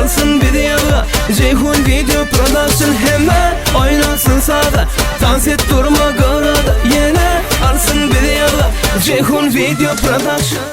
Alsyn bizi ýaga Jeýhun Video Production Hemme oýnasyn saza Tans et durma gyrada Ýene alsyn bizi ýaga Jeýhun Video Production.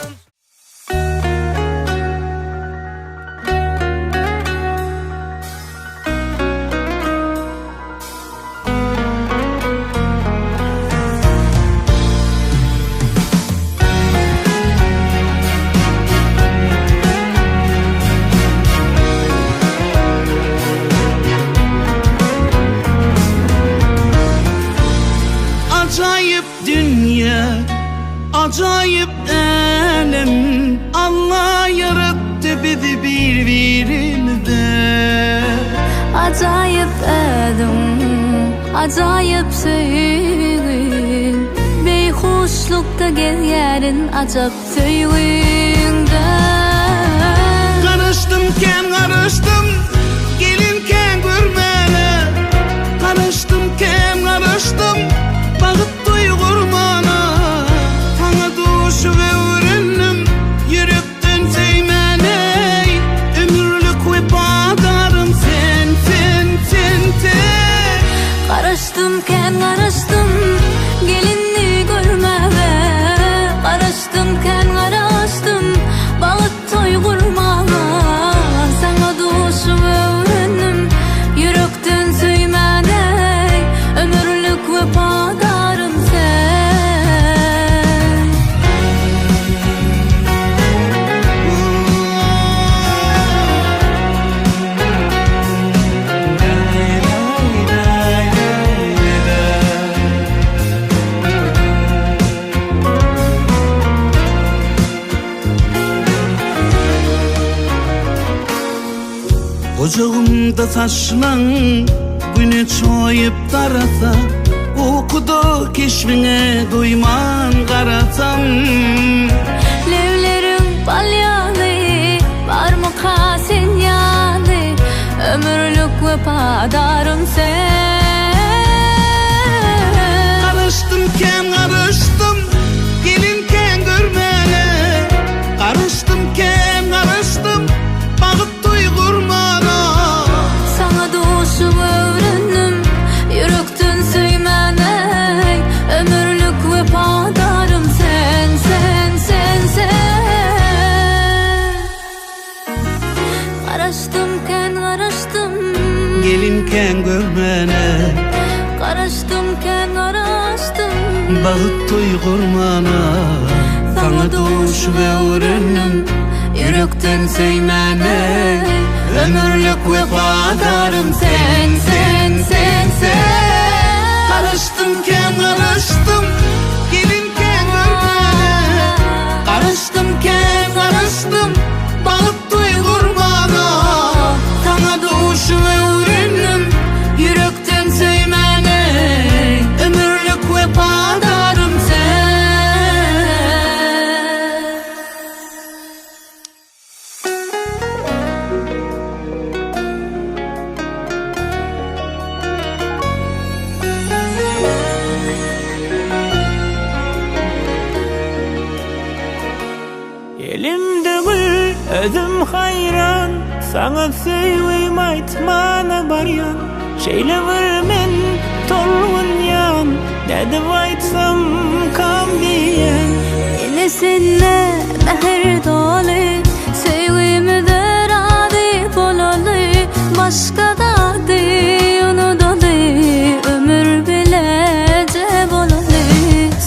Ajaýyp dünýä, ajaýyp älem Allah ýaratdy bizi bir-birimize. Ajaýyp özüň, ajaýyp söýgiň Beýhuşlukda gezýärin ajap söýgiňde. Garaşdym kän garaşdym, gelin kän görmäne Garaşdym kän garaşdym, bagyt toý gurmana Saňa duşup öwrendim, ýürek Sen söýmäneý ömürlik wepadarym sen sen sen sen. Garaşdym kän garaşdym gelinni görmäge Garaşdym kän garaşdym bagt toý gurmaga Saňa duşup öwrendim ýürekden söýmäneý ömürlik wepadarym sen. Gujagymda saçlaň güne çoýup darasa Ukuda keşbiňe doýman garasam. Lebleriň bal ýaly, barmyka sen ýaly, Ömürlik wepadarym sen. Garaşdym kän garaşdym, gelin kän görmäne, Garaşdym kän garaşdym, bagyt toý gurmana. Saňa duşup öwrendim, ýürekden söýmäne, Ömürlik wepadarym sen, sen, sen, sen. Garaşdym kän garaşdym. Gelin kän görmäne. Garaşdym kän garaşdym. Bagyt toý gurmana. Saňa duşup öwrendim, ýürekden söýmäne, Ömürlik wepadarym sen, sen, sen, sen. Garaşdym kän garaşdym, gelin kän görmäne, Garaşdym kän garaşdym, bagyt toý gurmana, Saňa duşup öwrendim, ýürekden söýmäne, Ömürlik wepadarym sen. Elimde gül, özüm haýran, Saňa söýgim aýtmana barýan. Şeýle bir men tolgunýan, Nädip aýtsam kam diýýän. Ene sende mähir doly, Söýgimize razy bolaly, Başga zady unudaly, Ömür bileje bolaly.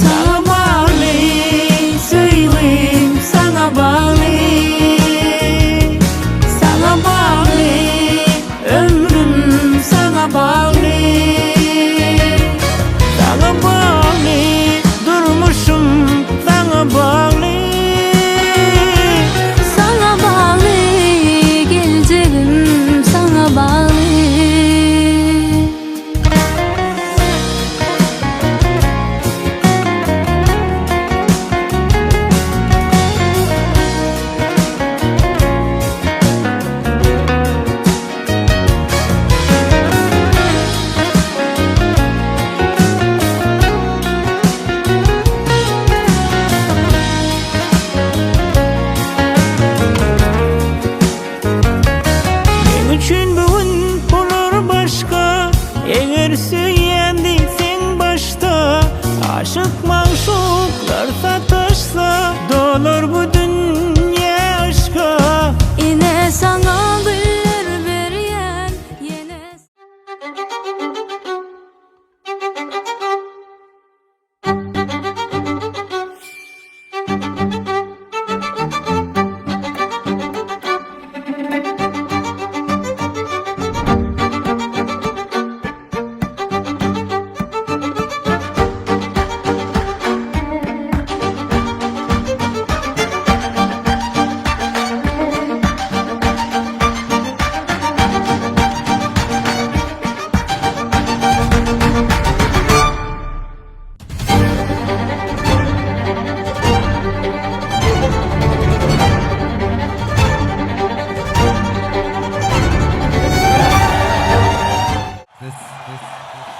Saňa bagly söýgim, saňa bagly, Saňa bagly ömrüm, saňa bagly, Saňa bagly durmuşym, saňa bagly.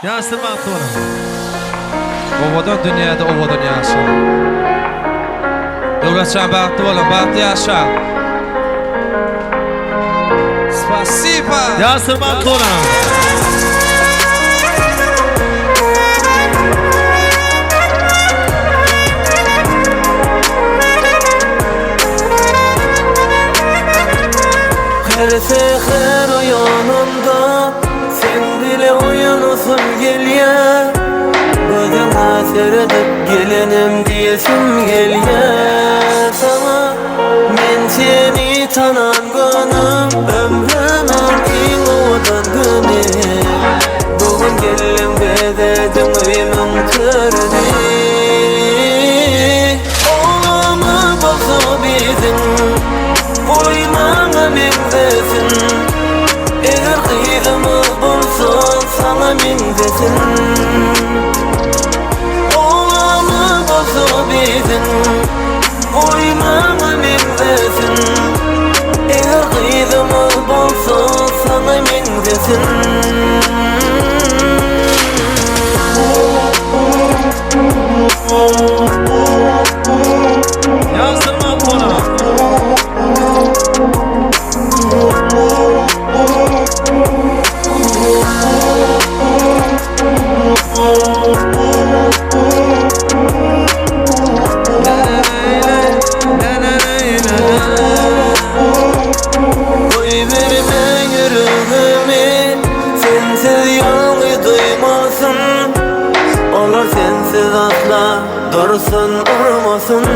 Ýaşlar bagtly boluň. Owadan dünýäde owadan ýaşa. Döwletjan bagtly boluň, bagtly ýaşa. Spasiba. Ýaşlar bagtly boluň. Her seher oýanamda Sen bile oýanasym gelýär Gözüňe seredip gelenim diýesim gelýär Saňa men seni tanan günüm Ömrümiň iň owadan güni Bu gün geldiň bezediň öýümiň törüni Oglumyz bolsa biziň Goý maňa meňzesin Eger gyzymyz bolsa saňa meňzesin Oglanymyz bolsa biziň Goý maňa meňzesin Eger gyzymyz bolsa saňa meňzesin. Ýazdyrma tona. Goýberme ýüregimi Sensiz ýalňyz duýmasyn Olar sensiz asla Dursun urmasyn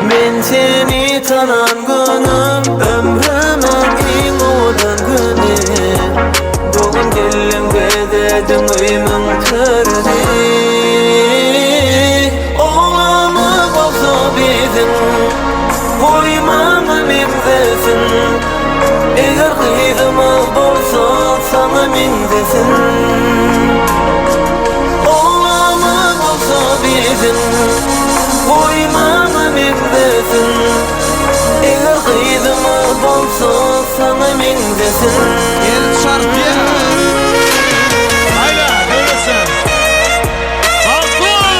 Men seni tanan günüm Ömrümiň iň owadan güni Bu gün geldiň bezediň öýümiň törüni Oglumyz bolsa biziň Goý maňa meňzesin Eger gyzymyz bolsa saňa meňzesin Oglanymyz bolsa biziň Goý maňa meňzesin Eger gyzymyz bolsa saňa meňzesin. El çarpýar. Haýda, döwletjan. Bagtly bol!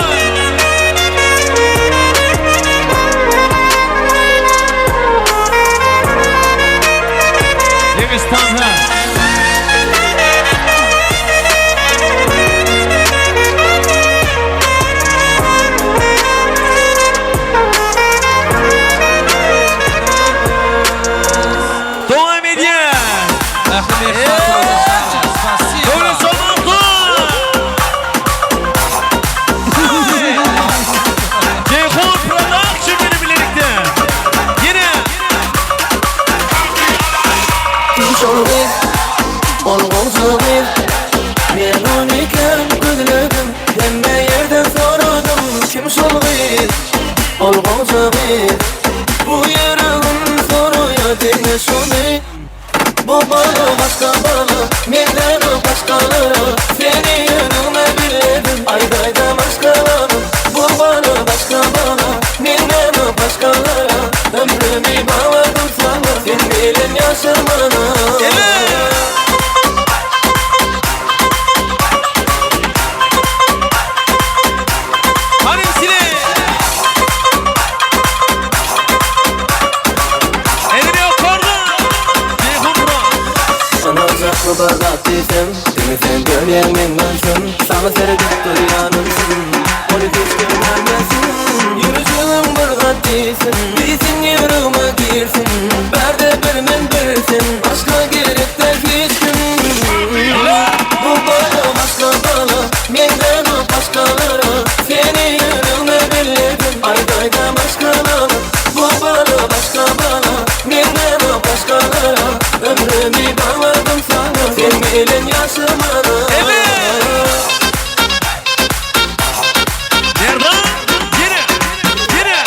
Ýeňiş tansa. Dowam edýär. Ähli myhmanlara spasiba. Döwletjan bagtly! Jeýhun Production bilen bilelikde. Ýene. Kim şol gyz? Ol goňşy gyz. Men ony kän gözledim, hemme ýerden soradym. Kim şol gyz? Ol goňşy gyz. Bu ýüregim soraýar diňe şony. Bu bala başga bala, menden başgalara. Seni ýüregime billedim, aýdaýda maşgalamyň. Bu bala başga bala, menden başgalara. Ömrümi bagladym saňa, sen bilen ýaşamana. Hanym sile. Elini yukarıda. Jeýhun Pro. Ynanjakmy bir zat diýsem, Diňe sen görýäň meň görşüm Saňa seredip durýanymsyn Ony hiç kim görmesin Ýürejigim bir zat diýsin Diýsin ýüregime girsin Bärde bir men bir sen Başga gerek däl hiç kim Bu bala başga bala Meňzänok başgalara Seni ýüregime belledim Aýdaýda maşgalamyň Bu bala başga bala Meňzänok başgalara Ömrümi bagladym saňa Sen bilen ýaşamana. Merdan. Ýene. Ýene.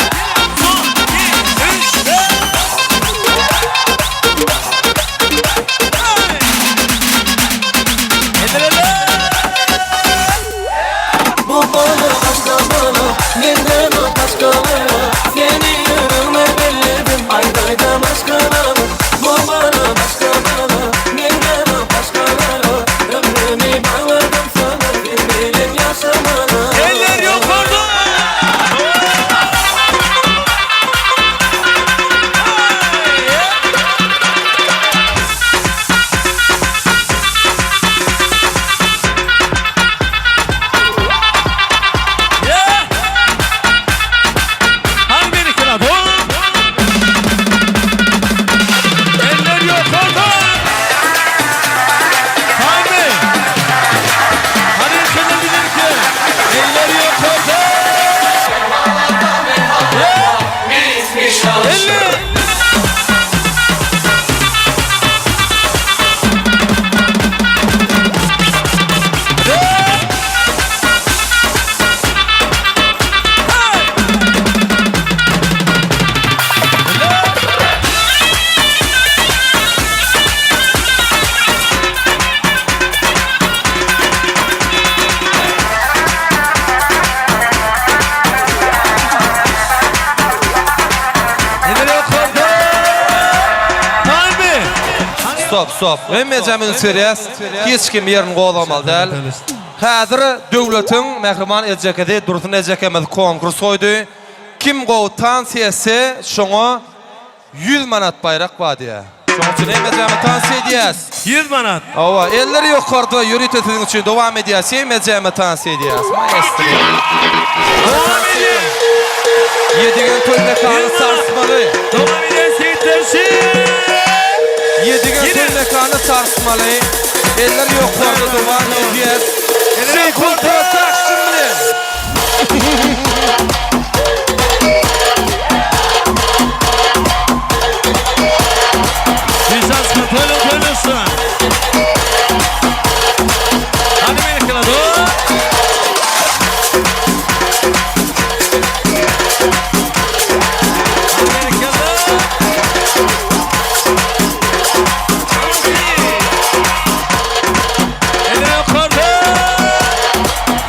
Son, iki, üç. Hey! Eller eller. Bu bala başga bala Meňzänok başgalara Seni ýüregime belledim Aýdaýda maşgalamyň Bu bala başga bala Meňzänok başgalara Ömrümi stop, stop. Hemmejäm üns berýäs. Hiç kim ýerini gozgamaly däl. Häzir döwletiň mähriban ejekesi Dursun ejekemiz konkurs goýdy. Kim gowy tans etse, şoňa 100 manat baýrak bar diýýär. Şonuň üçin hemmejämi tans edýäs. 100 manat. Hawa, eller ýokarda ýörite siziň üçin dowam edýäs. Hemmejämi tans edýäs. Maestro. Dowam edýäs. Ýedigen toý mekany sarsmaly. Dowam edýäs ýigitler. Ýedigen toý mekany sarsmaly. Eller ýokarda dowam edýäs. Jeýhun Production bilen. Güýçansma toýla toýlaşsyn. Hadi berekella dur. Hadi berekella. Eller ýokarda.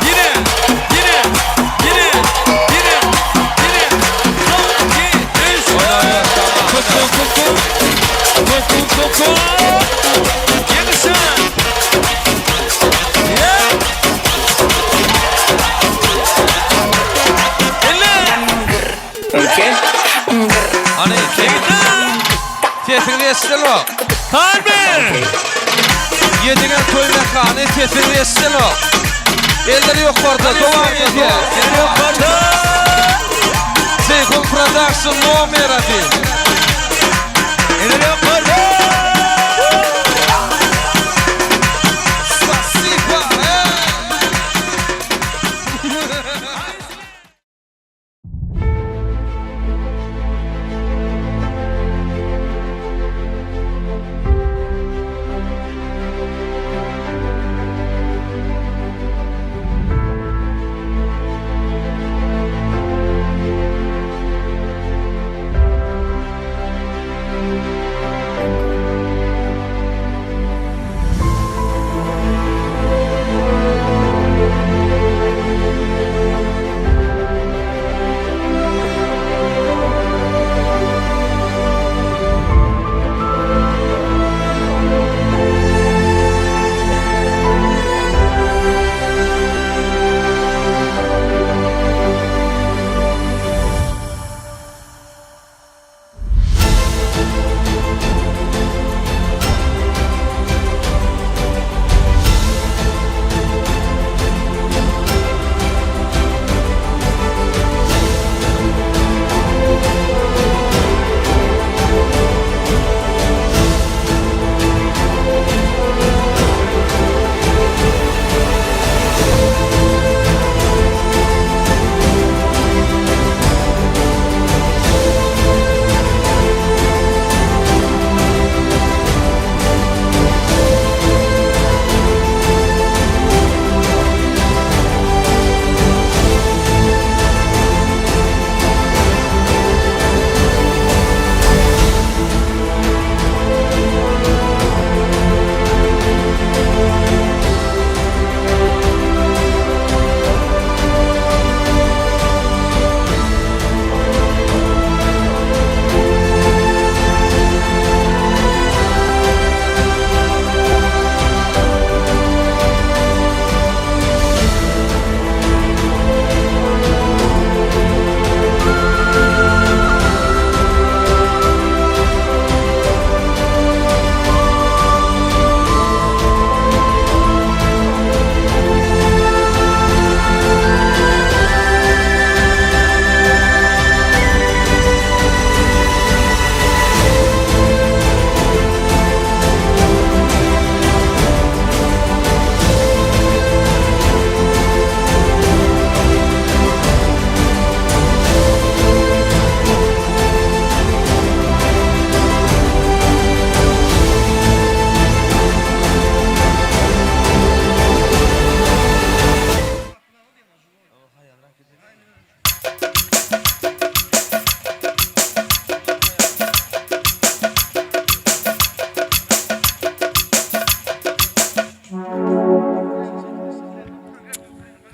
Ýene, ýene, ýene, ýene, ýene. Son, iki, üç. Kuk, kuk, kuk, kuk. Kuk, kuk, kuk, kuk. Ýeňişe. Ýe. Elle. Hany, sesiňizi eşidenok. Harbi. Ýedigen toý mekany sesiňizi eşidenok. Eller ýokarda dowam edýär. Eller ýokarda. Jeýhun Production nomer 1. Eller ýokarda. Spasiba. Hey!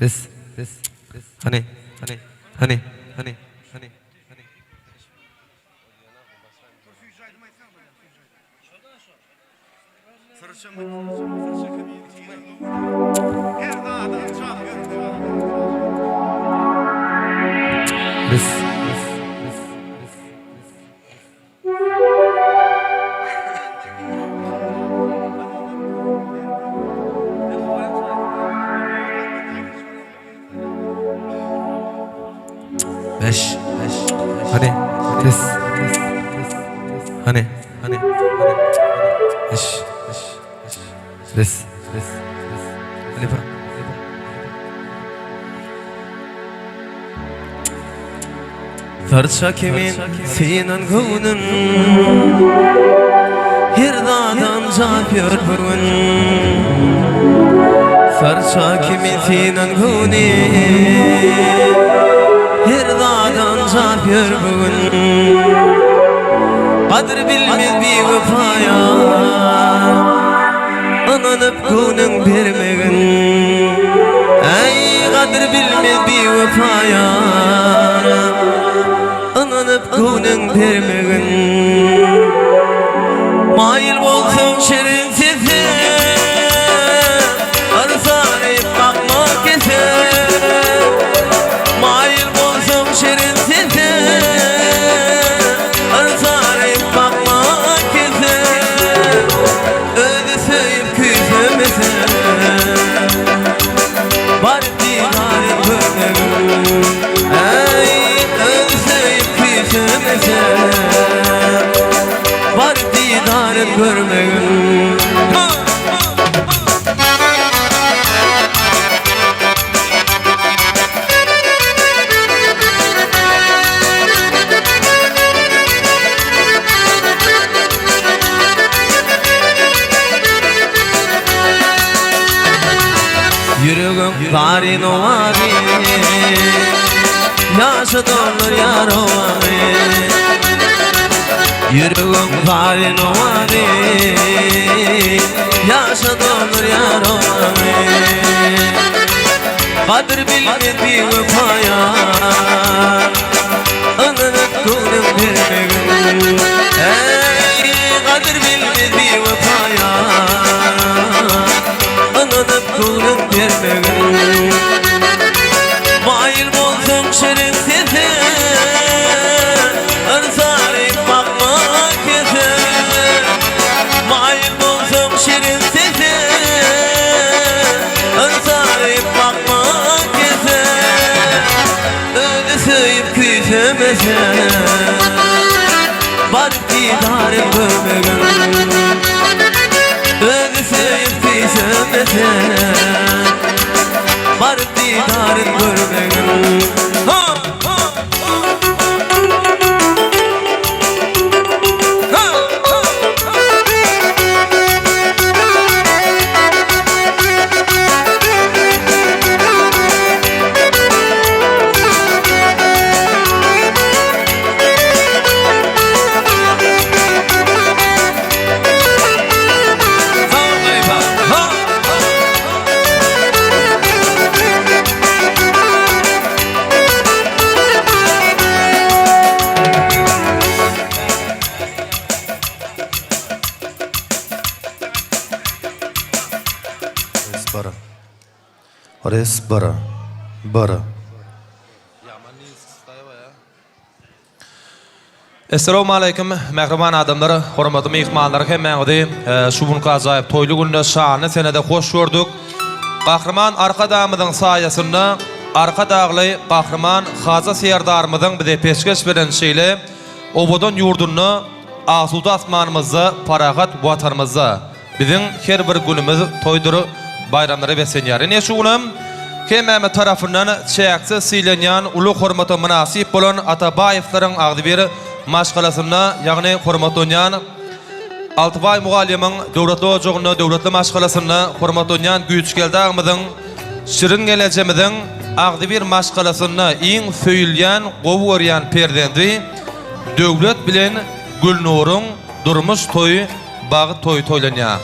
Biz, biz, hany, hany, hany, hany, hany. Biz Beş. Hany. Ses. Hany. Hany. Beş. Ses. Halifa. Sarça kimin synan göwnüm Her zadan japýar bir gün Sarça kimin synan göwnüm Her zadan japýar bir gün Gadyr bilmez biwepaýa Ynanyp göwnüň bermegin Äý gadyr bilmez biwepa ýara Ynanyp göwnüň bermegin Maýyl bolsaň şirin sese Yrsarayp bakma kese Maýyl bolsaň şirin sese Yrsarayp bakma kese Özi söýüp küýsemese Baryp didaryn görmegin Äý, özi söýüp küýsemese Baryp didaryn görmegin Ha! Ýüregiň zaryn owazy Ýaşa doldurýar howamy Ýüregiň zaryn owazy Ýaşa doldurýar howamy Gadyr bilmez biwepa ýar Ynanyp göwnüm bermegin Eý, gadyr bilmez biwepa ýar Ynanyp göwnüm bermegin Maýyl bolsaň şirin sese Ynsaryp bakma kese Maýyl bolsaň şirin sese Ynsaryp bakma kese Özi söýüp küýsemese Baryp didaryn görmegin Özi söýüp küýsemese Baryp didaryn görmegin Ha! Ha! Ha! Sag bol halypa. Ha! Res bara. Res bara. Bara. Essalawmaleýkim, mähriban adamlar, hormatly myhmanlar hemmäňizi şu günki ajaýyp toýly günde şanly senede hoş gördük. Gahryman Arkadagymyzyň saýasynda Arkadagly Gahryman Haja Serdarymyzyň bize peşgeş beren şeýle owadan ýurdunda, asuda asmanymyzda, parahat Watanymyzda Biziň her bir günümiz toýdur, baýramlara beslenýär. Ine şu günem hemmämiz tarapyndan çäksiz sylanýan, uly hormata mynasyp bolan Atabaýewleriň agzybir maşgalasynda, ýagny hormatlanýan Altybaý mugallymyň döwletli ojagynda, döwletli maşgalasynda hormatlanýan Güýçgeldi agymyzyň, Şirin gelejemiziň agzybir maşgalasynda iň söýülýän, gowy görýän perzendi Döwlet bilen Gülnuryň durmuş toýy Bagt toýy toýlanýar.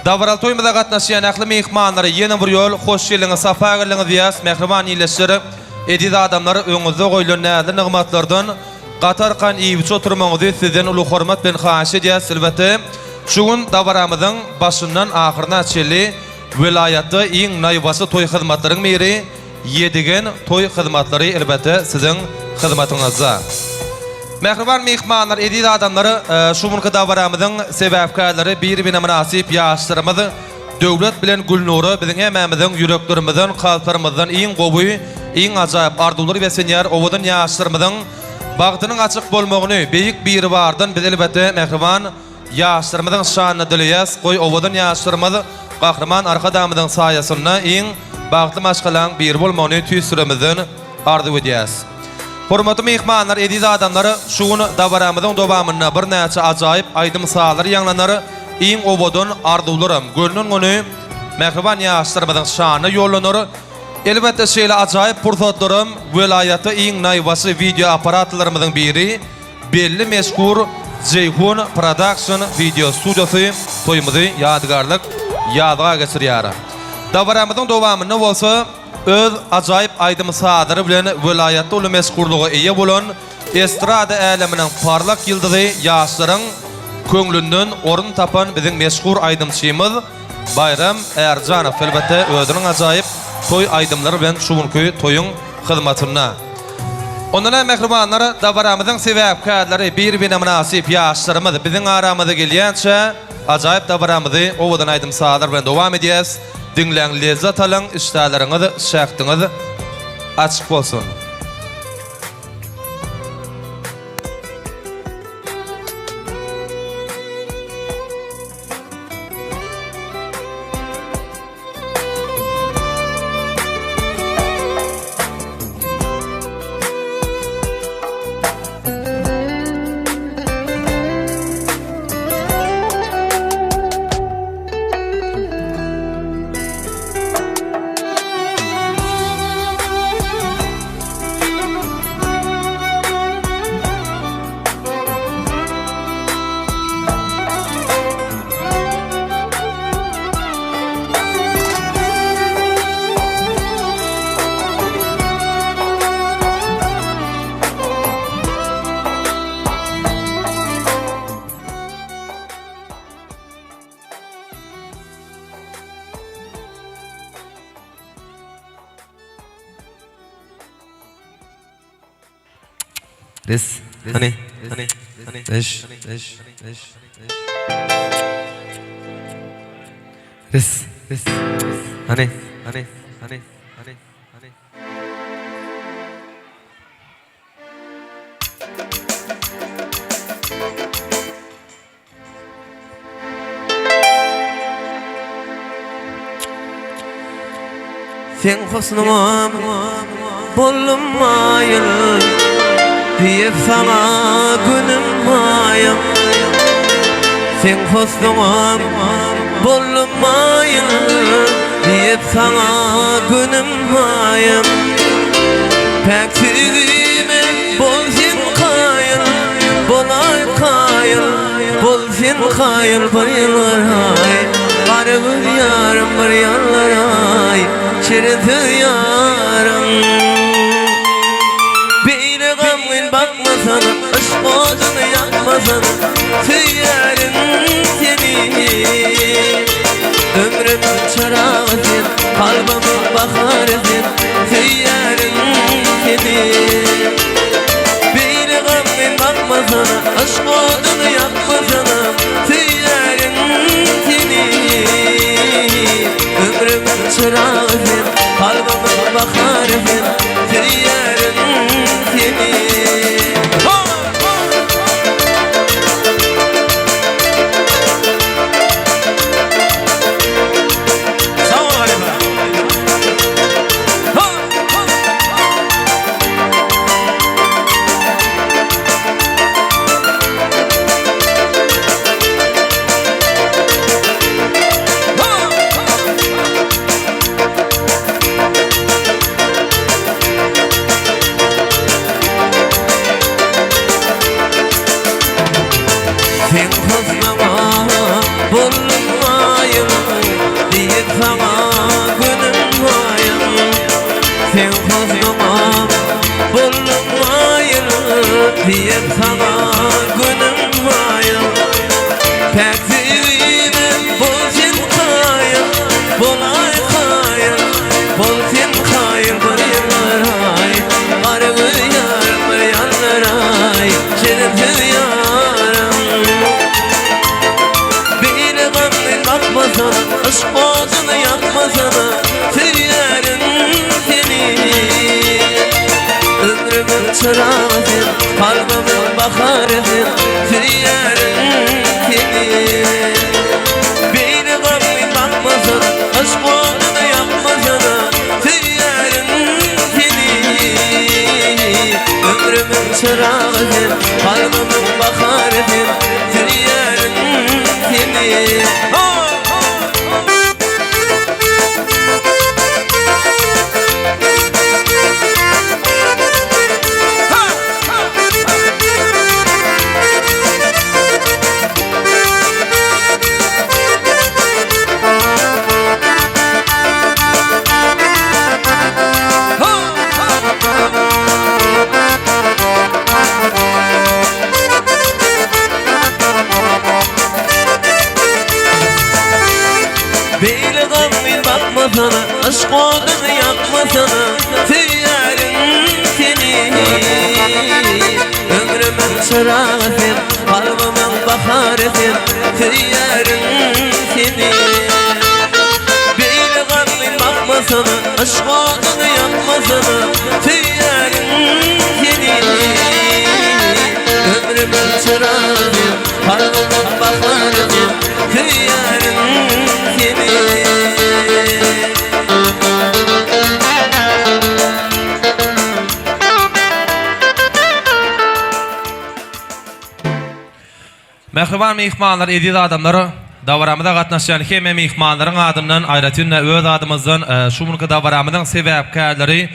Dabaraly toýumyza gatnaşýan ähli myhmanlara ýene bir ýol hoş geldiňiz, sapa geldiňiz diýýäs. Mähriban ildeşler, eziz adamlar, öňüňizde goýlan näzli nygmatlardan gaty arkan iýip-içip oturmagyňyzy sizden uly hormat bilen haýyş edýäs. Elbetde, Şu gün dabaramyzyň başyndan ahyryna çenli welaýatda iň naýbaşy toý hyzmatlaryň biri Ýedigen toý hyzmatlary elbetde siziň hyzmatyňyzda. Mähriban myhmanlar, eziz adamlar, şu günki dabaramyzyň sebäpkärleri bir-birine mynasyp ýaşlarymyz Döwlet bilen Gülnura biziň hemmämiziň ýüreklerimizden, kalplarymyzdan iň gowy, iň ajaýyp arzuwlar beslenýär. Owadan ýaşlarymyzyň bagtynyň açyk bolmagyny Beýik Biribardan biz elbetde mähriban Ýaşlarymyzyň şanyna dileýäs, goý owadan ýaşlarymyz Gahryman Arkadagymyzyň saýasynda iň bagtly maşgalaň biri bolmagyny tüýs ýüregimizden arzuw edýäs. Hormatly myhmanlar, eziz adamlar, şu gün dabaramyzyň dowamynda birnäçe ajaýyp aýdym-sazlar ýaňlanar, iň owadan arzuwlaram gönden-göni mähriban ýaşlarymyzyň şanyna ýollanar. Elbetde şeýle ajaýyp pursatlaram welaýatda iň naýbaşy wideo apparatlarymyzyň biri, Belli meşhur Jeýhun Production wideo studiýasy toýumyzy ýadygärlik ýazga geçirýär. Dabaramyzyň dowamynda bolsa öz ajaýyp aýdym-sazlary bilen welaýatda uly meşhurlyga eýe bolan estrada äleminiň parlak ýyldyzy ýaşlaryň köňlünden orun tapan biziň meşhur aýdymçymyz Baýram Ärjanow elbetde özüniň ajaýyp toý aýdymlary bilen şu günki toýuň hyzmatynda. Onda-da mähribanlar, dabaramyzyň sebäpkärleri, bir-birine mynasyp ýaşlarymyz biziň aramyza gelýänçä, ajaýyp dabaramyzy owadan aýdym-sazlar bilen dowam edýäs. Diňläň, lezzet alyň, işdäleriňiz, şähdiňiz açyk bolsun! Res, hany, hany, beş, beş, beş, Res, res, hany, hany, hany, hany, hany. Seň husnuňa boldum maýyl Diýip saňa günüm maýym Seň husnuňa boldum maýyl Diýip saňa günüm maýym Päk söýgime bol sen kaýyl Bolaý kaýyl Bol sen kaýyl bir ýylgyraý Gara göz ýarym bir ýanlaraý Şirin söz ýarym Beýle gamgyn bakmasana Yşk oduny ýakmasana Söýýärin seni Ömrümiň çyragy sen Kalbymyň bahary sen Söýýärin seni Beýle gamgyn bakmasana Yşk oduny ýakmasana Söýýärin seni Ömrümiň çyragy sen Kalbymyň bahary sen Söýýärin seni Sag bol halypa. Seň husnuňa boldum maýyl Diýip saňa günüm maýyl Seň husnuňa boldum maýyl Diýip saňa günüm maýyl Päk söýgime. Yşk oduny ýakmasana Söýýärin seni Ömrümiň çyragy sen Kalbymyň bahary sen Söýýärin seni Beýle gamgyn bakmasana Yşk oduny ýakmasana Söýýärin seni Ömrümiň çyragy sen Kalbymyň bahary sen Söýýärin seni Beýle gamgyn bakmasana, yşk oduny ýakmasana, Söýýärin seni. Ömrümiň çyragy sen, kalbymyň bahary sen, Söýýärin seni. Beýle gamgyn bakmasana, yşk oduny ýakmasana, Söýýärin seni. Ömrümiň çyragy sen, kalbymyň bahary sen, Söýýärin seni. Mähriban myhmanlar, eziz adamlar, dabaramyza gatnaşýan hemme myhmanlaryň adyndan, aýratyn-da öz adymyzdan şu günki dabaramyzyň sebäpkärleri,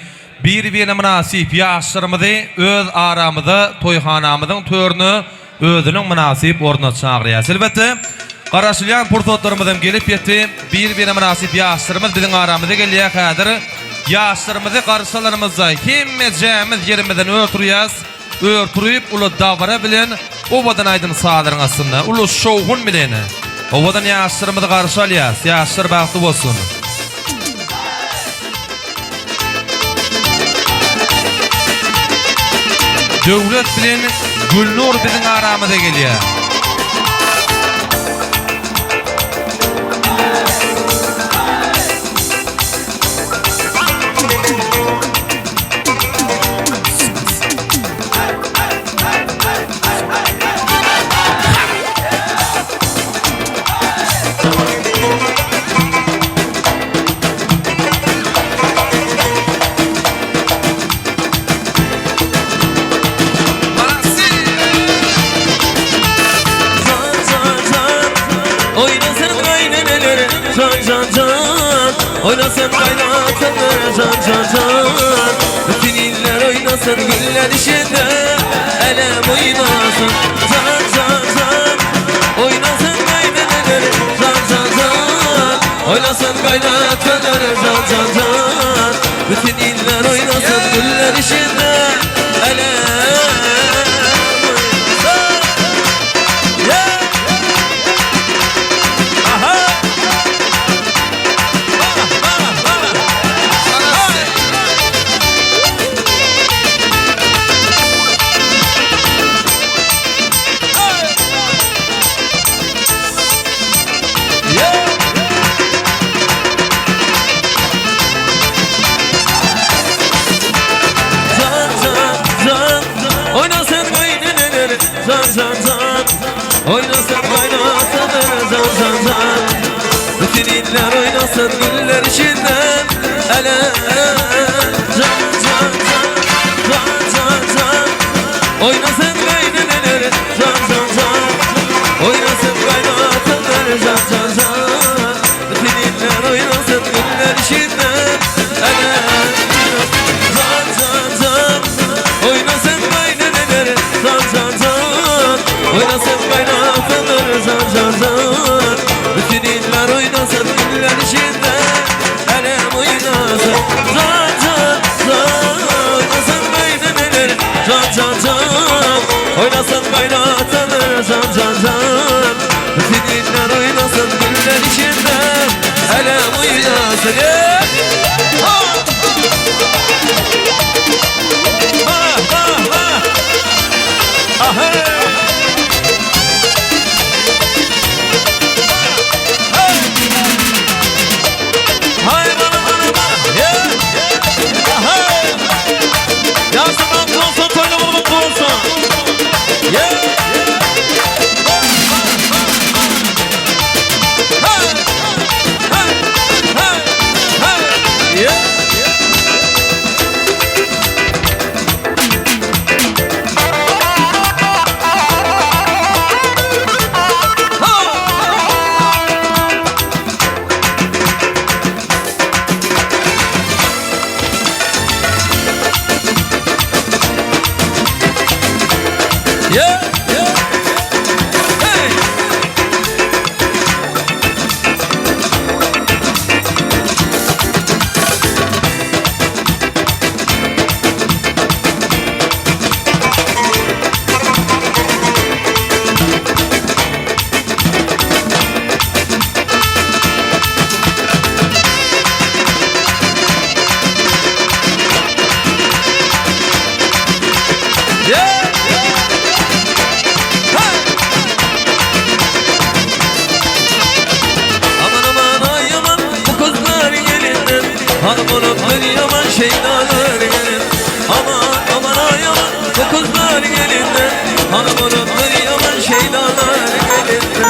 bir-birine mynasyp ýaşlarymyzy öz aramyza, toýhanamyzyň törüne özüniň mynasyp ornuna çagyrýarys. Elbetde, garaşylýan pursatlarymyz hem gelip ýetdi. Bir-birine mynasyp ýaşlarymyz biziň aramyza gelýär. Häzir ýaşlarymyzy garşy alanymyzda hemmejämiz ýerimizden ör turýarys. Ör turup, uly dabara bilen, owadan aýdym-sazlaryň astynda, uly şowhun bilen owadan ýaşlarymyzy garşy alýarys. Ýaşlar bagtly bolsun! Döwlet bilen Gülnur biziň aramyza gelýär. Oynasın kaynatalar can can can Bütün iller oynasın güller içinde Elem oynasın can can can Oynasın kayneneler can can can Oynasın kaynatalar can can can Bütün iller oynasın güller içinde Elem oynasın Yeah! Aha! Can can can Oynasın kayneneler Can can can Oynasın kaynatalar Can can can Bütün iller oynasın güller içinden Ele Can can can Can can can Oynasın kayneneler Can can can Oynasın kaynatalar Can can can Bütün iller oynasın güller içinden Ele Can can can Oynasın kayneneler Can can can Oynasın kaynatalar Can can can Bütün iller oynasın güller içinde. Hany bolupdyr ýaman şeýdalar gelindir.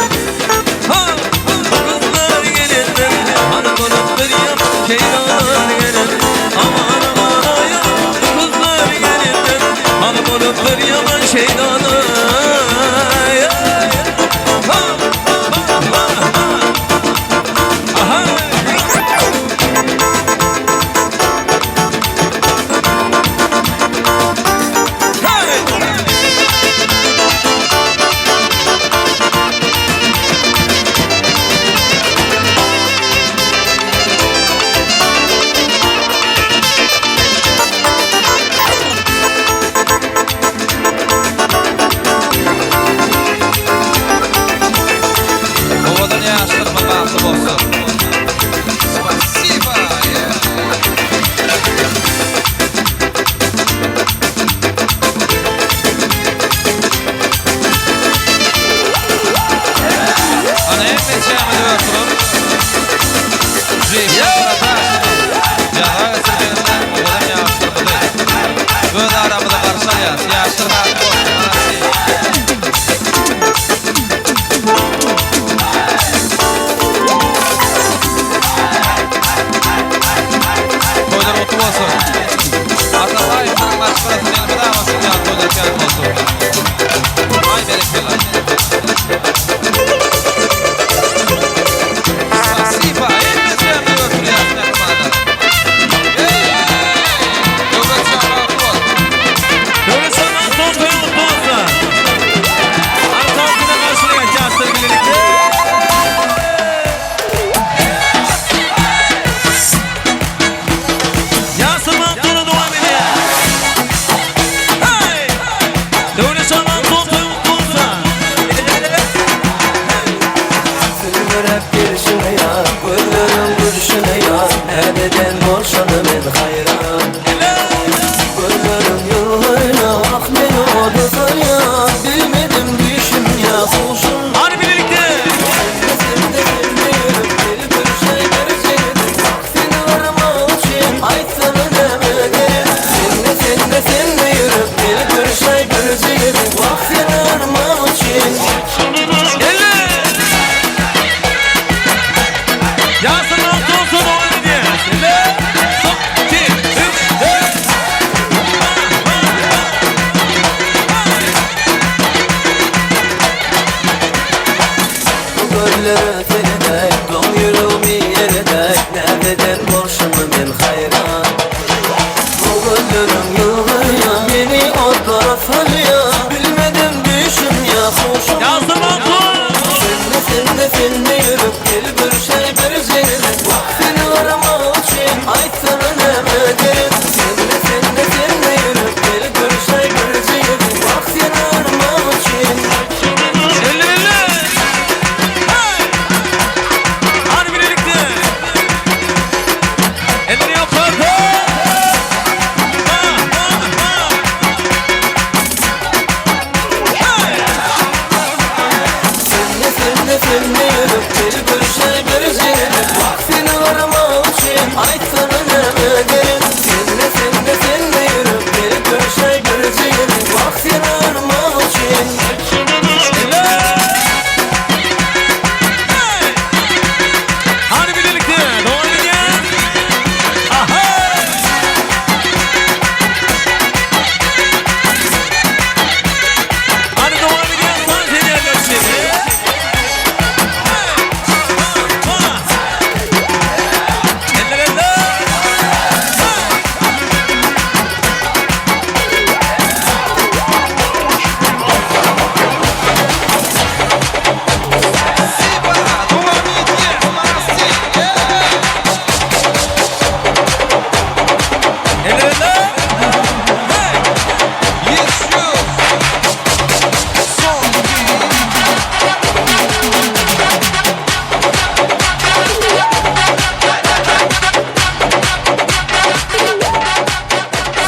Ha! Bu gyzlar gelindir. Hany bolupdyr ýaman şeýdalar gelin. Aman aman aý bu gyzlar gelindir. Hany bolupdyr ýaman şeýdalar. Ha! Ha! Ha! Ha! Aha! Owadan ýaşlarymyz bagtly bolsun. Spasiba! Ana hemme çämede oturup Ýaga geçirmeginde owadan ýaşlarymyzy öz aramyzda garşy alýarys. Ýaşlar bagtly bolsun. Toýlar gutly bolsun. Atabaýewleriň maşgalasynyň elmydama şuň ýaly toýlar kän bolsun. Aý berekella. Spasiba hemmejeňizi ötürýäs mähribanlar. Eý! Döwlet jan bagtly bol. Döwlet jan son toýuň gutly bolsun. Arkasyna garşylaýan ýaşlar bilelikde. Ýaşlar bagtly dowam edýär. Hey! Döwlet jan son toýuň gutly bolsun. Sülgürep gelşiňe ýar, Gözleriň gülşüne ýar, Nämeden bolşana men haýran. Gözleriň ýylgyrýa, ah meni oda salýa, Bilmedim düýşüm ýa huşum. Hany bilelikde. Sende sende ýörüp gel bir şaý berjek, Ah seni garamak üçin aýtsana näme gerek. Sende sende sende ýörüp gel bir şaý berjek, Wah seni garamak üçin. Elle. Ýaşlar bagtly bolsun dowam edýär. Elle. Son, iki, üç, dört. Bu gözlere seredäý, doň ýüregimi eredäý, Nämeden bolşumy men haýran. Bu gözleriň ýylgyrýa, meni otlara salýa, Bilmedim düýşüm ýa huşum. Ýaşlar bagtly. Sende sende sende ýürek gel bir şaý bir jigim, Wah seni garamak üçin aýtsana näme gerek. Sende sende sende ýürek gel bir şaý bir jigim, Wah seni garamak üçin. Elle elle. Hey! Hany bilelikde. Elleri ýokarda. Ha, ha, ha. Hey! Sende sende sende ýürek gel bir şaý bir jigim, Wah seni garamak üçin aýtsana näme gerek. Sende sende sende ýürek gel bir şaý bir jigim, Wah seni garamak üçin. Elle. Hey! Hany bilelikde dowam edýär. Aha! Hany dowam edýär, tans edýärler şimdi. Hey! Ha! Eller eller! Hey! Spasiba! Dowam edýär. Malasty. Eller eller! Hey! Еще. Son.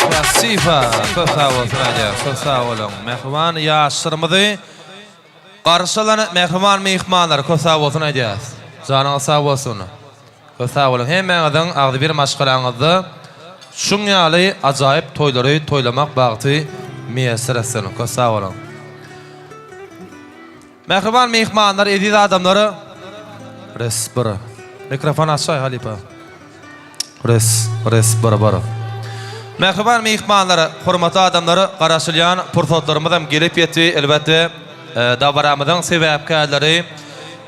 Spasiba. Köp sag bolsun aýdýar. Köp sag boluň. Mähriban ýaşlarymyzy garşy alan mähriban myhmanlar köp sag bolsun aýdýarys. Janyňyz sag bolsun. Köp sag boluň. Hemmäňiziň agzybir maşgalaňyzda şuň ýaly ajaýyp toýlary toýlamak bagty miýesser etsin. Köp sag boluň. Mähriban myhmanlar, eziz adamlar. Res bir. Mikrofon açaý halypa. Res, res bir bir. Mähriban myhmanlar, hormatly adamlar, garaşylýan pursatlarymyz hem gelip ýetdi. Elbetde, dabaramyzyň sebäpkärleri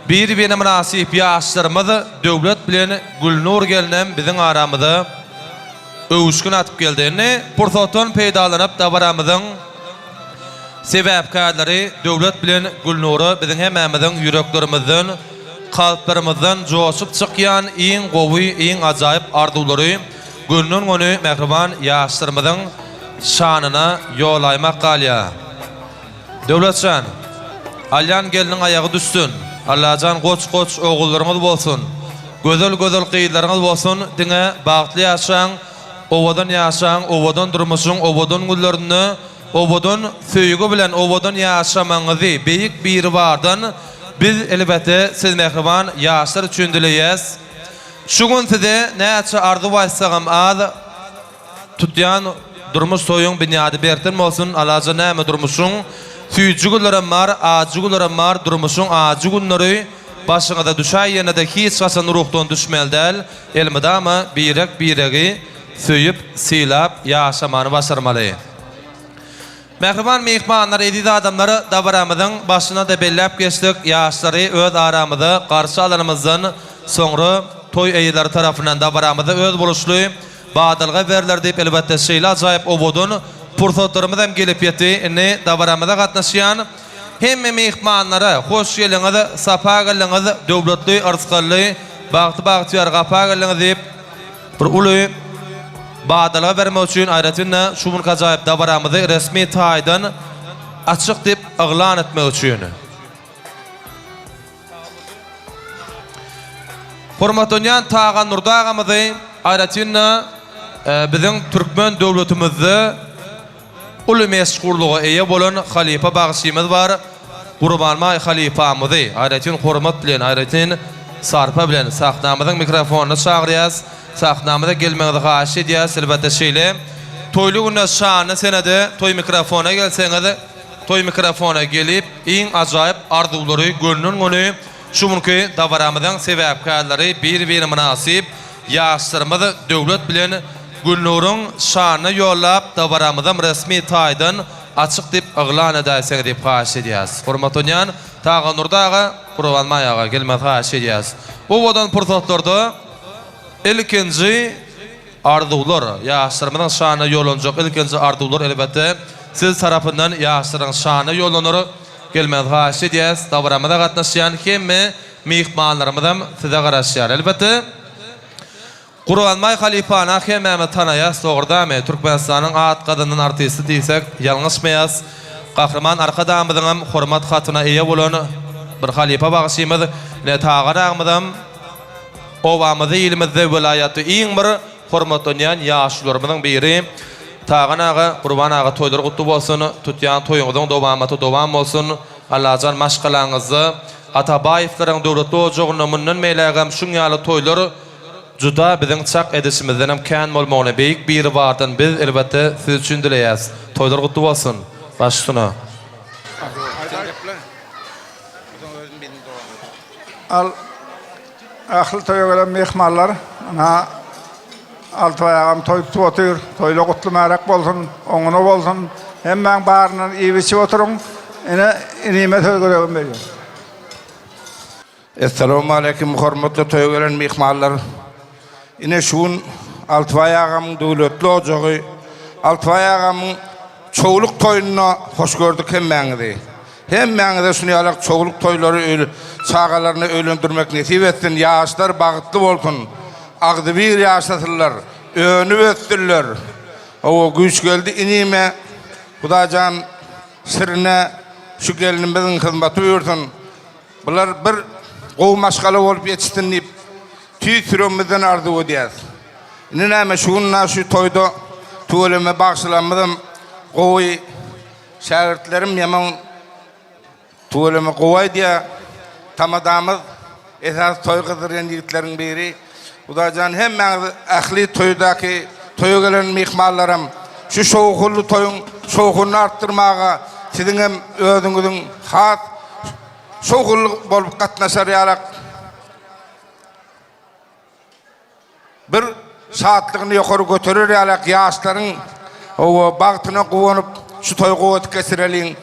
bir-birine mynasyp ýaşlarymyz Döwlet bilen Gülnur gelnem biziň aramyza öwüşgin atyp geldi. Indi pursatdan peýdalanyp dabaramyzyň sebäpkärleri Döwlet bilen Gülnura biziň hemmämiziň ýüreklerimizden, kalplarymyzdan joşup çykýan iň gowy, iň ajaýyp arzuwlary gönden-göni mähriban ýaşlarymyzyň şanyna ýolaýmak galýar. Döwlet jan, alýan gelniň aýagy düşsün, Allajan goç-goç ogullaryňyz bolsun, gözel-gözel gyzlaryňyz bolsun, diňe bagtly ýaşaň, owadan ýaşaň, owadan durmuşyň owadan günlerinde owadan söýgi bilen owadan ýaşamagyňyzy Beýik Biribardan biz elbetde siz mähriban ýaşlar üçin dileýäs. Şu gün size näçe arzuw aýtsagam az, Tutýan durmuş toýuň binýady berkden bolsun alaja näme durmuşyň süýji günlerem bar ajy günlerem bar durmuşyň ajy günleri başyňyza düşäýende-de hiç haçan ruhdan düşmeli däl elmydama birek biregi söýüp sylap ýaşamany başarmaly. Mähriban myhmanlar, eziz adamlar, dabaramyzyň başynda-da belläp geçdik, ýaşlary öz aramyza garşy alanymyzdan soňra toý eýeleri tarapyndan dabaramyza özboluşly badalga berler diýip, elbetde, şeýle ajaýyp owadan pursatlarymyz hem gelip ýetdi. Indi dabaramyza gatnaşýan hemme myhmanlara hoş geliňiz, sapa geldiňiz, döwletli, yrsgally, bagty-bagtyýar gapa geldiňiz diýip, Bir uly badalga bermek üçin aýratyn-da şu günki ajaýyp dabaramyzy resmi taýdan açyk diýip yglan etmek üçin. Hormatlanýan Tagan Nurdy agamyzy aýratyn-da biziň türkmen döwletimizde Uly meşhurlyga eýe bolan halypa bagşymyz bar, Gurbanbaý halypamyzy aýratyn hormat bilen, aýratyn sarpa bilen sahnamyzyň mikrofonyna çagyrýas. Sahnamyza gelmegiňizi haýyş edýäs. Elbetde şeýle toýly günde şanly senede toý mikrofona gelseňiz, toý mikrofona gelip iň ajaýyp arzuwlary gönden-göni şu günki dabaramyzyň sebäpkärleri bir-birine mynasyp Ýaşlarymyz Döwlet bilen Gülnuryň şanyna ýollap dabaramyzam resmi taýdan açyk diýip yglan edäýseňiz diýip haýyş edýäs. Hormatlanýan Tagandurdy aga, Gurbanbaý aga gelmez haýyş edýäs. Owadan pursatlarda ilkinji arzuwlar, ýaşlarymyzyň şanyna ýollanjak ilkinji arzuwlar elbetde siz tarapyndan ýaşlaryň şanyna ýollanar. Gelmez haýyş edýäs. Dabaramyza gatnaşýan hemme Myhmanlarymyzam size garaşýar. Elbetde, Gurbanbaý halypany hemmämiz tanaýas, dogry dämi? Türkmenistanyň at gazanan artisti diýsek, ýalňyşmaýas. Gahryman Arkadagymyzyňam hormat hatyna eýe bolan bir halypa bagşymyz. Ine, Tagan agymyzam obamyzda, ilimizde, welaýatda iň bir hormatlanýan ýaşulularymyzyň biri. Tagan aga, Gurban aga toýlary gutly bolsun, tutýan toýuňyzyň dowamaty dowam bolsun. Allajan maşgalaňyzda Atabaýewleriň döwletli ojagynda mundan beýlägem şuň ýaly toýlar juda biziň çak edişimizdenem kän bolmagyny Beýik Biribardan biz elbetde siz üçin dileýäs. Toýlar gutly bolsun. Baş üstüne. Al ähli toýa gelen myhmanlar ynha Altybaý agam toý tutup otyr. Toýla gutly märek bolsun, oňuna bolsun. Hemmäň baryndan iýip-içip oturyň. Ine, inime söz gezegini berýän. Essalawmaleýkim hormatly toýa gelen myhmanlar. Ine şu gün Altybaý agamyň döwletli ojagy, Altybaý agamyň çowluk toýunda hoş gördük hemmäňizi. Hemmäňize şuny ýalak çowluk toýlary öýli çagalaryny öýlendirmek nesip etsin, ýaşlar bagtly bolsun, agzybir ýaşasynlar, önüp össünler. Hawa Güýçgeldi inime Hudaýjan Şirine şu gelnimiziň hyzmaty buýursyn. Bular bir gowy maşgala bolup ýetişsin diýip tüýs ýüregimizden arzuw edýäs. Indi näme şu gün şu toýda tüweleme bagşylarymyzam gowy şägirtlerim ýaman tüweleme gowy aýdýar. Tamadamyz esasy toý gyzdyrýan ýigitleriň biri. Hudaýjan hemmäňizi ähli toýdaky toýa gelen myhmanlaram şu şowhunly toýuň şowhunyny artdyrmaga siziňem özüňiziň has. şowhunly bolup gatnaşar ýalak bir şatlygyny ýokary göterer ýalak ýaşlaryň hawa bagtyna guwanyp şu toýy gowy edip geçireliň.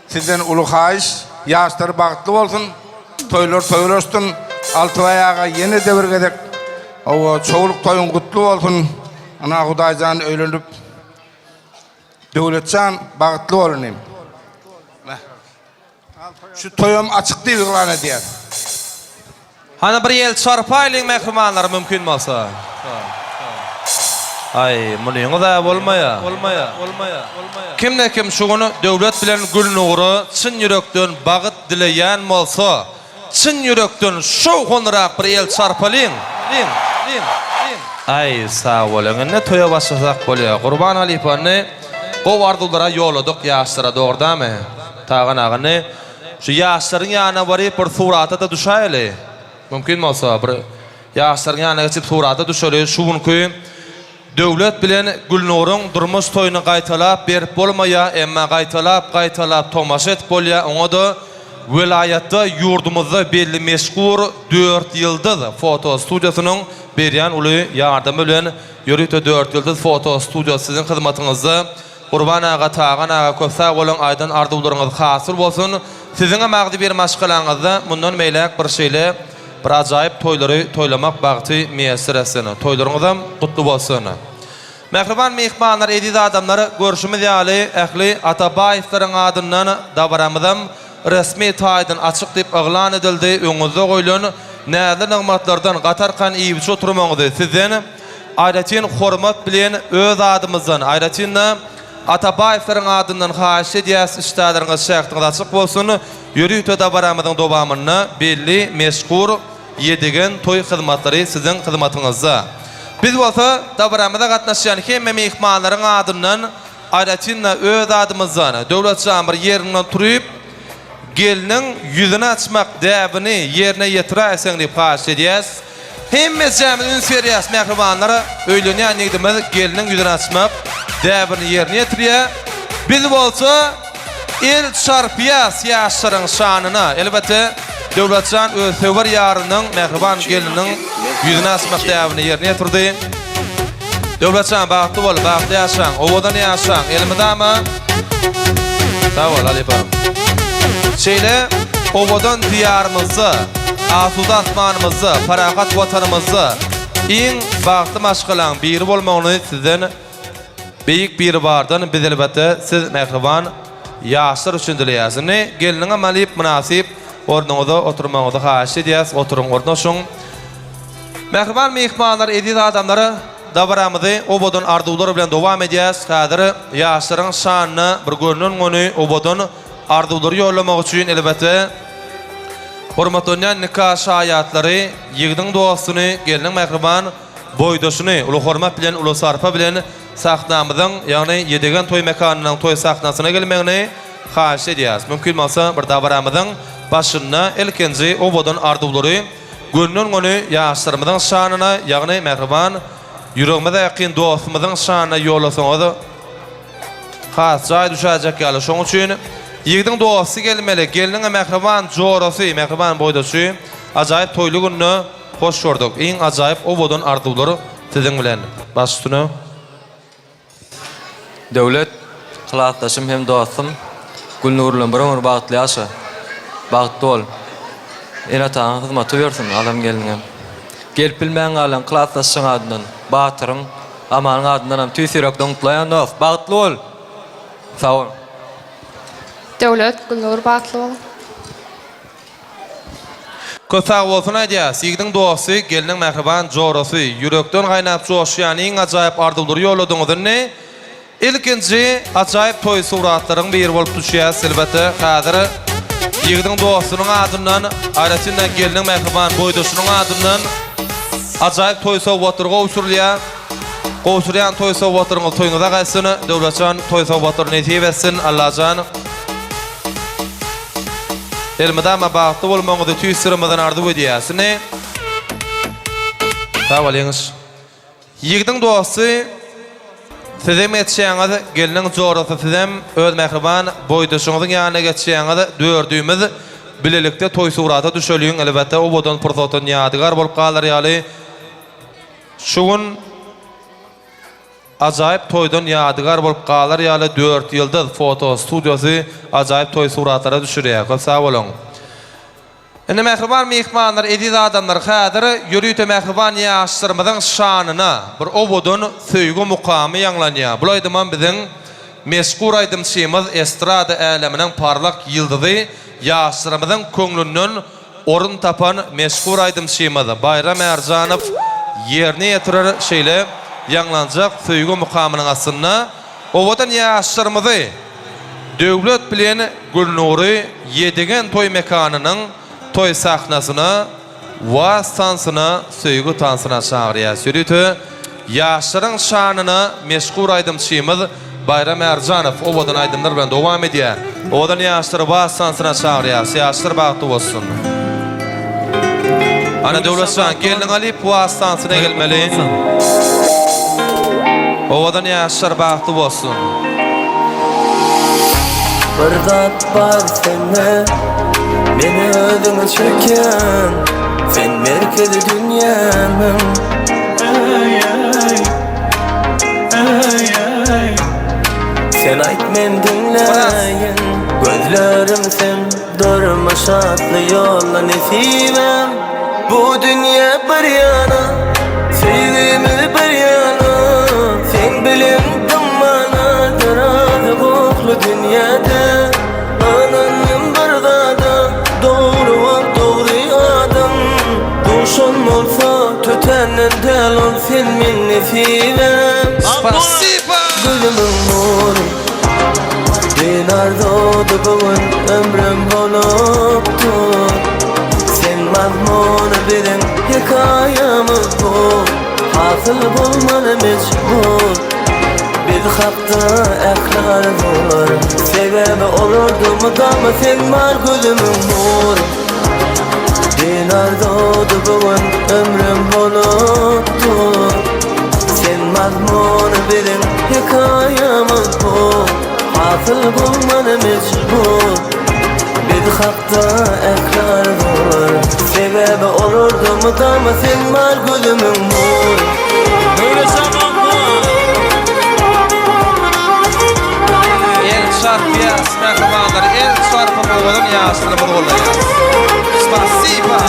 Sizden uly haýyş, ýaşlar bagtly bolsun, toýlar toýlaşsyn. Altybaý aga ýene-de bir gezek hawa çowluk toýuň gutly bolsun. Ana Hudaýjan öýlenip Döwletjan bagtly bol inim. Şu toýam açyk diýip yglan edýäs. Hany bir el çarpaýlyň mähribanlar mümkin bolsa. Aý munyňyz-a bolmaýa. Kimde kim şu gün Döwlet bilen Gülnura çyn ýürekden bagyt dileýän bolsa çyn ýürekden şowhunrak bir el çarpalyň. Aý sag boluň indi toýa başlasak bolýa. Gurban halypany gowy arzuwlara ýolladyk ýaşlara dogry damy? Tagan aga indi şu ýaşlaryň ýanyna baryp bir surata-da düşäýeli. Mümkin bolsa bir ýaşlaryň ýanyna geçip surata düşeli. Şu günki Döwlet bilen Gülnuryň durmuş toýuny gaýtalap berip bolmaýar, emma gaýtalap-gaýtalap tomaşa edip bolýar. Oňa-da welaýatda, ýurdumyzda belli meşhur Dört ýyldyz foto studiýasynyň berýän uly ýardamy bilen ýörite Dört ýyldyz foto studiýasy siziň hyzmatyňyzda. Gurban aga Tagan aga köp sag boluň aýdan arzuwlaryňyz hasyl bolsun siziňem agzybir maşgalaňyzda mundan beýläk bir şeýle bir ajaýyp toýlary toýlamak bagty miýesser etsin toýlaryňyzam gutly bolsun Mähriban myhmanlar eziz adamlar görşümiz ýaly ähli Atabaýewleriň adyndan dabaramyzam resmi taýdan açyk diýip yglan edildi öňüňizde goýlan näzli nygmatlardan gatarkan iýip-içip oturmagyňyzy sizden Aýratyn hormat bilen öz adymyzdan, aýratyn-da Atabaýewleriň adyndan haýyş edýäs, işdäleriňiz, şähdiňiz açyk bolsun, ýörite dabaramyzyň dowamynda belli, meşhur Ýedigen toý hyzmatlary siziň hyzmatyňyzda. Biz bolsa dabaramyza gatnaşýan hemme myhmanlaryň adyndan, aýratyn-da öz adymyzdan, Döwletjan bir ýeriňden turyp, Gelniň ýüzüni açmak däbini ýerine ýetiräýseň diýip haýyş edýäs. Hemmejämiz üns berýäs mähribanlar, öýlenýän ýigdimiz gelniň ýüzüni açmak däbini ýerine ýetirýär. Biz bolsa el çarpýas ýaşlaryň şanyna. Elbetde Döwletjan öz söwer ýarynyň, mähriban gelniniň ýüzüni açmak däbini ýerine ýetirdi. Döwletjan bagtly bol, bagtly ýaşaň, owadan ýaşaň, elmydama Sag bol halypam. Şeýle owadan diýarymyzda, asuda asmanymyzda, parahat watanymyzda iň bagtly maşgalaň biri bolmagyny sizden Beýik Biribardan biz elbetde siz mähriban ýaşlar üçin dileýäs. Indi gelniňem alyp mynasyp ornuňyza oturmagyňyzy haýyş edýäs, oturyň ornaşyň. Mähriban myhmanlar, eziz adamlar, dabaramyzy owadan arzuwlar bilen dowam edýäs. Häzir ýaşlaryň şanyna bir gönden-göni owadan arzuwlary ýollamak üçin elbetde hormatlanýan nika şaýatlary, ýigidiň dostuny, gelniň mähriban boýdaşyny uly hormat bilen, uly sarpa bilen sahnamyzyň, ýagny Ýedigen toý mekanynyň toý sahnasyna gelmegini haýyş edýäris. Mümkin bolsa bir dabaramyzyň başynda ilkinji owadan arzuwlary Gönden-göni ýaşlarymyzyň şanyna, ýagny mähriban, ýüregimize ýakyn dostumyzyň şanyna ýollasaňyz has jaý düşäýjek ýaly. Şonuň üçin ýigidiň dosty gelmeli, gelniň mähriban jorasy, mähriban boýdaşy ajaýyp toýly günde hoş gördük. Iň ajaýyp owadan arzuwlar siziň bilen. Baş üstüne. Döwlet, klasdaşym hem dostum Gülnur bilen bir ömür bagtly ýaşa. Bagtly bol. Ene-ataňa hyzmaty buýursyn, alan gelniňem. Gelip bilmän galan klasdaşyň adyndan, Batyryň, Amanyň adyndanam tüýs ýürekden gutlaýan dost. Bagtly bol! Sag bol. Döwlet, Gülnur bagtly bol. Köp sag bolsun aýdýas, ýigidiň dosty, gelniň mähriban jorasy, ýürekden gaýnap joşýan iň ajaýyp arzuwlary ýolladyňyz indi ilkinji ajaýyp toý suratlaryň biri bolup düşýäs elbetde häzir ýigidiň dostunyň adyndan aýratynda gelniň mähriban boýdaşynyň adyndan ajaýyp toý sowgatlary gowşurylýar gowşurýan toý sowgatlaryňyz toýuňyza gaýtsyn Döwletjan toý sowgatlary nesip etsin Allajan Elmydama bagtly bolmagyňyzy tüýs syrymyzdan arzuw edýäs. Indi Sag bol Ýeňiş. Ýigdiň dosty sizem geçýäňiz, gelniň jorasy sizem öz mähriban boýdaşyňyzyň ýanyna geçýäňiz, dördümiz. Bilelikde toý surata düşeliň, elbetde owadan pursatdan ýadygär bolup galar ýaly şu gün ajaýyp toýdan ýadygär bolup galar ýaly Dörtýyldyz foto studiýasy ajaýyp toý suratlara düşürýär. Köp sag boluň. Indi mähriban myhmanlar, eziz adamlar, häzir ýörite mähriban ýaşlarymyzyň şanyna bir owadan söýgi mukamy ýaňlanýar. Bul aýdymam biziň meşhur aýdymçymyz, estrada äleminiň parlak ýyldyzy, ýaşlarymyzyň köňlünden orun tapan meşhur aýdymçymyz Baýram Ärjanow ýerine ýetirer şeýle ýaňlanjak söýgi mukamynyň astynda owadan ýaşlarymyzy Döwlet bilen Gülnury Ýedigen toý mekanynyň toý sahnasyna wals tansyna, söýgi tansyna çagyrýar. Ýörite ýaşlaryň şanyna meşhur aýdymçymyz Baýram Ärjanow owadan aýdymlar bilen dowam edýär. Owadan ýaşlary wals tansyna çagyrýarys. Ýaşlar bagtly bolsun. Ana Döwletjan, gelniňi alyp wals tansyna gelmeli. Owadan ýaşlar bagtly bolsun. Bir zat bar sende Meni özüňe çekýän Sen merkezi dünýämiň Eý eý Eý eý Sen aýt men diňläýin Gözlerim sen Durmuş atly ýolda nesibäm Bu dünýe bir ýana Söýgimiz bir ýana Seň bilen dymmana Darazy goply dünýäde Ynandym bir zada Dogry wagt dogry adam Duşan bolsa tötänden däl ol sen meň nesibäm Spasiba! Gözümiň nury Dinar dogdy bu gün ömrüm bolup dur Sen mazmuny biziň hekaýamyz bu Hasyl bolmaly mejbur Biz hakda ähli arzuwlar Sebäbi olarda mydama sen bar gözümiň nury Dinar dogdy bu gün ömrüm bolup dur Sen mazmuny biziň hekaýamyz bu Hasyl bolmaly mejbur Biz hakda ähli arzuwlar Sebäbi olarda mydama sen bar gözümiň nury El çarpýas mähribanlar el çarpyp owadan ýaşlarymyzy goldaýas. Spasiba.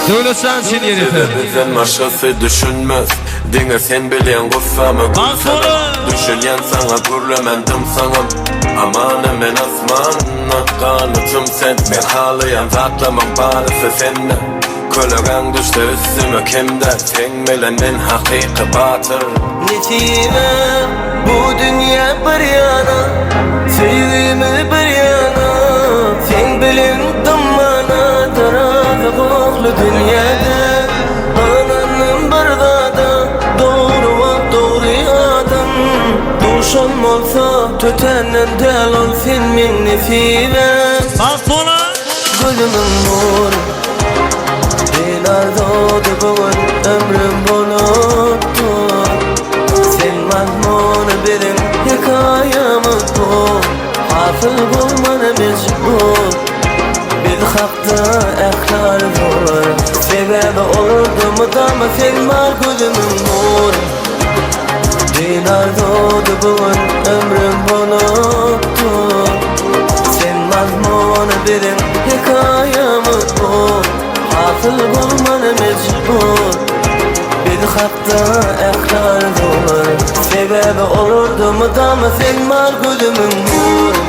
Döwletjan sen ýeri Size bizden başgasy düşünmez Diňe sen bilýäň gussamy gülsemem Düşünýän saňa gürlemän dymsaňam Amana men asmanda ganatym sen Men halaýan zatlamyň barysy sende Kölegaň düşse üstüme kemdä Seň bilen men hakyky batyr Nesibe bu dünýe bir ýana Söýgimiz bir ýana Seň bilen dymmana Tarazy gohly dünýäde Ynandym bir zada Dogry wagt dogry adam Duşan bolsa tötänden däl ol sen meň nesibäm Bagt bolar. Gözümiň nury Dinar dogdy bu gün ömrüm bolup dur Sen mazmuny biziň hekaýamyz bu Hasyl bolmana mejbur Biz hakda ähli arzuwlar Sebäbi olarda mydama sen bar gözümiň nury Dinar dogdy bu gün ömrüm bolup dur Sen mazmuny biziň hekaýamyz bu Hasyl bolmana mejbur Biz hakda ähli arzuwlar Sebäbi olarda mydama sen bar gözümiň nury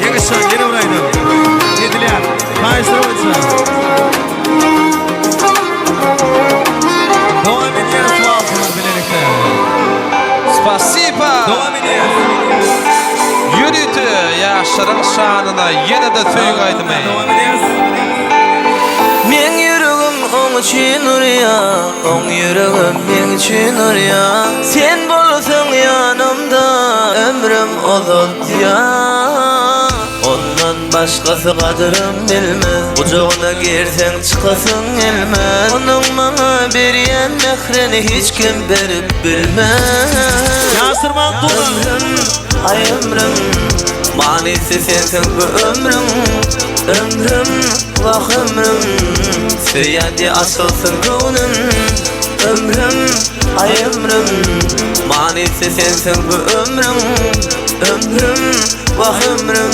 Ýeňiş jan ýene bir aýdym. Edilýär. Haýyşlar boýunça. Dowam edýäris walsymyz bilelikde. Spasiba! Dowam edýäris. Ýörite ýaşlaryň şanyna ýene-de söýgi aýdymy. Dowam edýäris. Meň ýüregim oň üçin urýar, oň ýüregem meň üçin urýar. Sen bolsaň ýanymda, ömrüm uzaltýar. Başgasy gadyrym bilmez Gujagyna girseň çykasyň gelmez Onuň maňa berýän mährini hiç kim berip bilmez Ýaşyrman duran. Ömrüm, aý ömrüm Manysy sensiň bu ömrüň Ömrüm, wah ömrüm Söýýän diýe açylsyn göwnüm Ömrüm, aý ömrüm Manysy sensiň bu ömrüň Ömrüm, wah ömrüm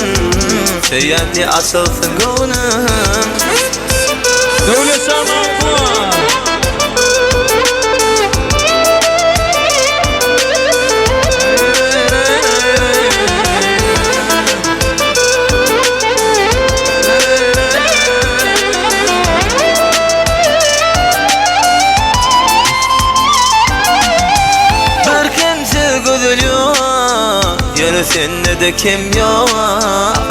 Söýýän diýe açylsyn göwnüm. Döwletjan agza. Birkemsiz gözel ýok, ýöne sende-de kem ýok.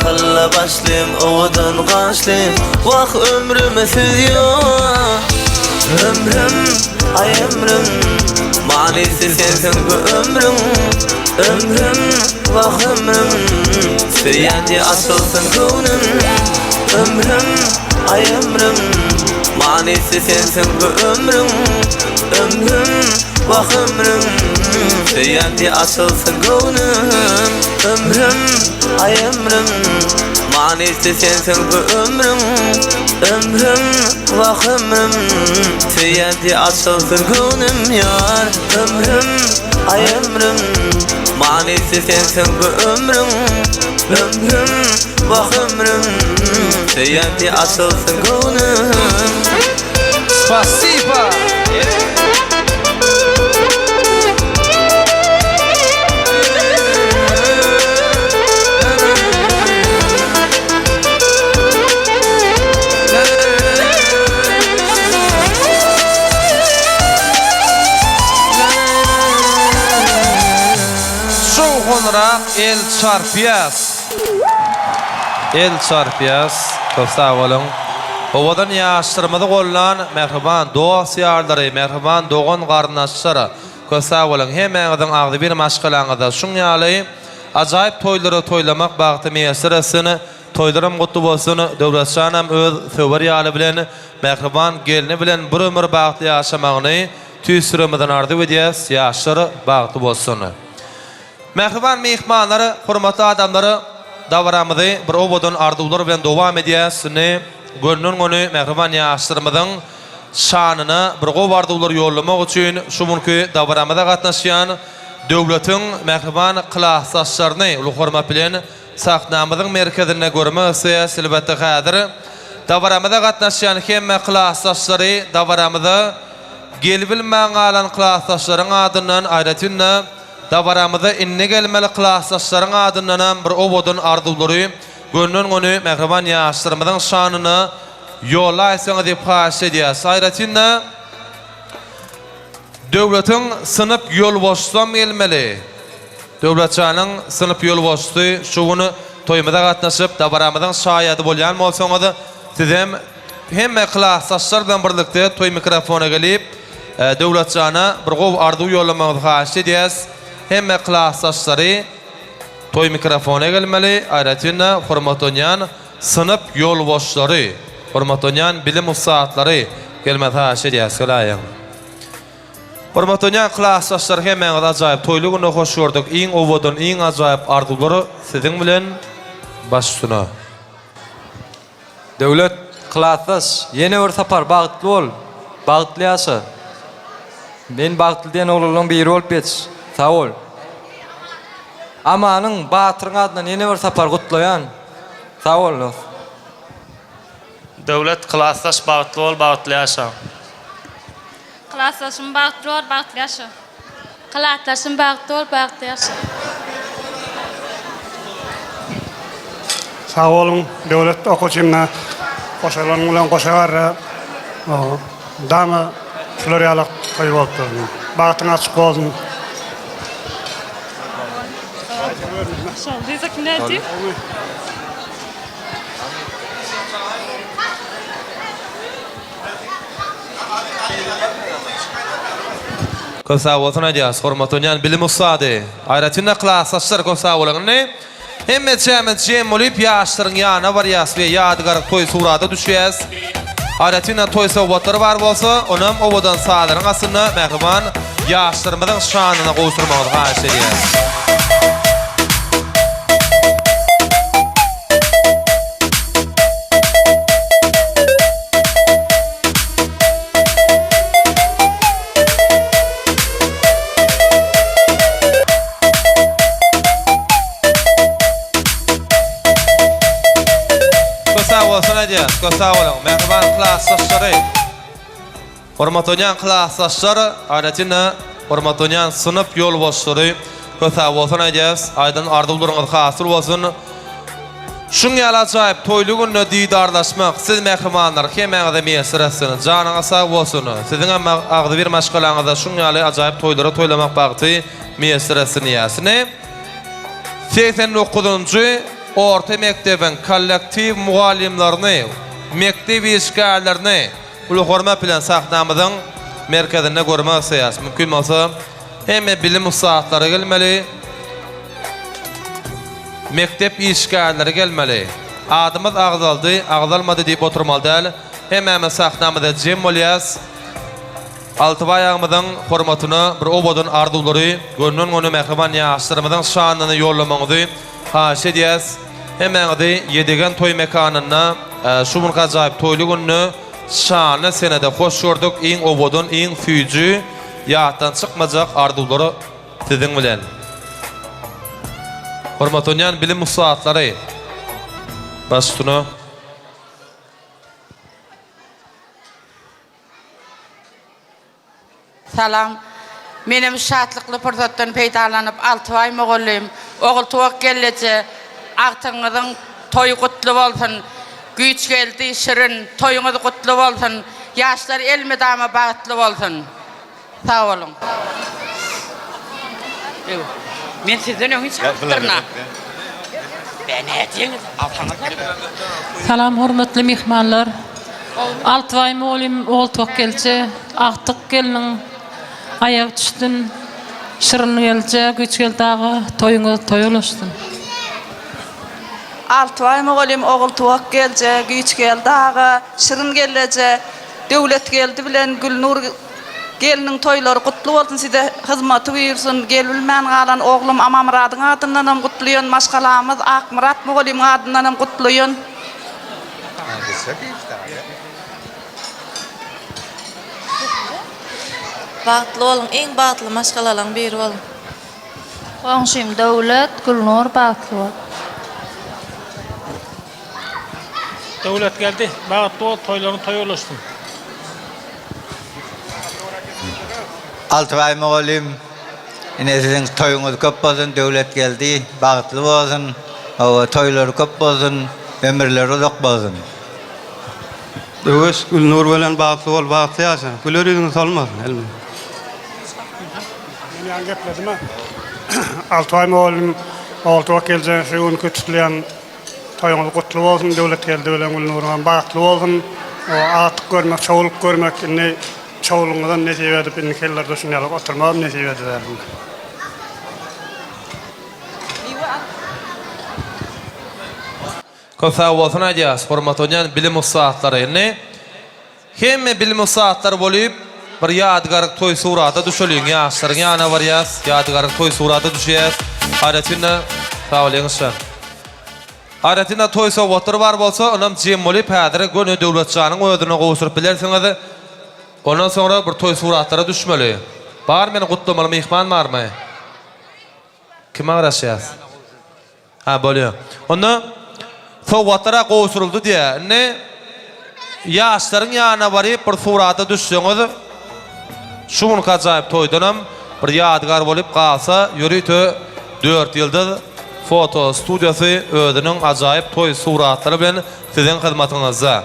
Akylly başlym, owadan gaşlym, wah ömrüm siz ýok. Ömrüm, aý ömrüm, manysy sensiň bu ömrüň. Ömrüm, wah ömrüm, söýýän diýe açylsyn göwnüm. Ömrüm, aý ömrüm, manysy sensiň bu ömrüň. Ömrüm, wah ömrüm, söýýän diýe açylsyn göwnüm. Ömrüm, aý ömrüm, manysy sensiň bu ömrüň. Ömrüm, wah ömrüm, söýýän diýe açylsyn göwnüm ýar. Ömrüm, aý ömrüm, manysy sensiň bu ömrüň. Ömrüm, wah ömrüm, söýýän diýe açylsyn göwnüm. Spasiba! Şowhunrak el çarpýas. El çarpýas. Köp sag boluň. Owadan ýaşlarymyzy gollan mähriban dost-ýarlary, mähriban dogan-garyndaşlar. Köp sag boluň. Hemmäňiziň agzybir maşgalaňyzda şuň ýaly ajaýyp toýlary toýlamak bagty miýesser etsin. Toýlaram gutly bolsun. Döwletjanam öz söwer ýaly bilen, mähriban gelni bilen bir ömür bagtly ýaşamagyny tüýs ýüregimizden arzuw edýäs. Ýaşlar bagtly bolsun. Mähriban myhmanlar, hormatly adamlar, dabaramyzy bir owadan arzuwlar bilen dowam edýäs. Indi gönden-göni mähriban ýaşlarymyzyň şanyna bir gowy arzuwlar ýollamak üçin şu günki dabaramyza gatnaşýan döwletiň mähriban klasdaşlaryny uly hormat bilen sahnamyzyň merkezinde görmek isleýäs. Elbetde häzir dabaramyza gatnaşýan hemme klasdaşlary dabaramyza gelibilmän galan klasdaşlaryň adyndan aýratyn-da Dabaramyza indi gelmeli klasdaşlaryň adyndanam bir owadan arzuwlary gönden-göni mähriban ýaşlarymyzyň şanyna ýollaýsaňyz diýip haýyş edýäs. Aýratyn-da Döwletiň synp ýolbaşçysam gelmeli. Döwletjanyň synp ýolbaşçysy şu gün toýumyza gatnaşyp dabaramyzyň şaýady bolýan bolsaňyz sizem Hemme klasdaşlar bilen birlikde toý mikrofona gelip, Döwletjana bir gowy arzuw ýollamagyňyzy haýyşt edýäs. Hemme klasdaşlary toý mikrofona gelmeli, aýratyn-da hormatlanýan synp ýolbaşçylary, hormatlanýan bilim ussatlary gelmegi haýyşt edýäs. Geläýiň. Hormatlanýan klasdaşlar hemmäňizi ajaýyp toýly günde hoş gördük. Iň owadan, iň ajaýyp arzuwlar siziň bilen baş üstüne. Döwlet, klasdaş, ýene bir sapar bagtly bol, bagtly ýaşa. Men bagtly diýen oglanlaň biri bolup ýetiş. Sag bol. Amanyň, Batyryň adyndan ýene bir sapar gutlaýan. Sag bol dos. Döwlet, klasdaş, bagtly bol, bagtly ýaşa. Klasdaşym bagtly bol, bagtly ýaşa. Klasdaşym bagtly bol, bagtly ýaşa. Sag boluň Döwlet okuwçymda goşalaryň bilen goşa garra dama şular ýalak toý bolup dursun. Bagtyň açyk bolsun. Köp sag bolsun aýdýas hormatlanýan bilim ussady. Aýratynda klasdaşlar köp sag boluň. Indi. Hemmeçämiz jem bolup ýaşlaryň ýanyna barýas we ýadygärlik toý surata düşýäs. Aýratynda toý sowgatlary bar bolsa, onam owadan sazlaryň astynda mähriban ýaşlarymyzyň şanyna gowşurmagyňyzy haýyş edýäs. Köp sag bolsun aýdýas. Köp sag boluň. Mähriban klasdaşlary. Hormatlanýan klasdaşlar, aýratyn-da hormatlanýan synp ýolbaşçylary köp sag bolsun aýdýas. Aýdan arzuwlaryňyz hasyl bolsun. Şuň ýaly ajaýyp toýly günde didarlaşmak siz mähribanlar hemmäňize miýesser etsin. Janyňyz sag bolsun. Siziňem agzybir maşgalaňyzda şuň ýaly ajaýyp toýlary toýlamak bagty miýesser etsin diýýäs. Ine, 89-njy orta mekdebiň kollektiw mugallymlaryny, mekdep işgärlerini uly hormat bilen sahnamyzyň merkezinde görmek isleýäris. Mümkin bolsa, hemme bilim ussatlary gelmeli, mekdep işgärleri gelmeli. Adymyz agzaldy, agzalmady diýip oturmaly däl. Hemmämiz sahnamyza jem bolýas. Altybaý agymyzyň hormatyna bir owadan arzuwlary gönden-göni mähriban ýaşlarymyzyň şanyna ýollamagyňyzy haýyş edýäs. Hemmäňizi Ýedigen toý mekanynda şu günki ajaýyp toýly günde şanly senede hoş gördük. Iň owadan, iň süýji, ýatdan çykmajak arzuwlar siziň bilen. Hormatlanýan bilim ussatlary, baş üstüne. Salam. Menem şu şatlykly pursatdan peýdalanyp Altybaý mugallym, Ogultuwak gelneje, agtygyňyzyň toýy gutly bolsun! Güýçgeldi, Şirin, toýuňyz gutly bolsun! Ýaşlar elmydama bagtly bolsun! Sag boluň. Men sizden öňi çakypdyryn-a. Bä nätýäňiz? Alsaňyzlar. Salam hormatly myhmanlar. Altybaý mugallym Ogultuwak gelje, agtyk gelniň aýagy düşsün. Şirin gelje, Güýçgeldi aga toýuňyz toýa ulaşsyn. Altybaý mugallym Ogultuwak gelje, Güýçgeldi aga, Şirin gelleje, Döwletgeldi bilen Gülnur Gelniň toýlary gutly bolsun size hyzmaty buýursyn gelibilmän galan oglum Amamyradyň adyndanam gutlaýan maşgalamyz Akmyrat mugallymyň adyndanam gutlaýan. Bagtly boluň iň bagtly maşgalalaň biri boluň. Goňşym Döwlet, Gülnur bagtly bol. Döwletgeldi, bagtly bol, toýlaryň toýa ulaşsyn. Altybaý mugallym, ine siziň toýuňyz köp bolsun, Döwletgeldi bagtly bolsun, hawa toýlary köp bolsun, ömürleri uzak bolsun. Öwez, Gülnur bilen bagtly bol, bagtly ýaşa. Güler ýüzüň solmasyn elmi. Men ýaňy gepledim-ä. Altybaý mugallym, Ogultuwak geljegiň şu günki tutulýan Toýuňyz gutly bolsun Döwletgeldi bilen Gülnuryňam bagtly bolsun. Agtyk görmek, çowluk görmek indi çowlugyňyzam nesip edip indiki ýyllarda şuny ýaly oturmagam nesip edibersin. Köp sag bolsun aýdýas hormatlanýan bilim ussatlary indi hemme bilim ussatlary bolyp bir ýadygärlik toý surata düşeliň ýaşlaryň ýanyna barýas ýadygärlik toý surata düşýäs aýratynda sag bol ýeňişjan aýratynda toý sowgatlary bar bolsa onam jem bolyp häzir göni Döwletjanyň özüne gowşuryp bilersiňiz ondan soňra bir toý suratlara düşmeli bar meni gutlamaly myhman barmy kime garaşýas. Ha bolýa. Onda sowgatlar-a gowşuryldy diýýä. Indi ýaşlaryň ýanyna baryp bir surata düşseňiz, şu günki ajaýyp toýdanam bir ýadygär bolup galsa, ýörite Dört ýyldyz foto studiýasy özüniň ajaýyp toý suratlary bilen siziň hyzmatyňyzda.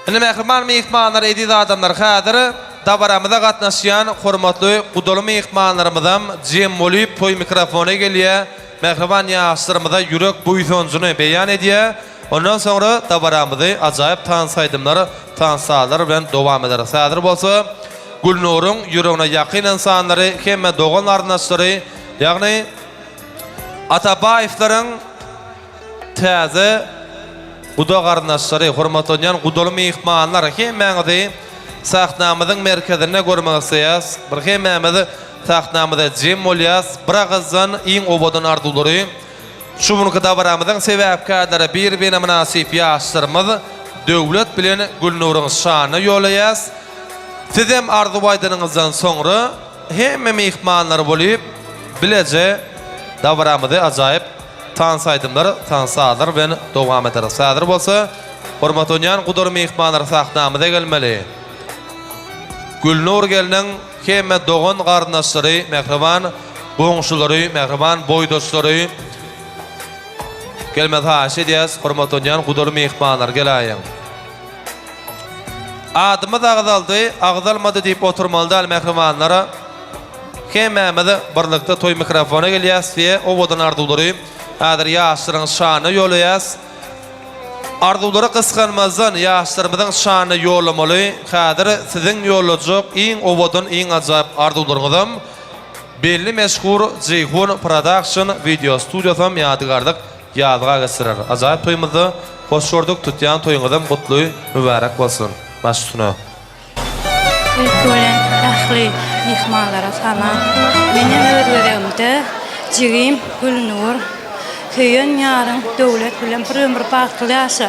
Indi mähriban myhmanlar, eziz adamlar, häzir dabaramyza gatnaşýan hormatly gudaly myhmanlarymyzam jem bolyp toý mikrofona gelýär, mähriban ýaşlarymyza ýürek buýsanjyny beýan edýär. Ondan soňra dabaramyzy ajaýyp tans aýdymlar, tans sazlar bilen dowam ederis. Häzir bolsa Gülnuryň ýüregine ýakyn ynsanlary, hemme dogan-garyndaşlary, ýagny. Atabaýewleriň täze guda garyndaşlary, hormatlanýan gudaly myhmanlar, hemmäňizi sahnamyzyň merkezinde görmek isleýäs. Bir hemmämiz sahnamyza jem bolýas. Bir agyzdan iň owadan arzuwlary şu günki dabaramyzyň sebäpkärleri bir-birine mynasyp ýaşlarymyz Döwlet bilen Gülnuryň şanyna ýolaýas. Sizem arzuw aýdanyňyzdan soňra hemme myhmanlar bolyp bileje dabaramyzy ajaýyp tans aýdymlar, tans sazlar bilen dowam ederis. Häzir bolsa hormatlanýan gudar myhmanlar sahnamyza gelmeli. Gülnur gelniň hemme dogan garyndaşlary, mähriban goňşulary, mähriban boýdaşlary gelmegi haýyş edýäs. Hormatlanýan gudar myhmanlar geläýiň. Adymyz agzaldy, agzalmady diýip oturmaly däl mähribanlar. Hemmämiz birlikde toý mikrofona gelýäs we owadan arzuwlary häzir ýaşlaryň şanyna ýolaýas. Arzuwlary gysganmazdan ýaşlarymyzyň şanyna ýollamaly. Häzir siziň ýollajak iň owadan, iň ajaýyp arzuwlaryňyzam belli meşhur Jeýhun Production wideo studiýasam ýadygärlik Ýazga geçirer. Ajaýyp toýumyzda hoş gördük tutýan toýuňyzam gutly mübärek bolsun. Baş üstüne. Ilki bilen ähli myhmanlara salam. Menem öz gezegimde jigim Gülnur, söýen ýaryň Döwlet bilen bir ömür bagtly ýaşa.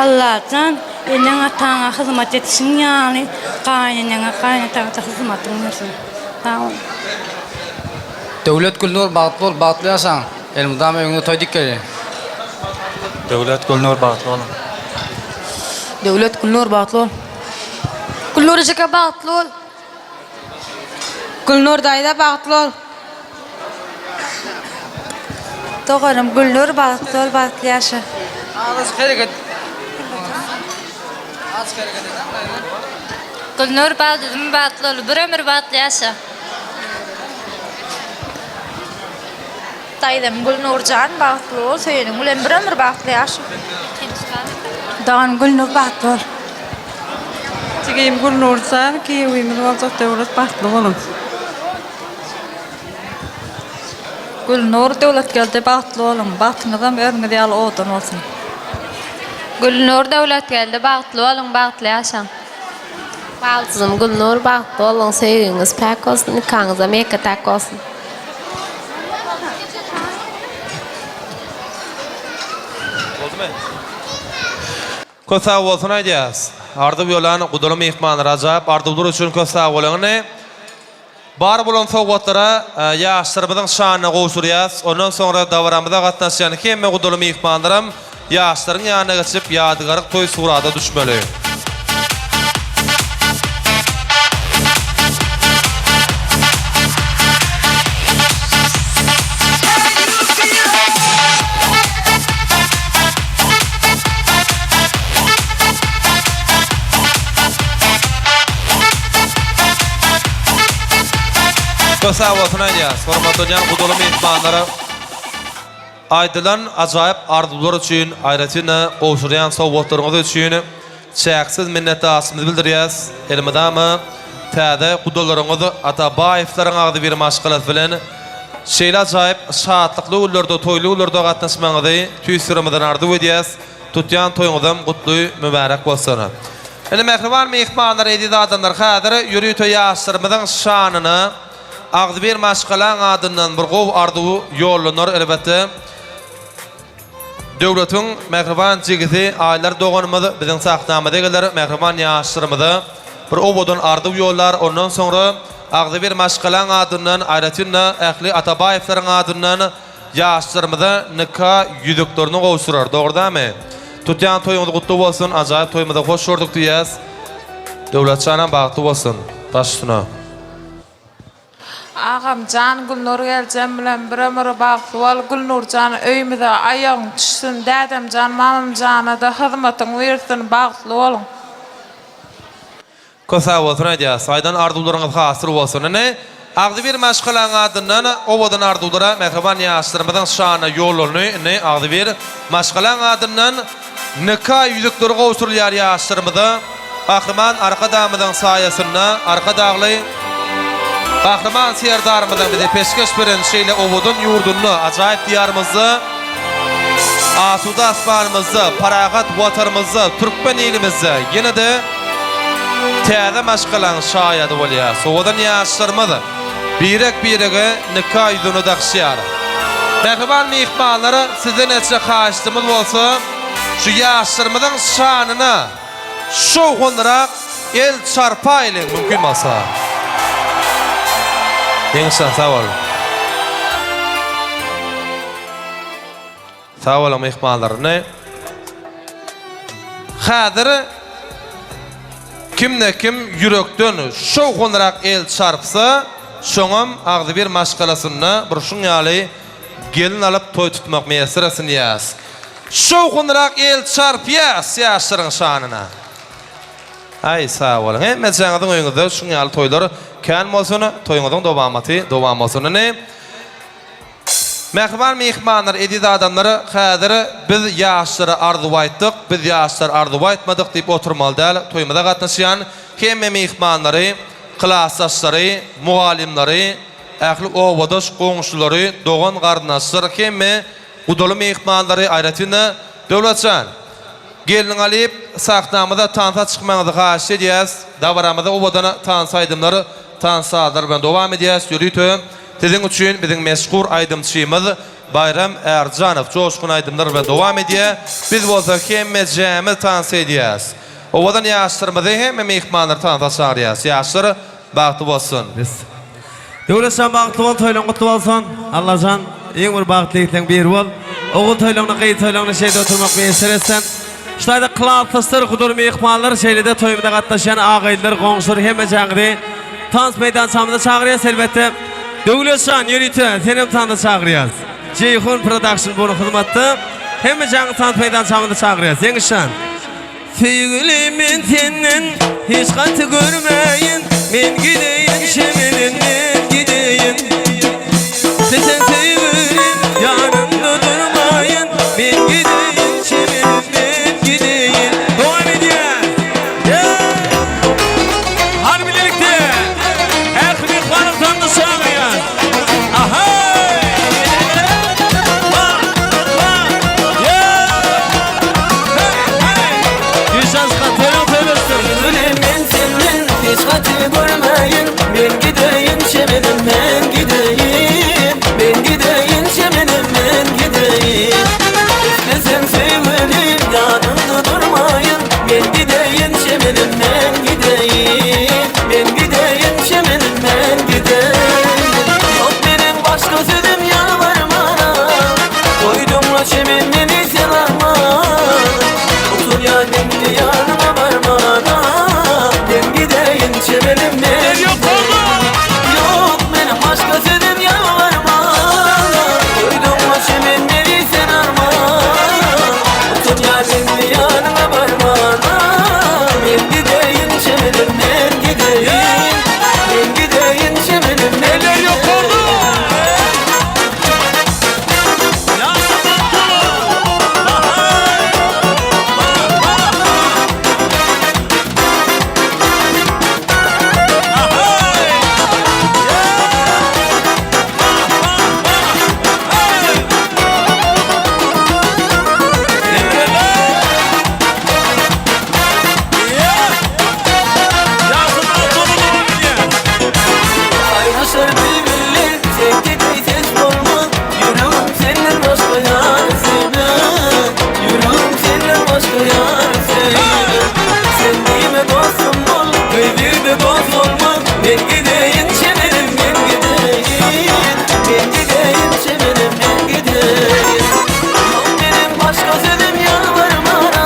Allajan eneň-ataňa hyzmat edişiň ýaly gaýyneneňe, gaýynataňa-da hyzmatyň bersin. Sag boluň. Döwlet Gülnur bagtly bol bagtly ýaşaň. Elmydama öňüňde toý dikeli. Döwlet Gülnur bagtly boluň. Döwlet Gülnur bagtly bol. Gülnur ejeke bagtly bol. Gülnur daýza bagtly bol. Doganym Gülnur bagtly bol bagtly ýaşa. Azajyk hereket. Azajyk hereket eden daýza. Gülnur baldyzym bagtly bol bir ömür bagtly ýaşa. Daýzam Gülnurjan bagtly bol söýeniň bilen bir ömür bagtly ýaşa. Doganym Gülnur bagtly bol. Jigim Gülnurjan giýewimiz boljak Döwlet bagtly boluň. Gülnur Döwletgeldi bagtly boluň bagtyňyzam özüňiz ýaly owadan bolsun. Gülnur Döwletgeldi bagtly boluň bagtly ýaşaň. Baldyzym Gülnur bagtly boluň söýgiňiz päk bolsun nikaňyzam ýeke täk bolsun. Boldumy? Köp sag bolsun aýdýas. Arzuw ýolan gudaly myhmanlar ajaýyp arzuwlar üçin köp sag boluň indi. Bar bolan sowgatlara ýaşlarymyzyň şanyna gowşurýas. Ondan soňra dabaramyza gatnaşýan hemme gudaly myhmanlaram ýaşlaryň ýanyna geçip ýadygärlik toý surata düşmeli. Köp sag bolsun aýdýas hormatlanýan gudaly myhmanlara aýdylan ajaýyp arzuwlar üçin aýratynda gowşurýan sowgatlaryňyz üçin çäksiz minnetdarçylygymyzy bildirýäs elmydama täze gudalaryňyz Atabaýewleriň agzybir maşgalasy bilen şeýle ajaýyp şatlykly günlerde toýly günlerde gatnaşmagyňyzy tüýs ýüregimizden arzuw edýäs Tutýan toýuňyzam gutly mübärek bolsun. Indi mähriban myhmanlar, eziz adamlar, häzir ýörite ýaşlarymyzyň şanyna agzybir maşgalaň adyndan bir gowy arzuw ýollanar elbetde. Döwletiň mähriban jigisi Aýlar doganymyz biziň sahnamyza geler, mähriban ýaşlarymyza bir owadan arzuw ýollar, ondan soňra agzybir maşgalaň adyndan, aýratyn-da ähli Atabaýewleriň adyndan Ýaşlarymyza nika ýüzüklerini gowşurar, dogry dämi? Tutýan toýuňyz gutly bolsun, ajaýyp toýumyza hoş gördük diýýäs. Döwletjanam bagtly bolsun. Baş üstüne. Agamjan Gülnur geljem bilen bir ömür bagtly bol Gülnurjan öýümize aýagyň düşsün dädemjan mamamjanada hyzmatyň buýursyn bagtly boluň. Köp sag bolsun aýdýas. Aýdan arzuwlaryňyz hasyl bolsun. Indi agzybir maşgalaň adyndan owadan arzuwlara mähriban ýaşlarymyzyň şanyna ýollandy. Indi agzybir maşgalaň adyndan nika ýüzükleri gowşurylýar ýaşlarymyza. Gahryman Arkadagymyzyň saýasynda Arkadagly. Gahryman Serdarymyzyň bize peşgeş beren şeýle owadan ýurdunda, ajaýyp Diýarymyzda, asuda asmanymyzda, parahat Watanymyzda, türkmen ilimizde ýene-de täze maşgalaň şaýady bolýarys. Owadan ýaşlarymyz birek-birege nika ýüzügini dakyşýar. Mähriban myhmanlar, sizden etjek haýyştymyz bolsa, şu ýaşlarymyzyň şanyna şowhunlyrak el çarpaýlyň mümkin bolsa. Ýeňiş jan sag bol. Sag boluň myhmanlar. Indi häzir kimde kim ýürekden şowhunlyrak el çarpsa, şoňam agzybir maşgalasynda bir şuň ýaly gelin alyp toý tutmak miýesser etsin diýýäs. Şowhunrak el çarpýas ýaşlaryň şanyna. Aý sag boluň. Hemmejaňyzyň öýüňizde şuň ýaly toýlar kän bolsun, toýuňyzyň dowamaty dowam bolsun. Indi Mähriban myhmanlar, eziz adamlar, häzir biz ýaşlara arzuw aýtdyk, biz ýaşlar arzuw aýtmadyk diýip oturmaly däl. Toýumyza gatnaşýan hemme myhmanlary, klasdaşlary, mugallymlary, ähli obadaş goňşulary, dogan-garyndaşlar hemme Gudaly myhmanlary aýratyn-da Döwletjan, gelniňi alyp, sahnamyza tansa çykmagyňyzy haýyşt edýäs. Dabaramyzy owadan tans aýdymlar, tans sazlar bilen dowam edýäs. Ýörite siziň üçin biziň meşhur aýdymçymyz Baýram Ärjanow joşgun aýdymlar bilen dowam edýär. Biz bolsa hemmejämiz tans edýäs. Owadan ýaşlarymyzy hemme myhmanlary tansa çagyrýas. Ýaşlar bagtly bolsun. Döwletjan bagtly bol toýlaň gutly bolsun Allajan iň bir bagtly ýigitleň biri bol Ogul toýlaňda gyz toýlaňda şeýde oturmak miýesser etsin Şutaýda klasdaşlar gudur myhmanlar şeýlede toýumyza gatnaşýan agaýlylar goňşular hemmejaňyzy tans meýdançamyza çagyrýas elbetde Döwletjan ýörite senem tansa çagyrýas Jeýhun production bu hyzmatda hemmejaňyzy tans meýdançamyza çagyrýas Ýeňişjan. Söýgüli men senden hiç gaty görmäýin Men gideýin şemelen men gideýin Sen söýgülim ýanymda durmaýyn Men gideýin şemelen men gideýin Dowam edýäs Hany bilelikde Ähli myhmanyň sanyny çagyrýas Ahaý Ba ba Men senden hiç gaty görmäýin Men gideýin çemenim men gideýin Men gideýin çemenim men gideýin Isleseň söýgülim ýanyňda durmaýyn Men gideýin çemenim men gideýin Men gideýin çemenim men gideýin Ýok meniň başga sözüm ýalbarmana Goýduňla çemen meni sen arman Oturýan indi ýanyňa barmana Men gideýin çemenim men gideýin Ýok meniň başga sözüm ýalbarmana Goýduňla çemen meni sen arman Oturýan indi ýanyňa barmana Men gideýin çemenim men gideýin Men gideýin çemenim men gideýin. Aýryşar bilbiller tek-tek ses bolmaz Ýüregim senden başga ýar söýmez Ýüregim senden başga ýar söýmez Sen diýme dostum bol, Gyz-ýigide dost bolmaz Men gideýin çemenim men gideýin Men gideýin çemenim men gideýin Ýok meniň başga sözüm ýalbarmana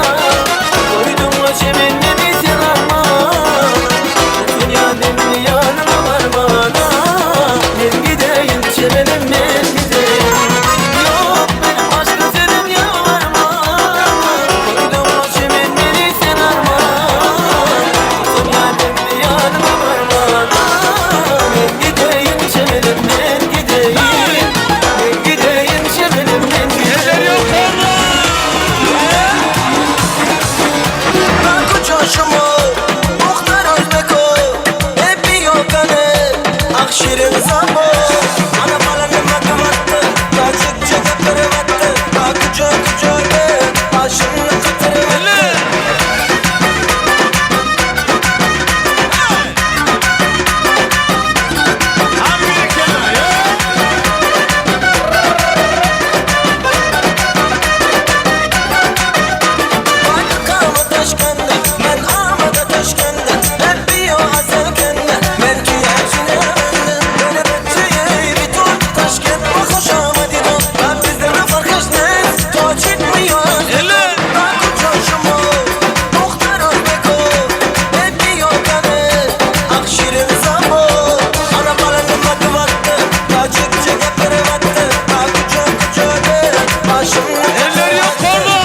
Goýduňla çemen meni sen arman Dünýä demli ýanyňa barmana Men gideýin çemenim men gideýin Ýok meniň başga sözüm ýalbarmana Goýduňla çemen meni sen arman Dünýä demli ýanyňa barmana. şirin zabo Ana bala nima qilyapti Tojikcha gapiryapti Ha kucha kuchada Boshimni qatiryapti Eller yukarıda.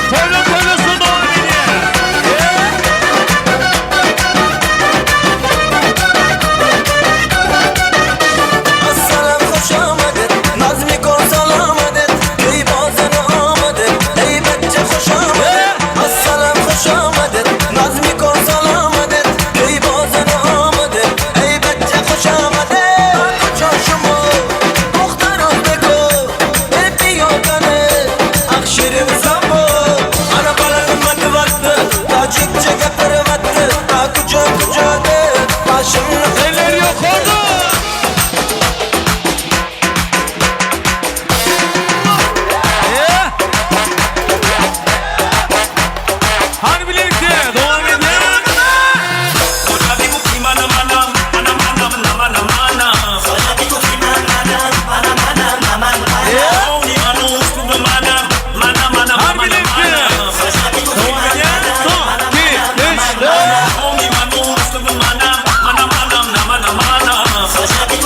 Toyla toylasın doğru beni. Assalam hoş amadet Nazmi kor salamadet Köy bazen amadet Heybetçe hoş amadet Assalam hoş amadet Nazmi kor salamadet Köy bazen amadet Heybetçe hoş amadet Koçoşumu Muhtar Özbeko Hep yokane Akşirin zabo Ana balanın matı vattı Tacikçe gapırı vattı Ta kuca kuca de Başımla Eller yukarıda. Hadi birlikte devam edelim. Hadi birlikte. Devam edelim. Son, iki, üç, dört.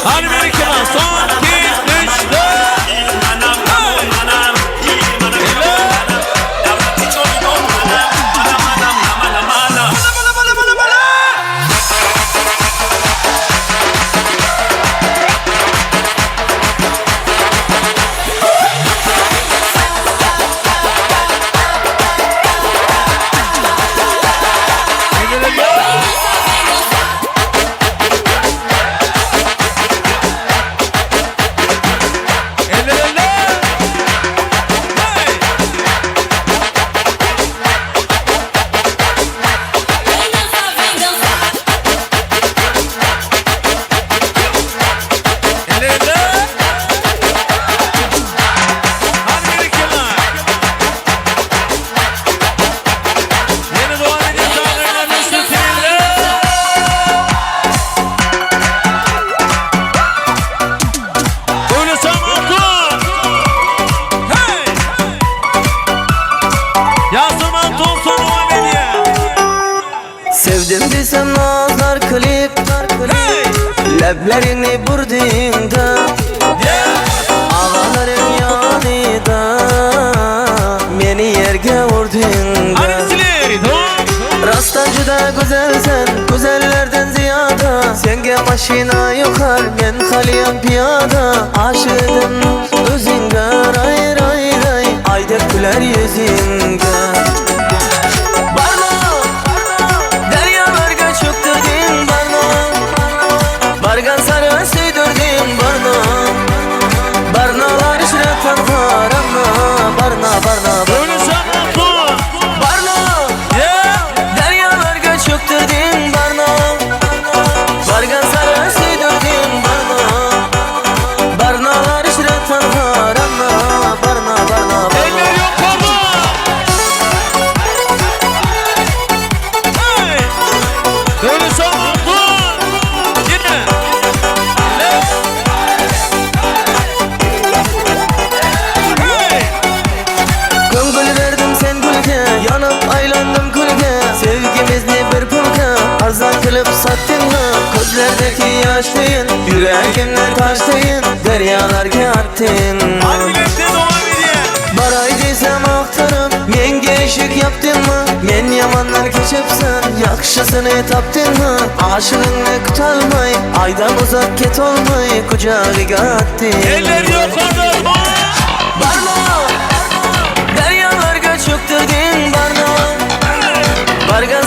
Hadi birlikte. Son, iki, üç, dört. Eller eller. Hey. Eller eller. Hadi birlikte. Yeni doğan insanların üstüne. Böyle sen oldu. Hey! Yasemin Tosun Ahmediye. Sevdim desem nazlar klip Leblerini burdingda Ağaların yanida Meni yerge vurdingda Hangisini? Tamam. Rastdan juda güzelsen Güzellerden ziyada Senga mashina yoqar Men haliyam piyoda Aşığım o'zingga Ray ray ray Aydek güler yüzüngə Barno Deryalarga çöktürdün Barno Bargan sarı süydürdün Barno Barnalar işretan haramna Barna barna Böyle barna sen oldu. Barno Yeah. Deryalarga çöktürdün Barno Bargan sarı süydürdün Barno Barnalar işretan haramna Barna barna barna Eller yukarıda. Hey! Böyle sen oldu. Yine. Hey! Köngül verdim sen gülge Yanıp aylandım külge Sevgimizni bir pulga Arzan kılıp sattın mı Gözlerdeki yaş değil Yüreğimden taş değil Deryalarga attın Hadi birlikte devam edelim. Baray desem aktarım Menge işik yaptın mı Men yamanlar keçipsin Yaxşısını tapdın mı Aşığını kütəlmay Aydan uzak ket olmay Kucağıga attın Eller yukarıda. Barno Deryalarga çöktürdün Barno Bargan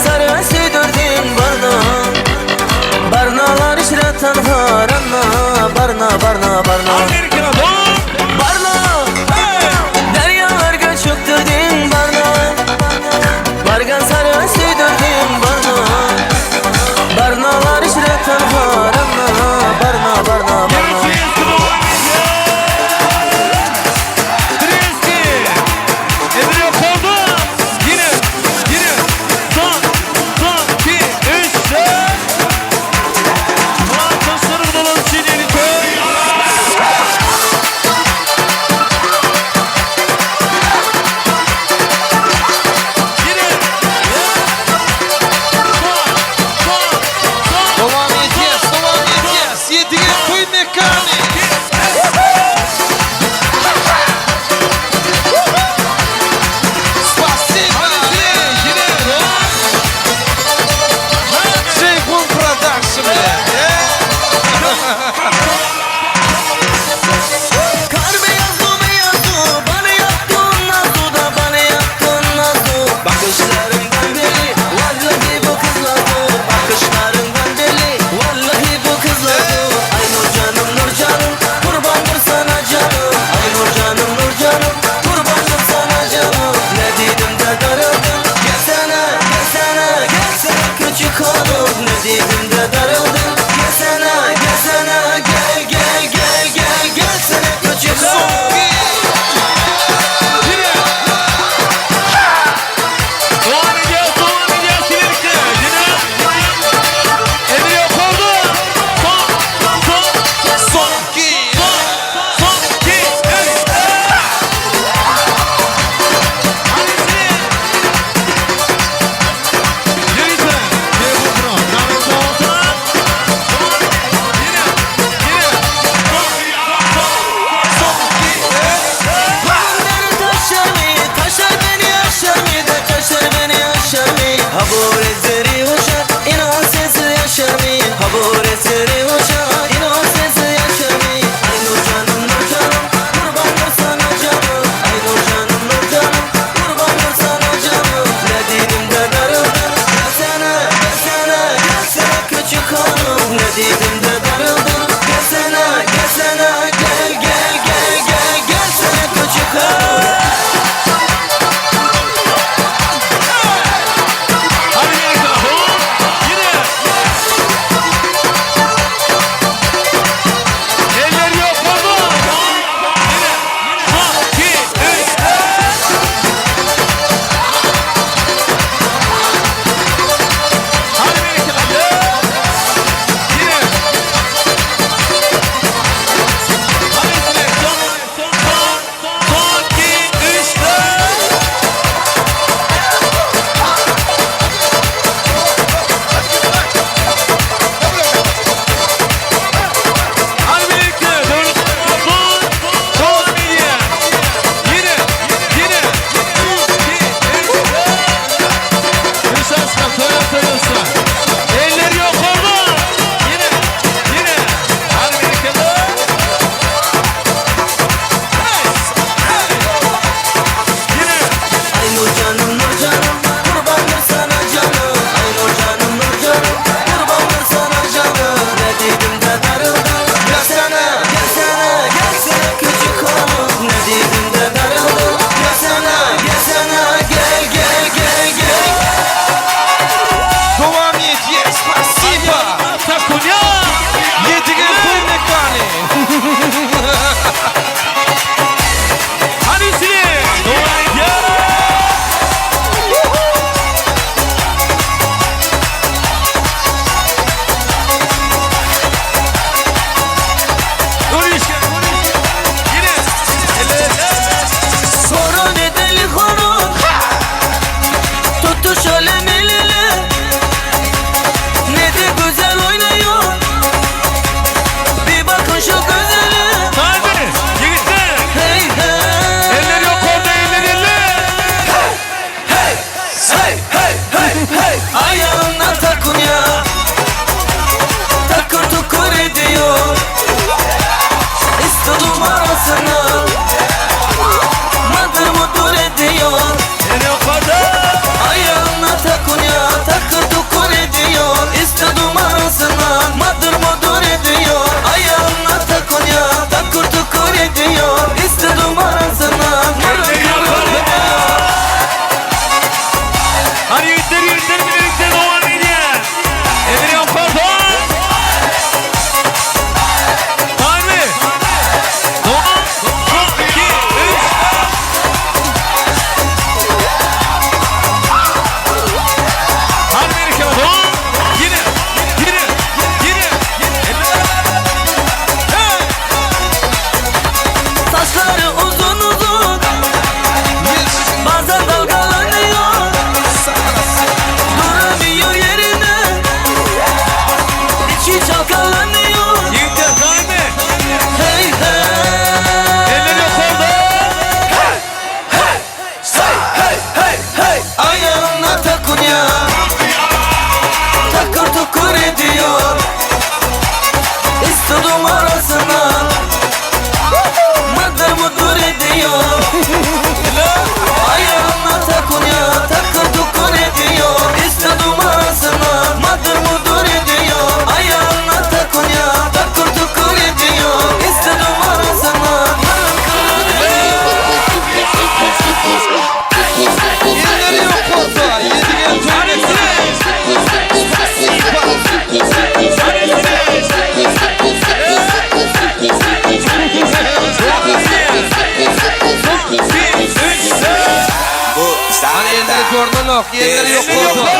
Ýok, elleri ýokarda.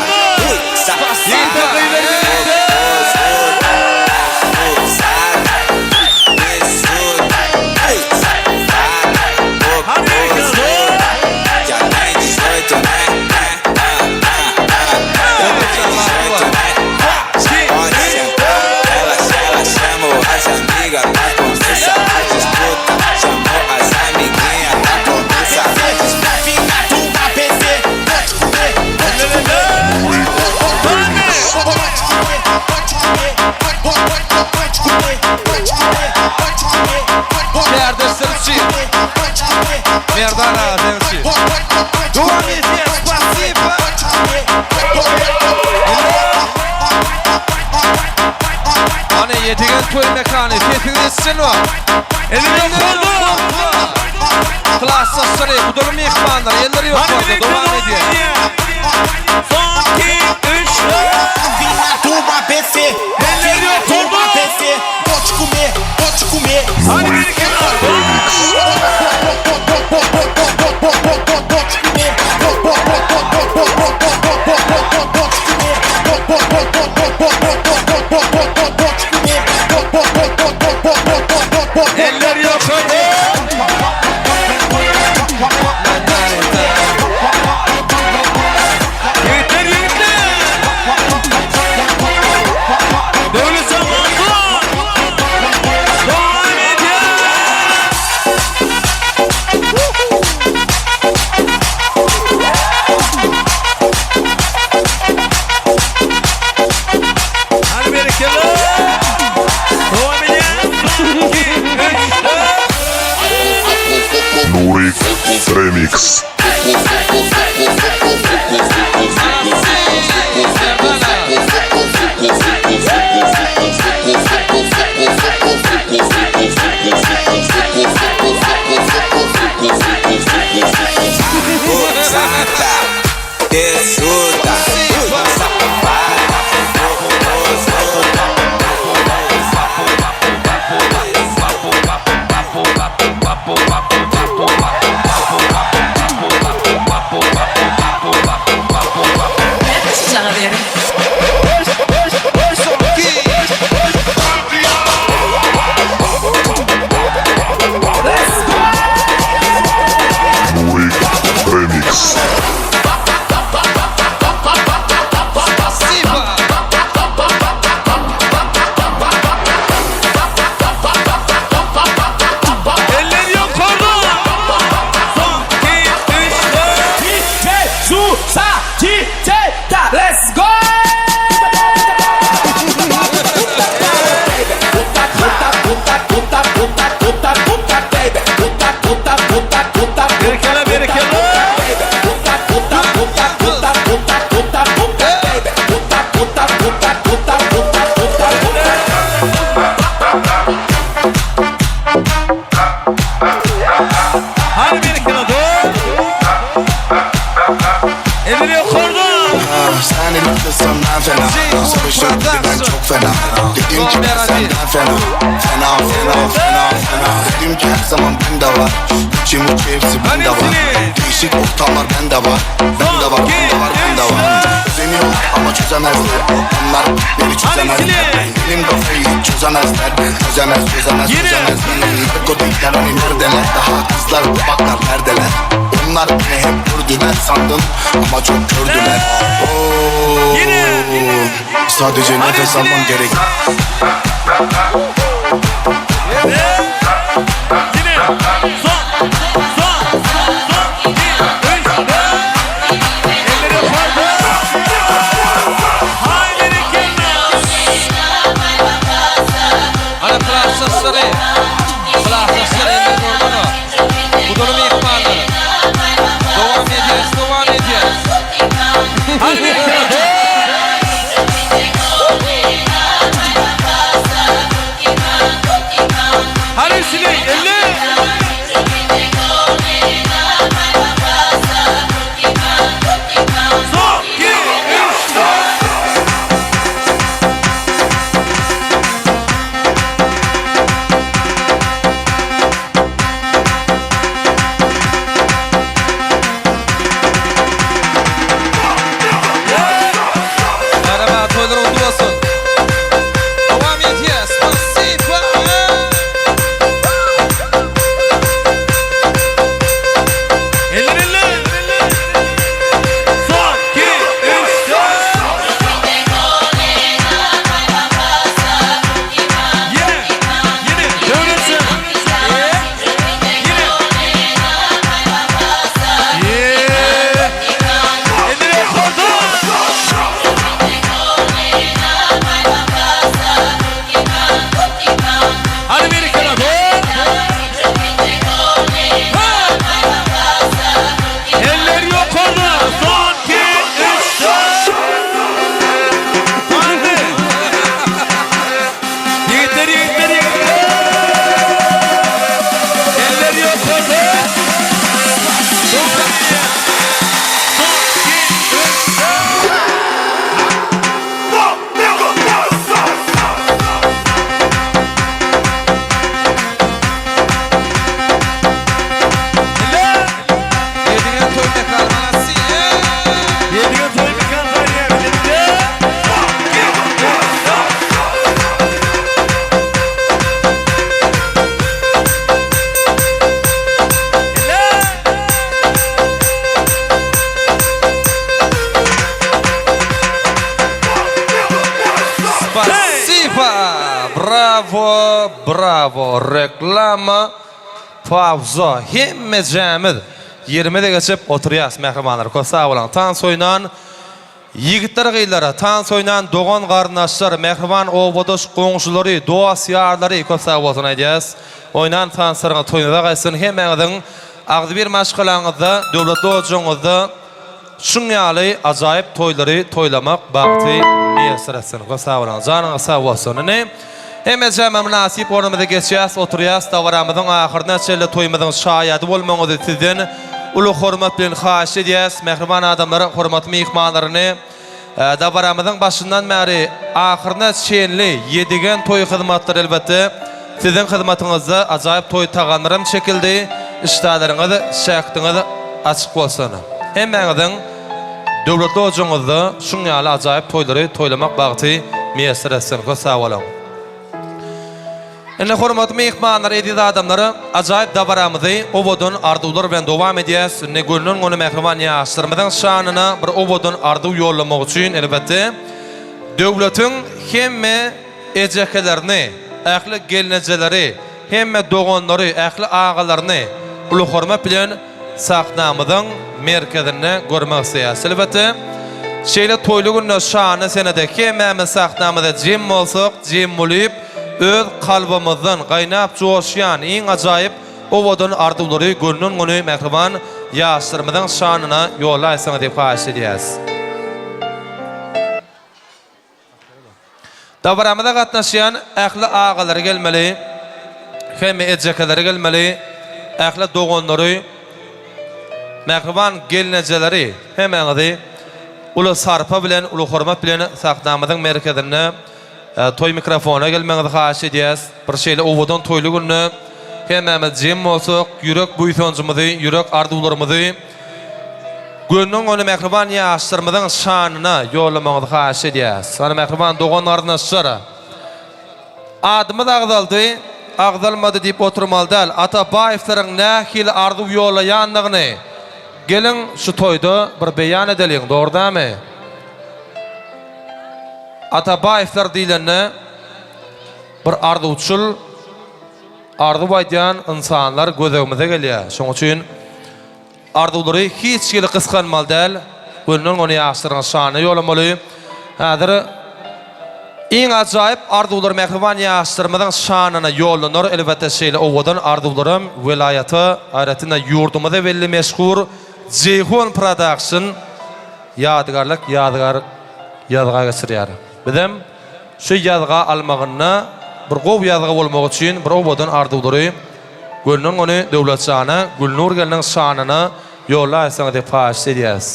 Ýigitler gyzlar birlikde. Kärdeşler üçin. Merdan aga seň üçin. Dowam edýär, spasiba. Hany Ýedigen toý mekany sesiňiz eşitsin wah. Elleri ýokarda. Klasdaşlary, gudaly myhmanlar, elleri ýokarda dowam edýär. Son 2 3 4 Elleri ýokarda. Hany berekella. Eller ýokarda. Ýigitler ýigitler. Döwlet zamanly. Dowam edýär. Hany berekella. Dowam edýär. 2 3 4 Nurik Remix. Nurik Remix. Eller ýokarda. Son 2 3 4 Let's go! Berekella berekella. Hany berekella dur. Eller ýokarda. Sen elbise ben fena Sarışın ben çok fena Dedim ki ben senden fena Fena fena fena fena Dedim ki her zaman bende var İçim uçu hepsi bende var Değişik ortamlar bende var Bende var bende var bende var Özeniyorlar ama çözemezler Onlar beni çözemezler Benim kafayı hiç çözemezler Çözemez çözemez çözemez Narkotikler hani neredeler Daha kızlar tabaklar neredeler Onlar beni hep gördüler sandım Ama çok gördüler Oo. Sadece nefes almam gerek Yine son son son 2 3 4 Eller ýokarda. Haý berekella. Hany klasdaşlary, klasdaşlar elleri ýokarda. Gudaly myhmanlar. Dowam edýäris, dowam edýäris. Hany berekella dur. Hany sile eller. Pauza brawo reklama pauza hemmejämiz ýerimize geçip oturýas mähribanlar köp sag boluň tans oýnan ýigitler gyzlar tans oýnan dogan garyndaşlar mähriban obadaş goňşulary dos ýarlary köp sag bolsun aýdýas oýnan tanslaryňyz toýuňyza gaýtsyn hemmäňiziň agzybir maşgalaňyzda döwletli ojagyňyzda Şuň ýaly ajaýyp toýlary toýlamak bagty miýesser etsin. Köp sag boluň. Janyňyz sag bolsun. Indi hemmejäme mynasyp ornumyza geçýäs, oturýas. Dabaramyzyň ahyryna çenli toýumyzyň şaýady bolmagyňyzy sizden uly hormat bilen haýyş edýäs. Mähriban adamlar, hormatly myhmanlar indi Dabaramyzyň başyndan bäri ahyryna çenli ýedigen toý hyzmatlary elbetde siziň hyzmatyňyzda ajaýyp toý tagamlaram çekildi. Işdäleriňiz, şähdiňiz açyk bolsun. Hemmäňiziň döwletli ojagyňyzda şuň ýaly ajaýyp toýlary toýlamak bagty miýesser etsin. Köp sag boluň. Indi hormatly myhmanlar, eziz adamlar, ajaýyp dabaramyzy owadan arzuwlar bilen dowam edýäs. Indi gönden-göni mähriban ýaşlarymyzyň şanyna bir owadan arzuw ýollamak üçin, elbetde, döwletiň hemme ejekelerini, ähli gelnejeleri, hemme doganlary, ähli agalaryny uly hormat bilen sahnamyzyň merkezinde görmek isleýäris. Elbetde, şeýle toýly günde, şanly senede hemmämiz sahnamyza jem bolsak, jem bolyp, öz kalbymyzdan gaýnap joşýan iň ajaýyp owadan arzuwlary gönden-göni mähriban ýaşlarymyzyň şanyna ýollaýsaňyz diýip haýyş edýäris. Dabaramyza gatnaşýan ähli agalary gelmeli, hemme ejekeleri gelmeli, ähli doganlary, mähriban gelnejeleri hemmäňizi uly sarpa bilen, uly hormat bilen sahnamyzyň merkezinde toý mikrofona gelmegiňizi haýyş edýäs. Bir şeýle owadan toýly günde hemmämiz jem bolsak, ýürek buýsanjymyzy, ýürek arzuwlarymyzy Gönden-göni mähriban ýaşlarymyzyň şanyna ýollamagyňyzy haýyş edýäris. Hany mähriban dogan-garyndaşlar! Adymyz agzaldy, agzalmady diýip oturmaly däl. Atabaýewleriň nähili arzuw ýollaýandygyny geliň şu toýda bir beýan edeliň, dogry dälmi? Atabaýewler diýlende bir arzuwçyl, arzuw aýdýan ynsanlar gözegimize gelýär. Şonuň üçin Arzuwlary hiç hili gysganmaly däl, gönden-göni ýaşlaryň şanyna ýolamaly. Häzir iň ajaýyp arzuwlar mähriban ýaşlarymyzyň şanyna ýollanar. Elbetde şeýle owadan arzuwlaram welaýata, aýratyn-da ýurdumyza belli meşhur Jeýhun Production ýadygärlik ýazgar ýazga geçirýär. Bizem şu ýazga almagynda bir gowy ýazgy bolmagy üçin bir owadan arzuwlary Gönden-göni Döwletjana, Gülnur gelniň şanyna ýollaýsaňyz diýip haýyşt edýäs.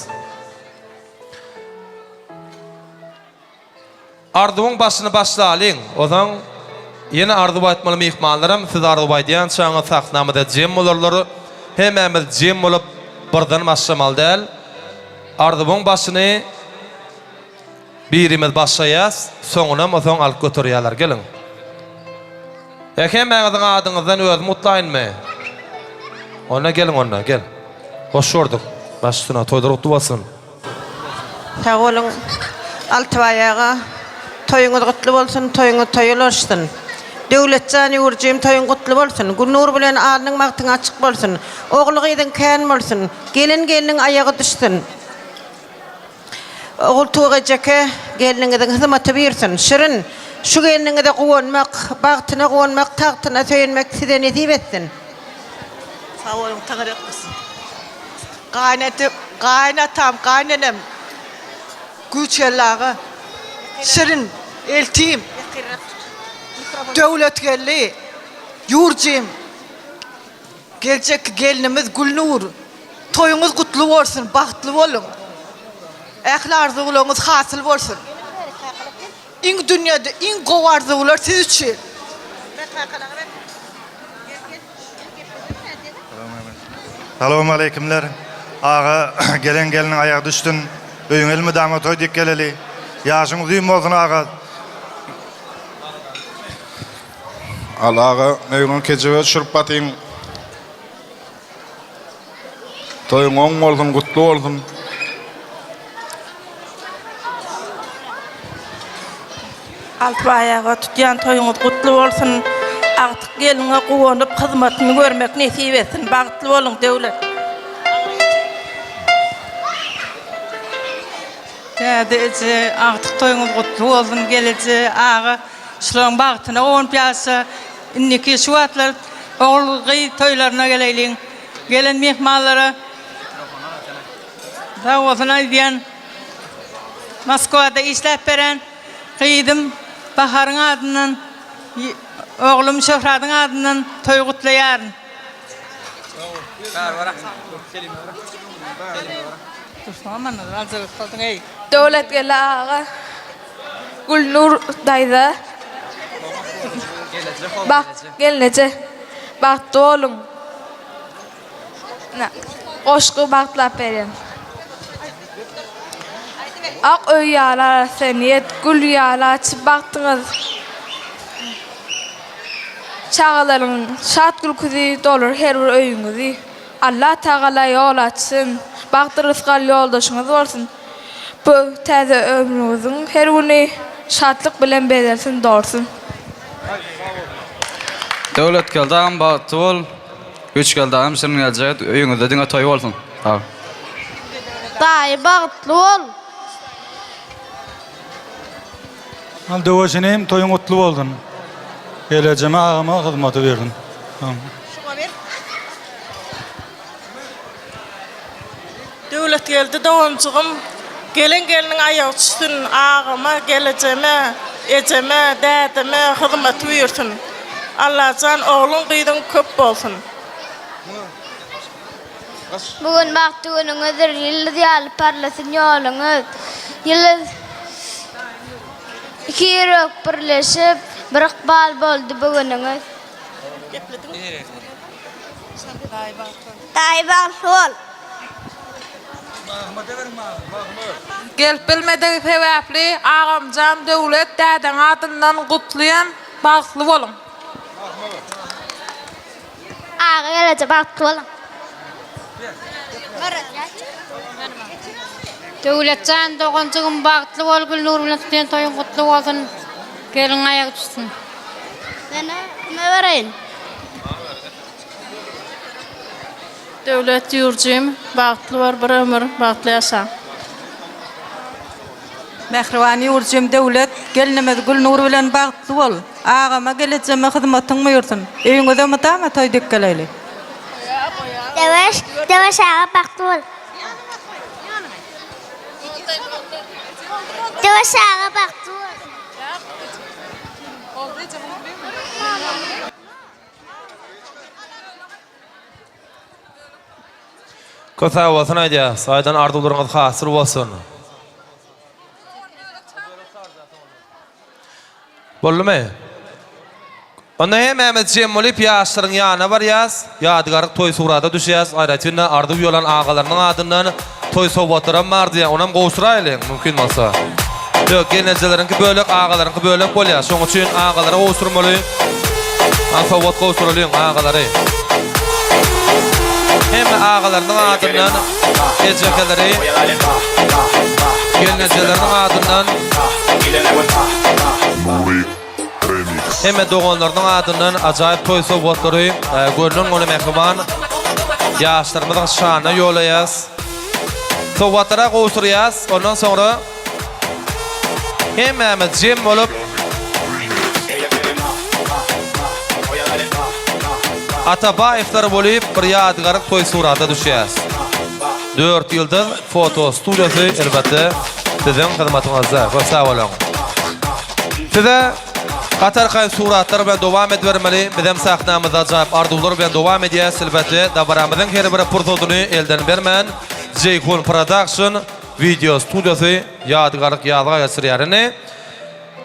Arzuwyň başyny başlalyň. Onsoň ýene arzuw aýtmaly myhmanlaram siz arzuw aýdýançaňyz sahnamyza jem bolarlar. Hemmämiz jem bolup birden başlamaly däl. Arzuwyň başyny Birimiz başlaýas, soňunam osoň alyp göterýärler. Geliň. Ýa hemmäňiziň adyňyzdan özüm gutlaýynmy? Onda geliň onda, gel. Hoş gördük. Baş üstüne, toýlar gutly bolsun. Sag boluň Altybaý aga. Toýuňyz gutly bolsun, toýuňyz toýa ulaşsyn. Döwletjan ýüwürjim toýuň gutly bolsun. Gülnur bilen alnyň bagtyň açyk bolsun. Ogly-gyzyň kän bolsun. Gelen gelniň aýagy düşsün. Ogultuwak ejeke, gelniňiziň hyzmaty buýursyn. Şirin, şu gelniňize guwanmak, bagtyna guwanmak, tagtyna söýünmek size nesip etsin. Sag boluň Taňry ýalkasyn. Gaýynete gaýynatam gaýynenem Güýçgeldi aga Şirin eltim Döwletgeldi Ýurjym Geljekki gelnimiz Gülnur toýuňyz gutly bolsun bagtly boluň ähli arzuwlaryňyz hasyl bolsun iň dünýede iň gowy arzuwlar siz üçin. Salowmaleýkimler. Aga gelen gelniň aýagy düşsün. Öýüňe elmydama toý dik geleli. Ýaşyň uzyn bolsun aga. Al aga öýüňe kejebe düşürip batyň. Toýuň oň bolsun gutly bolsun. Altybaý aga tutýan toýuňyz gutly bolsun. Agtyk gelniňe guwanyp hyzmatyny görmek nesip etsin. Bagtly boluň Döwlet. Däde eje agtyk toýuňyz gutly bolsun geleje aga şularyň bagtyna guwanyp ýaşa indiki şu wagtlar ogul gyz toýlaryna geleýliň gelen myhmanlara sag bolsun aýdýan Moskwada işläp beren gyzym Baharyň adyndan oglum Şöhradyň adyndan toý gutlaýaryn. Döwletgeldi aga, Gülnur daýza, Bagt gelneje, bagtly boluň. Goşgy bagtlap berýän. Ak öý ýaly arassa niýet, gül ýaly açyp bagtyňyz. Çagalaryň şat gülküsi dolar her bir öýüňizi. Allah Tagala ýol açsyn, bagtly rysgal ýoldaşyňyz bolsun. Bu täze ömrüňiziň her güni şatlyk bilen bezelsin, dolsun. Döwletgeldi agam bagtly bol. Güýçgeldi agam şirin geljek öýüňizde diňe toý bolsun. Sag. Daýy bagtly bol. Al döwüş inim toýuň gutly bolsun. Gelejeme agama hyzmaty bersin. Döwletgeldi doganjygym gelen gelniň aýagy düşsün agama gelejeme ejeme dädeme hyzmaty buýursyn Allajan ogluň gyzyň köp bolsun. Bu gün bagtly günüňizdir, ýyldyz ýaly parlasyn ýoluňyz. Ýyldyz Iki ýürek birleşip, bir ykbal boldy bu günüňiz. Daýy bagtly bol. Gelip bilmedigi sebäpli agamjan Döwlet dädeň adyndan gutlaýan bagtly boluň. Aga geleje bagtly boluň. Döwletjan doganjygym bagtly bol Gülnur bilen tutýan toýuň gutly bolsun gelin aýagy düşsün. Mena kime bereýin. Döwlet ýurjym bagtly bol bir ömür bagtly ýaşa. Mähriban ýurjym Döwlet, gelnimiz Gülnur bilen bagtly bol. Agama gelejeme hyzmatyň buýursyn. Öýüňize mydama toý dek geleýli. Döwüş, Döwüş aga bagtly bol. Döwüş aga bagtly bol. Köp sag bolsun aýdýas. Aýdan arzuwlaryňyz hasyl bolsun. Boldumy? Onda hemmämiz jem bolup ýaşlaryň ýanyna barýas. Ýadygärlik toý surata düşýäs. Aýratyn-da arzuw ýolan agalarynyň adyndan toý sowgatlaram bar diýýär. Onam gowşuraýlyň, mümkin bolsa. Ýok, gelnejeleriňki bölek, agalaryňky bölek bolýar. Şoň üçin agalara gowşurmaly. Hany sowgat gowşuralyň, agalary. Hemme agalarynyň adyndan ejekeleri, gelnejeleriniň adyndan Hemme doganlarynyň adyndan ajaýyp toý sowgatlary görnen-göni mähriban ýaşlarymyzyň şanyna ýollaýas. Sowgatlara gowşurýas. Ondan soňra hemmämiz jem bolup Atabaýewler bolup bir ýadygärlik toý surata düşýäs. Dört ýyldyz foto studiýasy elbetde siziň hyzmatyňyzda. Köp sag boluň. Size gaty arkaýyn suratlar bilen dowam edibermeli. Bizem sahnamyzda ajaýyp arzuwlar bilen dowam edýäs. Elbetde dabaramyzyň her bir pursadyny elden bermän Jeýhun Production wideo studiýasy ýadygärlik ýazga geçirýär. Indi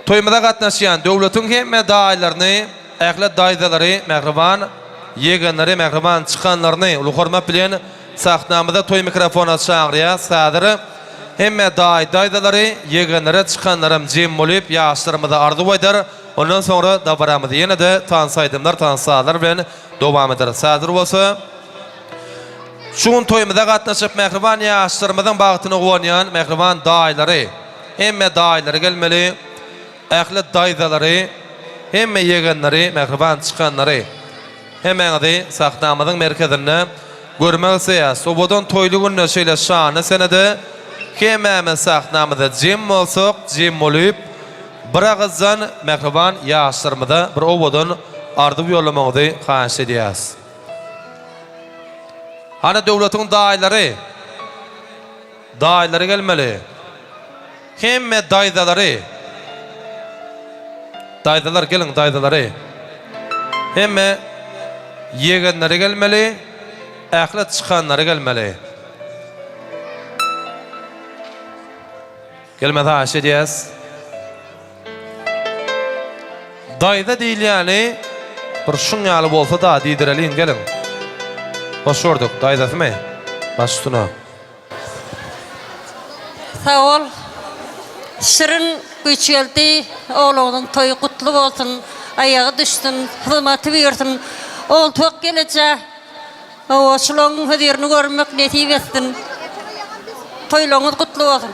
toýumyza gatnaşýan döwletiň hemme daýylaryny, ähli daýzalary, mähriban ýegenleri, mähriban çykanlaryny uly hormat bilen Sahnamyza toý mikrofona çagyrýas häzir. Hemme daýy daýzalary, ýegenlere çykanlaram jem bolyp ýaşlarymyza arzuw aýdar. Ondan soňra dabaramyzy ýene-de tans aýdymlar, tans sazlar bilen dowam ederis. Häzir bolsa şu gün toýumyza gatnaşyp mähriban ýaşlarymyzyň bagtyna guwanýan mähriban daýylary, hemme daýylary gelmeli, ähli daýzalary. hemme ýegenleri, mähriban çykanlary. Hemmäňizi sahnamyzyň merkezinde görmek isleýäs. Owadan toýly günde şeýle şanly senede hemmämiz sahnamyzda jem bolsak, jem bolyp, bir agyzdan mähriban ýaşlarymyza bir owadan arzuw ýollamagyňyzy haýyş edýäs. Hany Döwletiň daýylary? Daýylary gelmeli. Hemme daýzalary. Daýzalar geliň daýzalary. Hemme ýegenleri gelmeli. Ähli çykanlary gelmeli. Gelmesi haýyş edýäs. Daýza diýilýäni bir şuň ýaly bolsa-da diýdireliň geliň. Hoş gördük, daýzasymy? Baş üstüne. Sag bol. Şirin Güýçgeldi ogluňyzyň toýy gutly bolsun, aýagy düşsün, hyzmaty buýursyn. Ogultuwak gelejä Hawa, şularyň hözirini görmek nesip etsin. Toýlaryňyz gutly bolsun.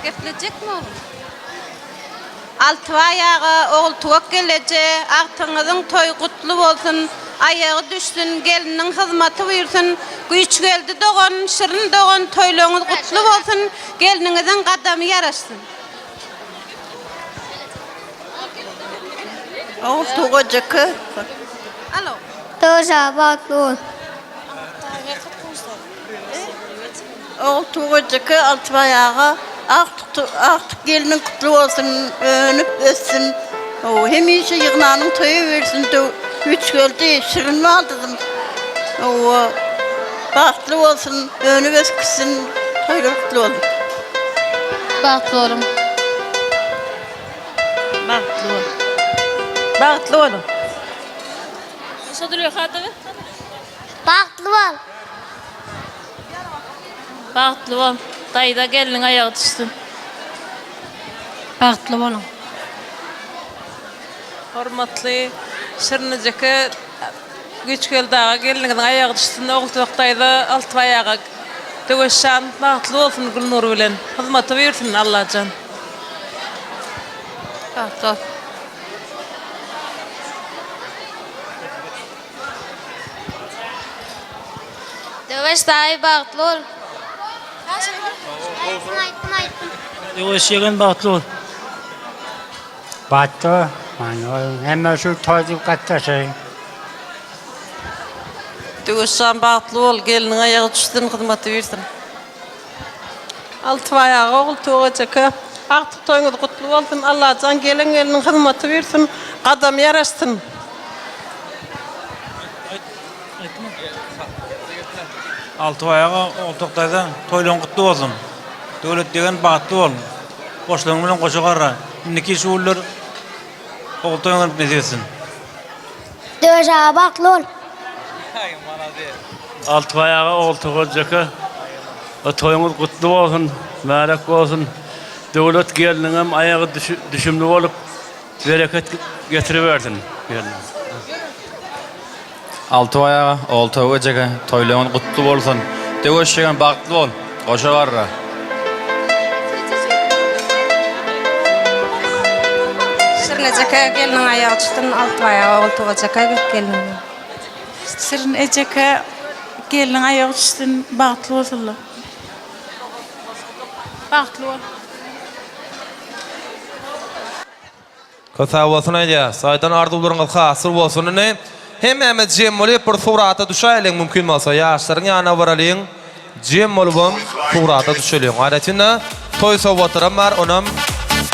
Gepletjekmi oglum? Altybaý aga, Ogultuwak geleje, agtygyňyzyň toýy gutly bolsun, aýagy düşsün, gelniniň hyzmaty buýursyn, Güýçgeldi dogan, Şirin dogan toýlaryňyz gutly bolsun, gelniňiziň gadamy ýaraşsyn. Ogultuwak ejeke. Döwşe bagtly bol. Ogultuwak ejeke Altybaý aga agtyk agtyk gelniň gutly bolsun önüp össün hemişe ýygnanyň toýa bersin Güýçgeldi şirin baldyzym bagtly bolsun önüp ösüp gitsin toýlar gutly bolsun. Bagtly boluň. Bagtly bol. Bagtly boluň. Bagtly bol. Bagtly bol. Daýza gelniň aýagy düşsün. Bagtly boluň. Hormatly Şirinejeke Güýçgeldi aga gelniňiziň aýagy düşsün Ogultuwak daýza Altybaý aga Döwüşjan bagtly bolsun Gülnur bilen hyzmaty buýursyn Allajan. Bagtly bol. Döwüş daýy bagtly bol. Aýtdym aýtdym aýtdym. Döwüş ýegen bagtly bol. Bagtly bol. Hemme şu toý diýip gatnaşaýyn. Döwüşjan bagtly bol, gelniň aýagy düşsün, hyzmaty buýrsyn. Altybaý aga Ogultuwak ejeke agtyk toýuňyz gutly bolsun Allajan gelen gelniň hyzmaty buýrsyn gadamy ýaraşsyn. Altybaý aga Ogultuwak daýza toýlaryň gutly bolsun. Döwlet degen bagtly bol. Goşlaryň bilen goşa garra. Indiki şu günler ogul toýuň görüp nesip etsin. Döwüş aga bagtly bol. Altybaý aga Ogultuwak jeke toýuňyz gutly bolsun, mübärek bolsun. Döwlet gelniňem aýagy düşümli bolup bereket getiribersin gelniň. Altybaý aga, Ogultuwak ejeke toýlaryňyz gutly bolsun. Döwüş ýegen bagtly bol. Goşa garra. Şirin ejeke gelniň aýagy düşsün Altybaý aga Ogultuwak ejeke gelniň. Şirin ejeke gelniň aýagy düşsün bagtly bolsunlar. Bagtly bol. Köp sag bolsun aýdýas. Aýdan arzuwlaryňyz hasyl bolsun indi. Hemmämiz jem bolyp bir surata düşäýeliň mümkin bolsa ýaşlaryň ýanyna baralyň jem bolubam surata düşeliň. Aýratynda toý sowgatlaram bar onam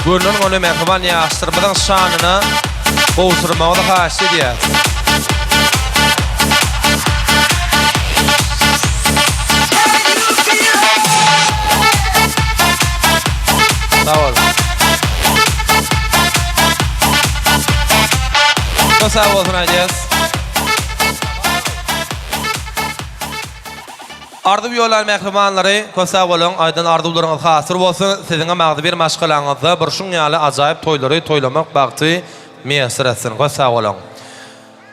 gönden göni mähriban ýaşlarymyzyň şanyna gowşurmagyňyzy haýyşt edýäs. Sag bol. Köp sag bolsun aýdýas. Arzuw ýollan mähribanlary köp sag boluň aýdan arzuwlaryňyz hasyl bolsun siziňem agzybir maşgalaňyzda bir şuň ýaly ajaýyp toýlary toýlamak bagty miýesser etsin köp sag boluň.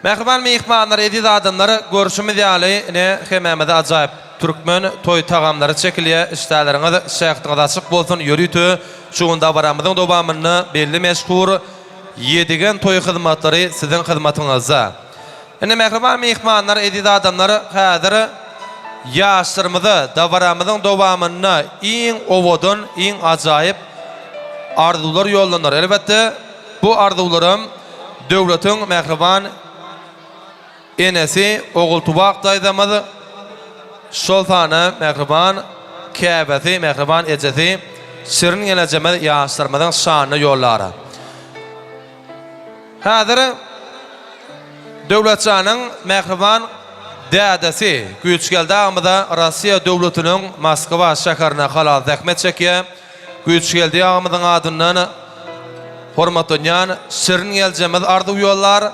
Mähriban myhmanlar, eziz adamlar, görşümiz ýaly, ine, hemmämize ajaýyp türkmen toý tagamlary çekilýär. Işdäleriňiz, şähdiňiz açyk bolsun! Ýörite şu gün dabaramyzyň dowamynda belli meşhur. Ýedigen toý hyzmatlary siziň hyzmatyňyzda. Indi mähriban myhmanlar, eziz adamlar, häzir ýaşlarymyza dabaramyzyň dowamynda iň owadan, iň ajaýyp arzuwlar ýollanar. Elbetde, bu arzuwlaram döwletiň mähriban enesi Ogultuwak daýzamyz, şol sanda mähriban käbesi, mähriban ejesi Şirin gelejemiz ýaşlarymyzyň şanyna ýollar. Häzir Döwletjanyň mähriban dädesi Güýçgeldi agymyza Rossiýa döwletiniň Moskwa şäherinde halal zähmet çekýär. Güýçgeldi agymyzyň adyndan hormatlanýan Şirin geljemiz arzuw ýollar.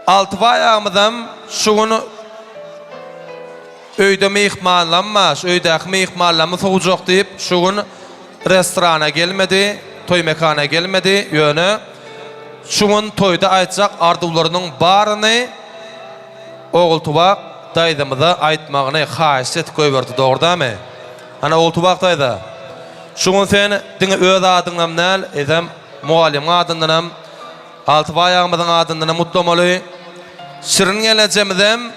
Altybaý agymyzam şu gün öýde myhmanlamma, şu öýdäki myhmanlamy sowjak diýip şu gün restorana gelmedi, toý mekana gelmedi, ýöne şu gün toýda aýtjak arzuwlarynyň baryny Ogultuwak daýzamyza aýtmagyny haýyşt edip goýberdi, dogry dämi? Hany Ogultuwak daýza, şu gün sen diňe öz adyňam däl, eýsem mugallymyň adyndanam, Altybaý agymyzyň adyndanam gutlamaly. Şirin gelnejemizem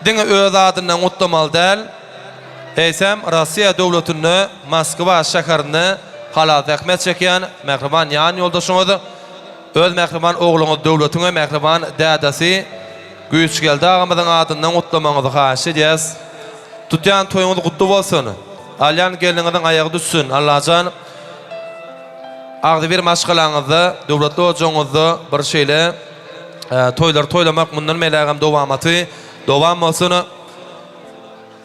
diňe öz adyndan gutlamaly däl, eýsem Rossiýa döwletinde Moskwa şäherinde halal zähmet çekýän mähriban ýan ýoldaşyňyz, Öz mähriban ogluňyz Döwletiň we mähriban dädesi Güýçgeldi agamyzyň adyndan gutlamagyňyzy haýyş edýäs. Tutýan toýuňyz gutly bolsun. Alýan gelniňiziň aýagy düşsün. Allajan agzybir maşgalaňyzda, döwletli ojagyňyzda bir şeýle toýlary toýlamak mundan beýlägem dowamaty dowam bolsun.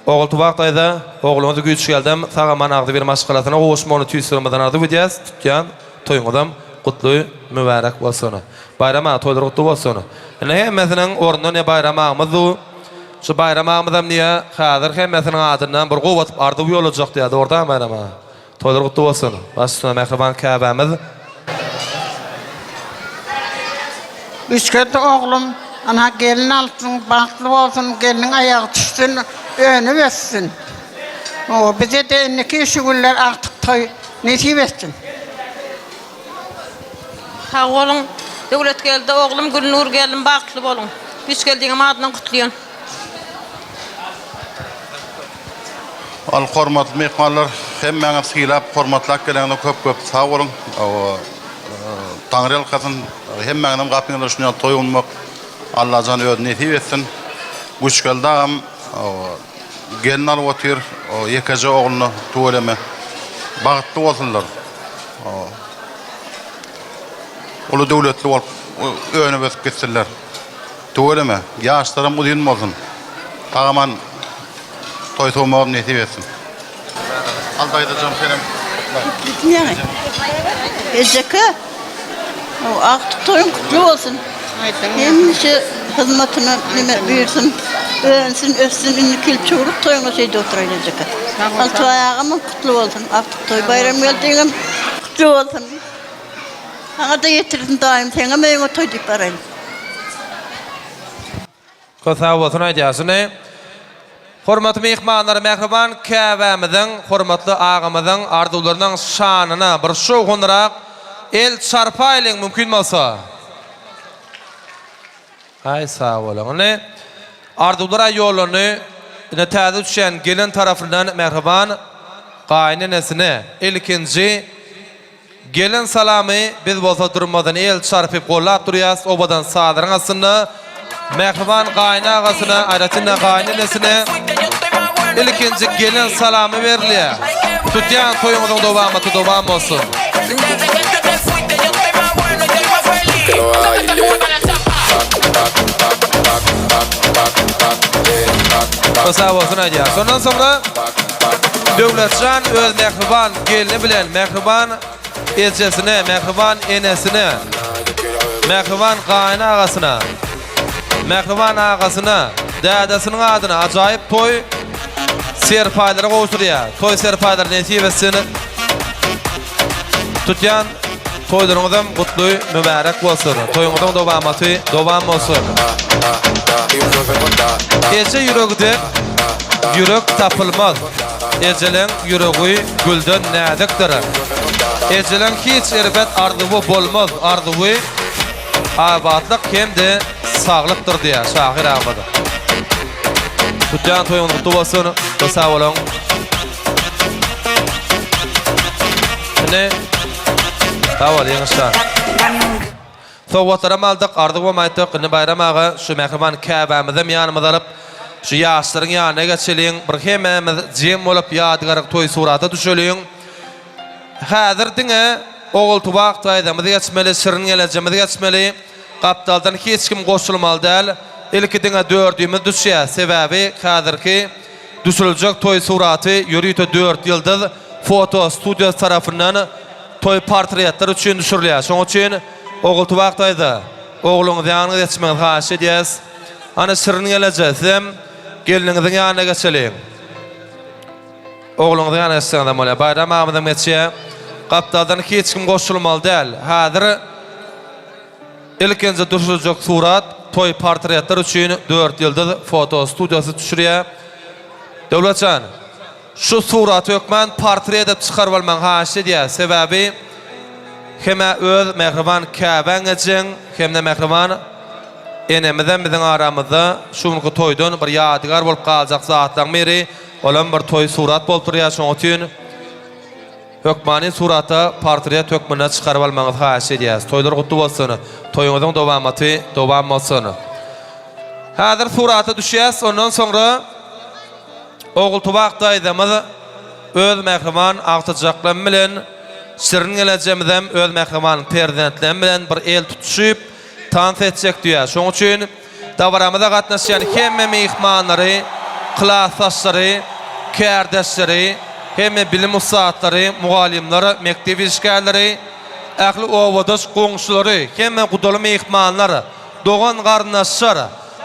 Ogultuwak daýza, ogluňyz Güýçgeldem sag-aman agzybir maşgalasyna gowuşmagyny tüýs ýüregimizden arzuw edýäs. Tutýan toýuňyzam gutly mübärek bolsun. Baýram aga toýlar gutly bolsun. Indi hemmesiniň ornunda ne Baýram agamyz du. Şu Baýram agamyzam diýýä, häzir hemmesiniň adyndan bir gowy atyp arzuw ýollajak diýýä, dogry dämi Baýram aga? Toýlar gutly bolsun. Baş üstüne mähriban käbämiz. Üçgeldi oglum, ynha gelin alypsyň, bagtly bolsun, gelniň aýagy düşsün, önüp össün. Hawa, bize-de indiki şu günler agtyk toý nesip etsin. Sag boluň Döwletgeldi oglum Gülnur gelnim bagtly boluň. Güýçgeldiňem adyndan gutlaýan. Al hormatly myhmanlar hemmäňiz sylap hormatlap geleniňize köp köp sag boluň. Taňry ýalkasyn hemmäňizem gapyňyzda şunýaly toý gurmak Allajan özi nesip etsin. Güçgeldi agam gelin alyp otyr ýekeje ogluna tüweleme bagtly bolsunlar. Uly döwletli bolup önüp ösüp gitsinler. Tüweleme, ýaşlaram uzyn bolsun. Sag-aman toý sowmagam nesip etsin. Al daýzajam senem gutla. Gitmeýäňi. Ejeke, agtyk toýuň gutly bolsun. Hemişe hyzmatyna neme buýursyn, önsün, össün, indiki ýyl çowluk toýuňa şeýdip oturaýyn ejeke. Altybaý agamam gutly bolsun, agtyk toý Baýramgeldiňem gutly bolsun. Saňa-da ýetirsin daýym, seňem öýüňe toý diýip baraýyn. Köp sag bolsun aýdýasyny. Hormatly myhmanlar mähriban käbämiziň, hormatly agamyzyň arzuwlarynyň şanyna bir şowhunrak el çarpaýlyň mümkin bolsa. Aý sag boluň. Indi arzuwlar aý ýollandy. Indi täze düşýän gelin tarapyndan mähriban gaýynenesine ilkinji Gelen salamy biz bolsa durmazdan el çarpyp gollap durýas owadan sazlaryň astynda mähriban gaýynagasyna aýratynda gaýynenesine ilkinji gelen salamy berilýär. Tutýan toýuňyzyň dowamaty dowam bolsun. Sag bolsun aýdýar. Şondan soňra Döwletjan öz mähriban gelni bilen mähriban ejesine, mähriban enesine, mähriban gaýyn agasyna, mähriban agasyna, dädesiniň adyna ajaýyp toý serpaýlary gowşurýar. Toý serpaýlary nesip etsin. Tutýan toýlaryňyzam gutly mübärek bolsun. Toýuňyzyň dowamaty dowam bolsun. Eje ýüregi dek ýürek tapylmaz. Ejeleň ýüregi gülden näzikdir. Ejeleň hiç erbet arzuwy bolmaz, arzuwy abatlyk hem-de saglykdyr diýýär şahyr agamyz. Tutýan toýuňyz gutly bolsun, sag boluň. Indi sag bol Ýeňiş jan. Sowgatlaram aldyk, arzuwam aýtdyk. Indi Baýram aga şu mähriban käbämizem ýanymyza alyp, şu ýaşlaryň ýanyna geçeliň, bir hemmämiz jem bolup ýadygärlik toý surata düşeliň. Häzir diňe Ogultuwak daýzamyz geçmeli, Şirin gelejemiz geçmeli. Gapdaldan hiç kim goşulmaly däl. Ilki diňe dördümiz düşýäs. Sebäbi häzirki düşüriljek toý suraty ýörite Dört ýyldyz foto studiýasy tarapyndan toý portretler üçin düşürilýär. Şonuň üçin Ogultuwak daýza, ogluňyzy ýanyňyza geçmegiňizi haýyş edýäs. Hany Şirin geleje, sizem gelniňiziň ýanyna geçeliň. Ogluňyzyň ýanyna geçseňizem bolýar. Baýram agamyzam geçýär. Gapdaldan hiç kim goşulmaly däl. Häzir ilkinji düşüriljek surat toý portretler üçin Dört ýyldyz foto studiýasy düşürýär. Döwletjan, şu suraty hökman portret edip çykaryp almagyňy haýyş edýäs. Sebäbi hem-ä öz mähriban käbäň ejeň, hem-de mähriban enemizem biziň aramyzda şu günki toýdan bir ýadygär bolup galjak zatlaryň biri. Olam bir toý surat bolup durýar şoň üçin hökmany surata portret hökmünde çykaryp almagyňyzy haýyş edýäs. Toýlar gutly bolsun. Toýuňyzyň dowamaty dowam bolsun. Häzir surata düşýäs ondan soňra Ogultuwak daýzamyz öz mähriban agtyjaklamy bilen Şirin gelejemizem öz mähriban perzentlemi bilen bir el tutuşyp tans etjek diýýär. Şoň üçin Dabaramyza gatnaşýan hemme myhmanlary, klasdaşlary, kärdeşleri, hemme bilim ussatlary, mugallymlar, mekdep işgärleri, ähli obadaş goňşulary, hemme gudaly myhmanlar, dogan-garyndaşlar,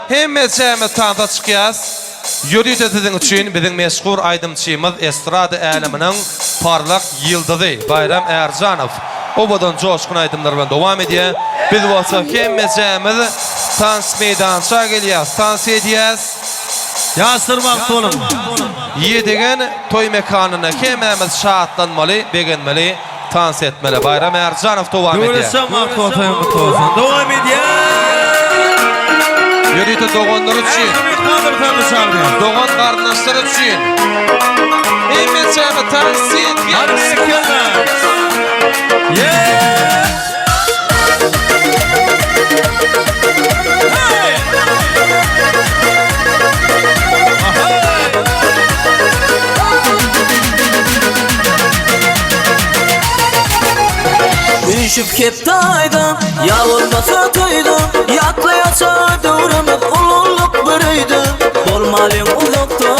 hemmeçämiz tansa çykýas. Ýörite siziň üçin biziň meşhur aýdymçymyz estrada äleminiň parlak ýyldyzy Baýram Ärjanow owadan joşgun aýdymlar bilen dowam edýär. Biz bolsa hemmejämiz tans meýdança gelýäs, tans edýäs. Ýaşlar bagtly boluň! Ýedigen toý mekanynda hemmämiz şatlanmaly, begenmeli, tans etmeli. Baýram Ärjanow dowam edýär. Döwletjan bagtly bol, toýuň gutly bolsun. Dowam edýär! Ýörite doganlar üçin. Dogan garyndaşlar üçin. Hemmeçämi tans edýäris. Üýşüp kepde aýda, ýa bolmasa toýda, Ýatlaýaça döwrümiz ululyk bir öýde. Bolmalyň uzakda,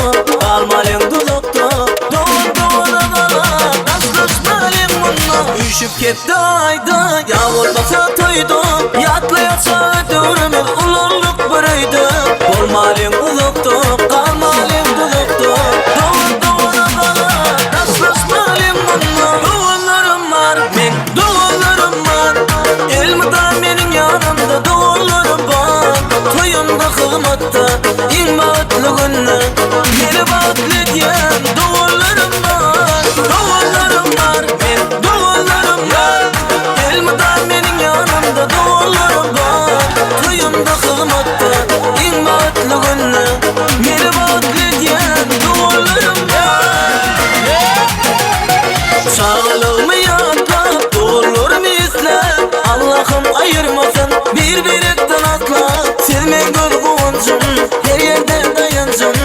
galmalyň duzakda, Dogan dogana gala, daşlaşmalyň munda. Üýşüp kepde aýda, ýa bolmasa toýda, Ýatlaýaça döwrümiz ululyk bir öýde. Bolmalyň uzakda, galmalyň duzakda, Dogan dogana gala, daşlaşmalyň munda. Doganlarym bar, meň doganlarym bar, Elmydam meniň ýanymda doganlarym bar. Toýumda hyzmatda, iň bagtly günde, Meni bagtly edýän doganlarym bar. Doganlarym bar, meň doganlarym bar, Elmydam meniň ýanymda doganlarym bar. Toýumda hyzmatda, iň bagtly günde, Meni bagtly edýän doganlarym bar. Çagalygymy ýatlap, doganlarymy isläp, Allahym aýyrmasyn bir-birekden asla. Siz meň göz guwanjym, her ýerde daýanjym.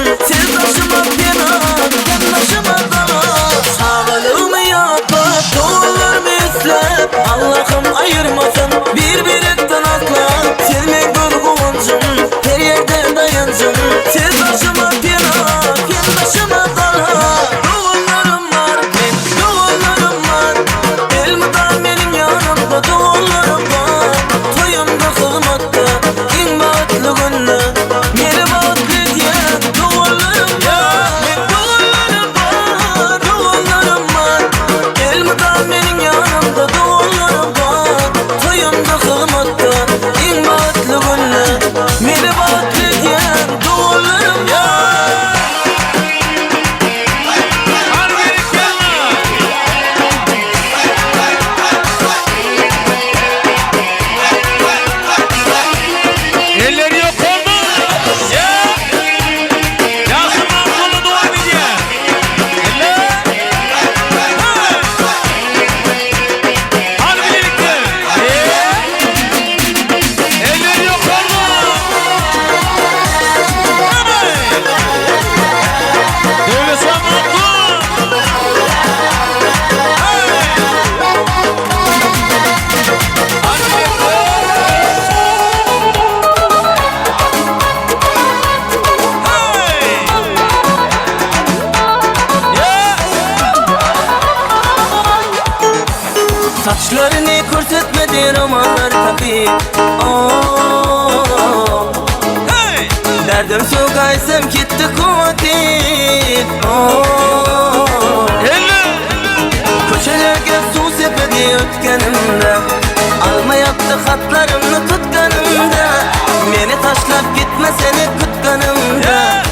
Saçlaryny körsetmedi romanlar tapyp Oh Hey! Derdim sokaysam gitti kuvvetim Oh Köçelerge su sepedi ötkenimde Alma yaptı hatlarımı tutkanımda Beni taşlap gitme seni kutkanımda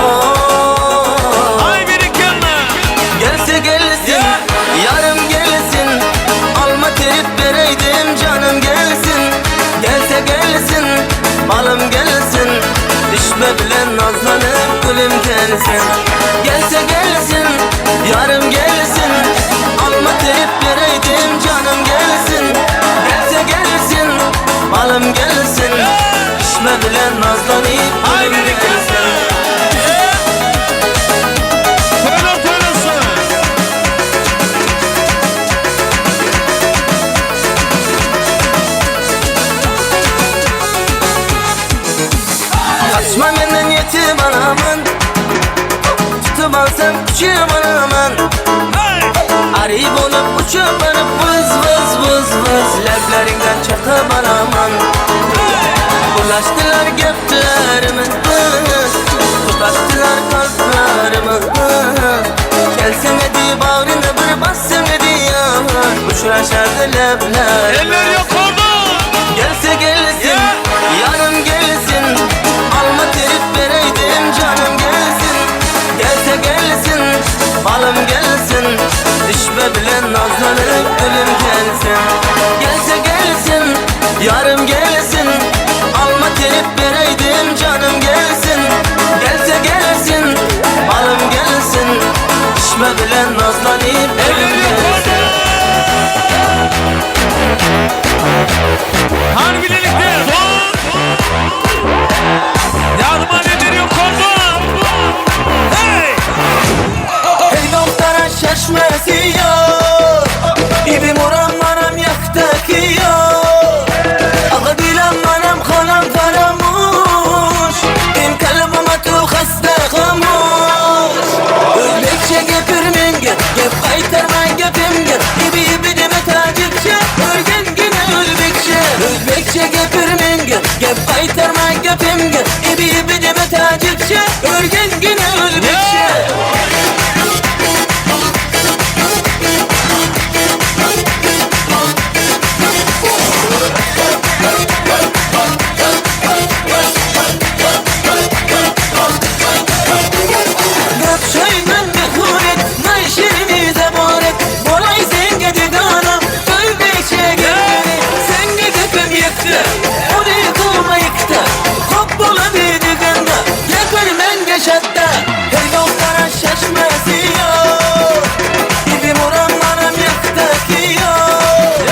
Oh Ay Gelse gelsin, yarım gelsin Alma terip vereydim canım gelsin Gelse gelsin, balım gelsin Düşme bilen nazlanıp gülüm gelsin Gelse gelsin, yarım gelsin Alma terip vereydim canım gelsin Gelse gelsin, balım gelsin Düşme bilen nazlanıp gülüm gelsin Toylar toylasın. Kaçma menden yetip anamın Tutup alsam uçup anamın Arayıp olup uçup varıp vız vız vız vız Leblerinden çıkıp anamın Ulaştılar geplerimi vız Tutaştılar kalplerimi Gelsene di bağrına bir bassana di ya Uçraşardı lebler Eller yukarıda. Gelse gelsin, yarım gelsin Alma terip vereydim canım gelsin Gelse gelsin, balım gelsin Düşme bilen nazlanıp gülüm gelsin Gelse gelsin, yarım gelsin Alma terip vereydim canım gelsin Gelse gelsin, balım gelsin Düşme bilen nazlanıp gülüm gelsin Hani birlikte. Yardıma nedir yok oldu. Hey! Hey doktora şaşması yok İbi muram manam yaktaki yok Ağa dilam manam xanam faramuş Em kalbime tu hasta xamuş Özbekçe gapir menga Gap qaytarma gapimga İbi ibi deme tacikçe O'rgangina o'zbekcha O'zbekcha gapir menga Gap qaytarma gapimga İbi ibi deme tacikçe O'rgangina o'zbekcha Gapşayman mehuret, nay şirini zaboret Bolay senga didoram, o'zbekcha gapiri Senga gapim yetdi, uni qilma yiqdi Xo'p bo'ladi deganda, yaqin menga shatta Hey do'stlara shashmasi yo'q Ibi muram manam yaqtaki yo'q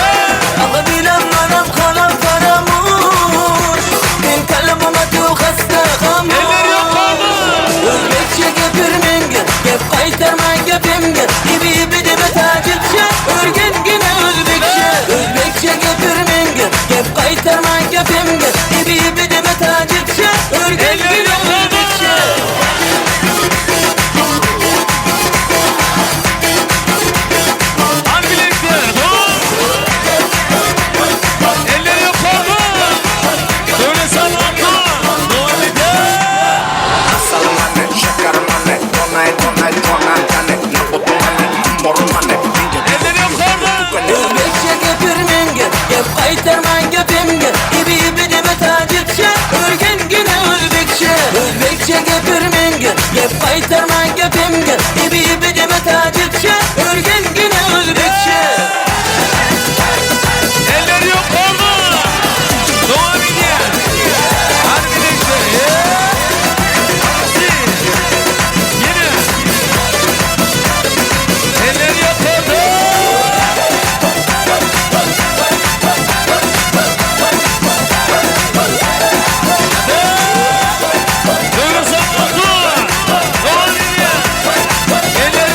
Ag'a dilam manam xalam faramush Men kalbima tu xasta xamush O'zbekcha gapir menga, gap qaytarma gapimga Ibi ibi dema tojikcha, o'rgangina o'zbekcha O'zbekcha gapir menga, gap qaytarma gapimga Ibi ibi dema tojikcha, o'rgangina o'zbekcha Hani birlikte. Eller yukarıda. Söyle sana. Asalım anne, şekerim anne, donay donay donan tane, nabutum anne, morum anne, Eller yukarıda. O'zbekcha gapir menga, gap qaytarma gapimga Ibi ibi dema tojikcha, o'rgangina o'zbekcha O'zbekcha gapir menga, gap qaytarma gapimga Ibi ibi dema tojikcha, o'rgangina o'zbekcha Eller yukarıda. Devam ediyor. Hadi birlikte. Hadi. Yine. Eller yukarıda. Böyle saklı. Devam ediyor.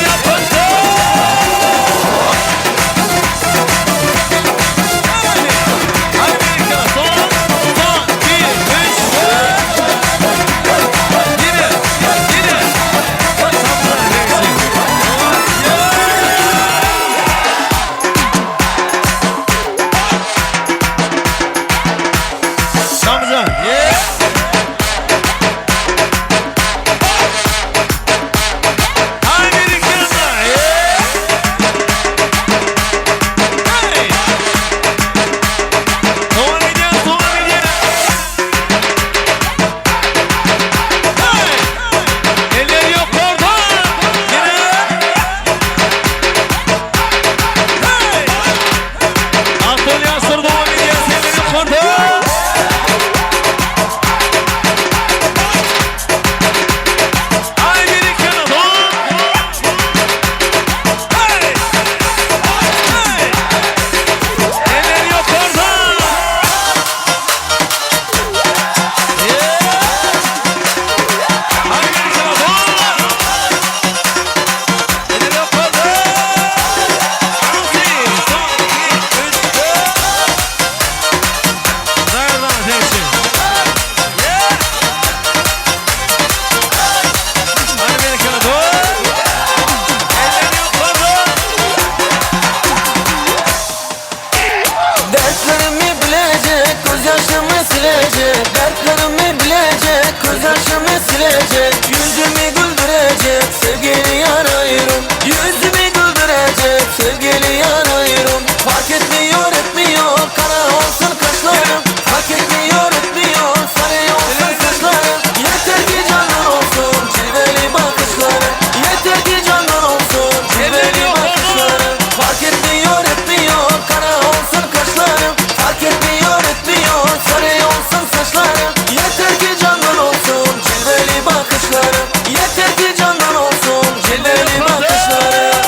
Yüzümü güldürecek sevgili yarayırım Yüzümü güldürecek sevgili yarayırım Fark etmiyor etmiyor kara olsun kaşlarım Fark etmiyor etmiyor sarı olsun saçlarım Yeter ki canın olsun cilveli bakışların Yeter ki canın olsun cilveli bakışların Fark etmiyor etmiyor kara olsun kaşlarım Fark etmiyor etmiyor sarı olsun saçlarım Yeter ki canın olsun cilveli bakışların Yeter ki canın olsun cilveli bakışların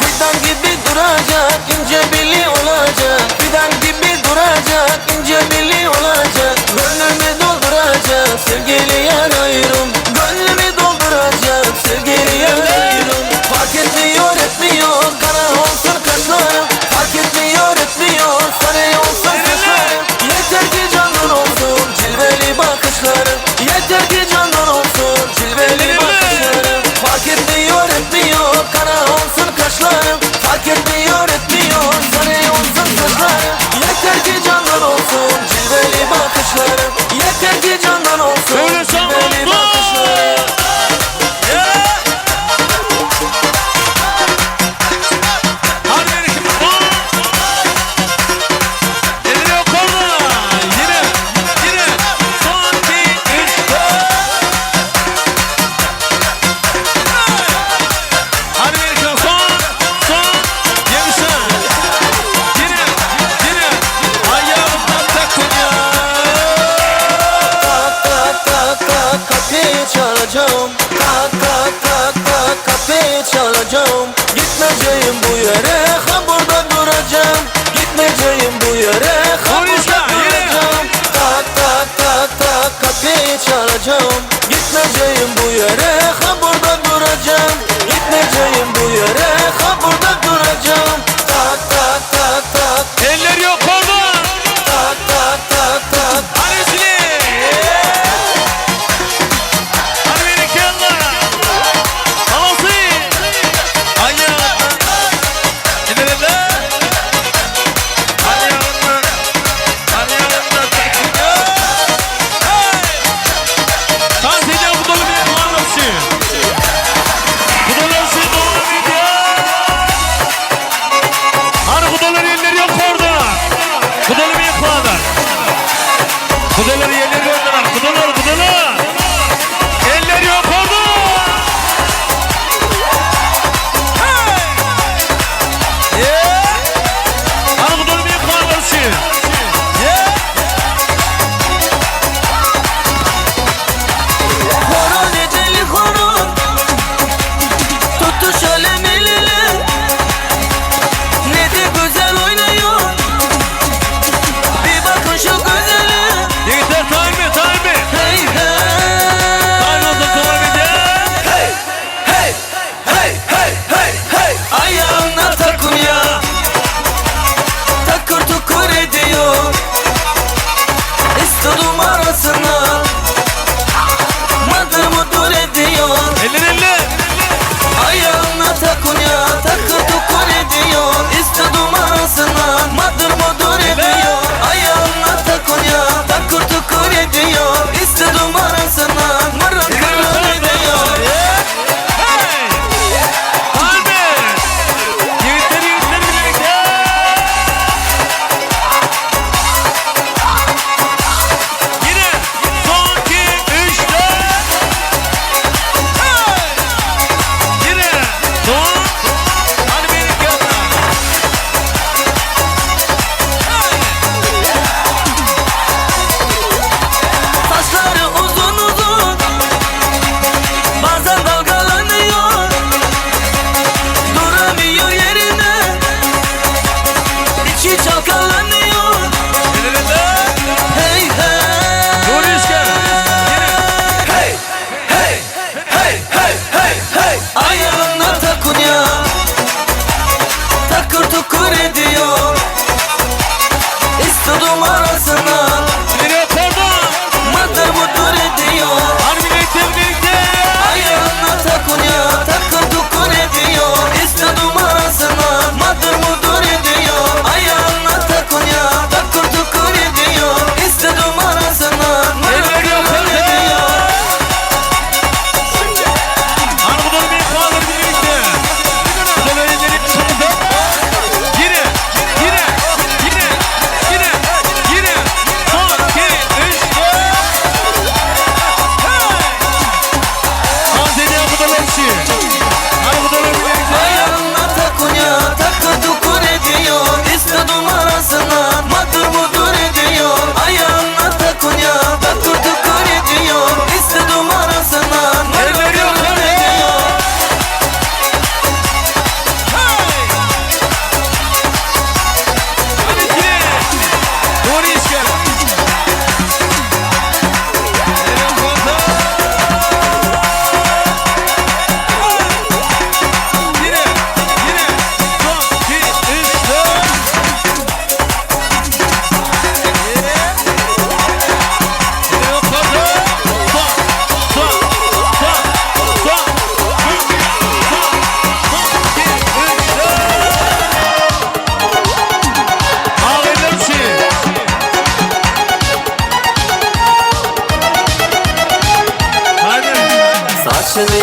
Fidan gibi duracak, ince beli olacak Fidan gibi duracak, ince beli olacak Gönlümü dolduracak, sevgili yarayırım Gönlümü dolduracak, sevgili yarayırım Fark etmiyor etmiyor, kara olsun kaşlarım Fark etmiyor etmiyor, sarı olsun saçlarım Yeter ki canın olsun, cilveli bakışlarım Yeter ki canın olsun, cilveli bakışlarım Fark etmiyor etmiyor, kara olsun kaşlarım Fark etmiyor etmiyor, sarı olsun saçlarım Yeter ki canın olsun, cilveli bakışlarım Yeter ki canın olsun, cilveli bakışlarım.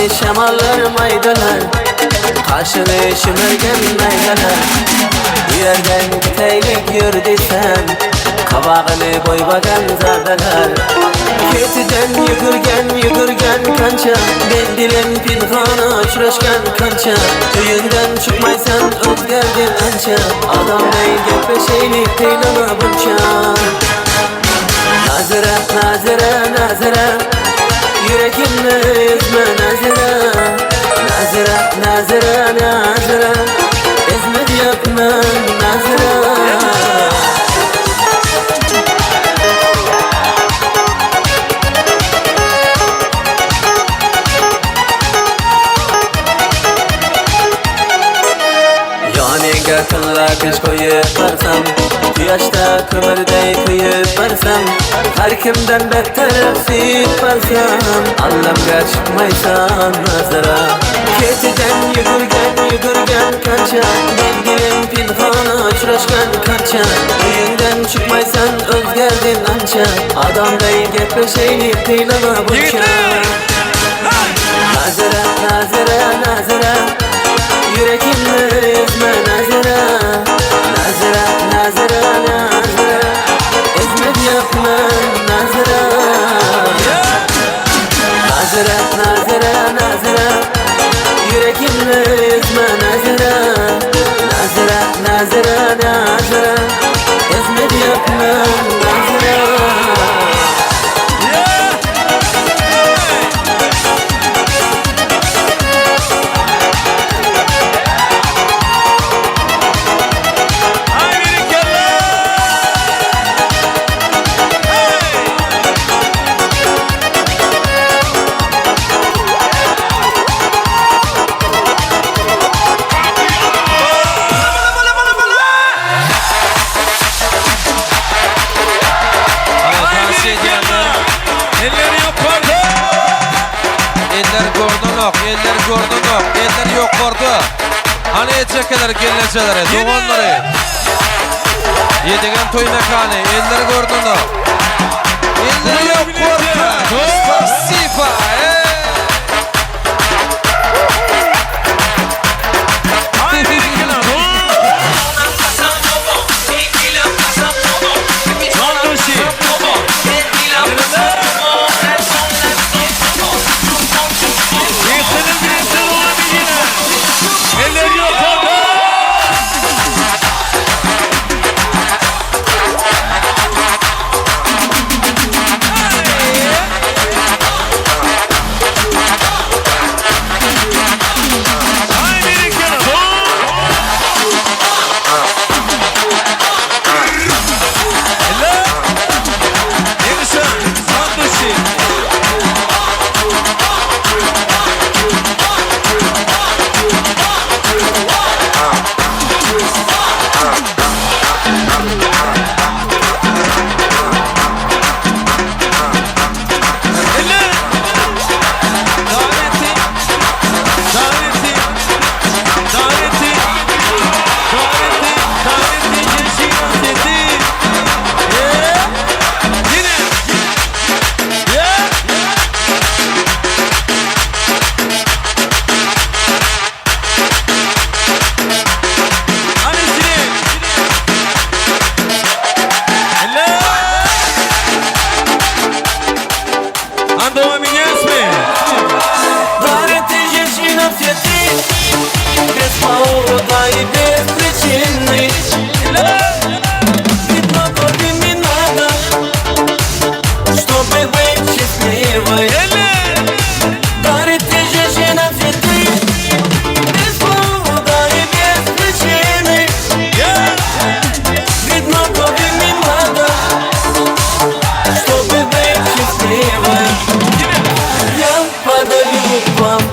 Saçyňy şemallar maýdalar Gaşyňy şimirgen naýzalar Bu ýerden giteýlik ýör diýsem Gabagyny boýbagan zadalar Ketiden ýügürgen ýügürgen kança Men bilen pinhana uçraşgan kança Öýüňden çykmaýsan özgerdiň ança Adam deý gepleşeýlik kynama bunça Nazira Nazira Nazira Ýüregimni üzme Nazira Nazira Nazira Nazira Ezme diýipmen Nazira. Ýanyňa tylla kiş goýup barsam, Kuýaşda kömürdeý köýüp barsam, Her kimden beter söýüp barsam, Allamga çykmaýsan nazara. Ketiden ýügürgen, ýügürgen kança, Men bilen pinhana uçraşgan kança, Öýüňden çykmaýsan özgerdin ança, Adam deý gepleşeýlik kynama bunça. Nazara, Nazara, Nazara, Ýüregimni ezme Nazara, Nazara, Nazara, Nazara, Ezme diýipmen Nazara. Nazara, Nazara, Nazara, Ýüregimni ezme Nazara, Nazara, Nazara, Nazara, Ezme diýipmen Nazara. Eller ýokarda! Eller görnenok, eller görnenok, eller ýokarda. Hany ejekeler, gelnejeleri, doganlary. Ýedigen toý mekany, eller görnenok. Eller ýokarda! Spasiba! Eller ýokarda! Без повода и без причины Видно, тебе не надо, чтобы быть счастливой Дарите женщина цветы Без повода и без причины Видно, тебе не надо, чтобы быть счастливой Я подарю вам.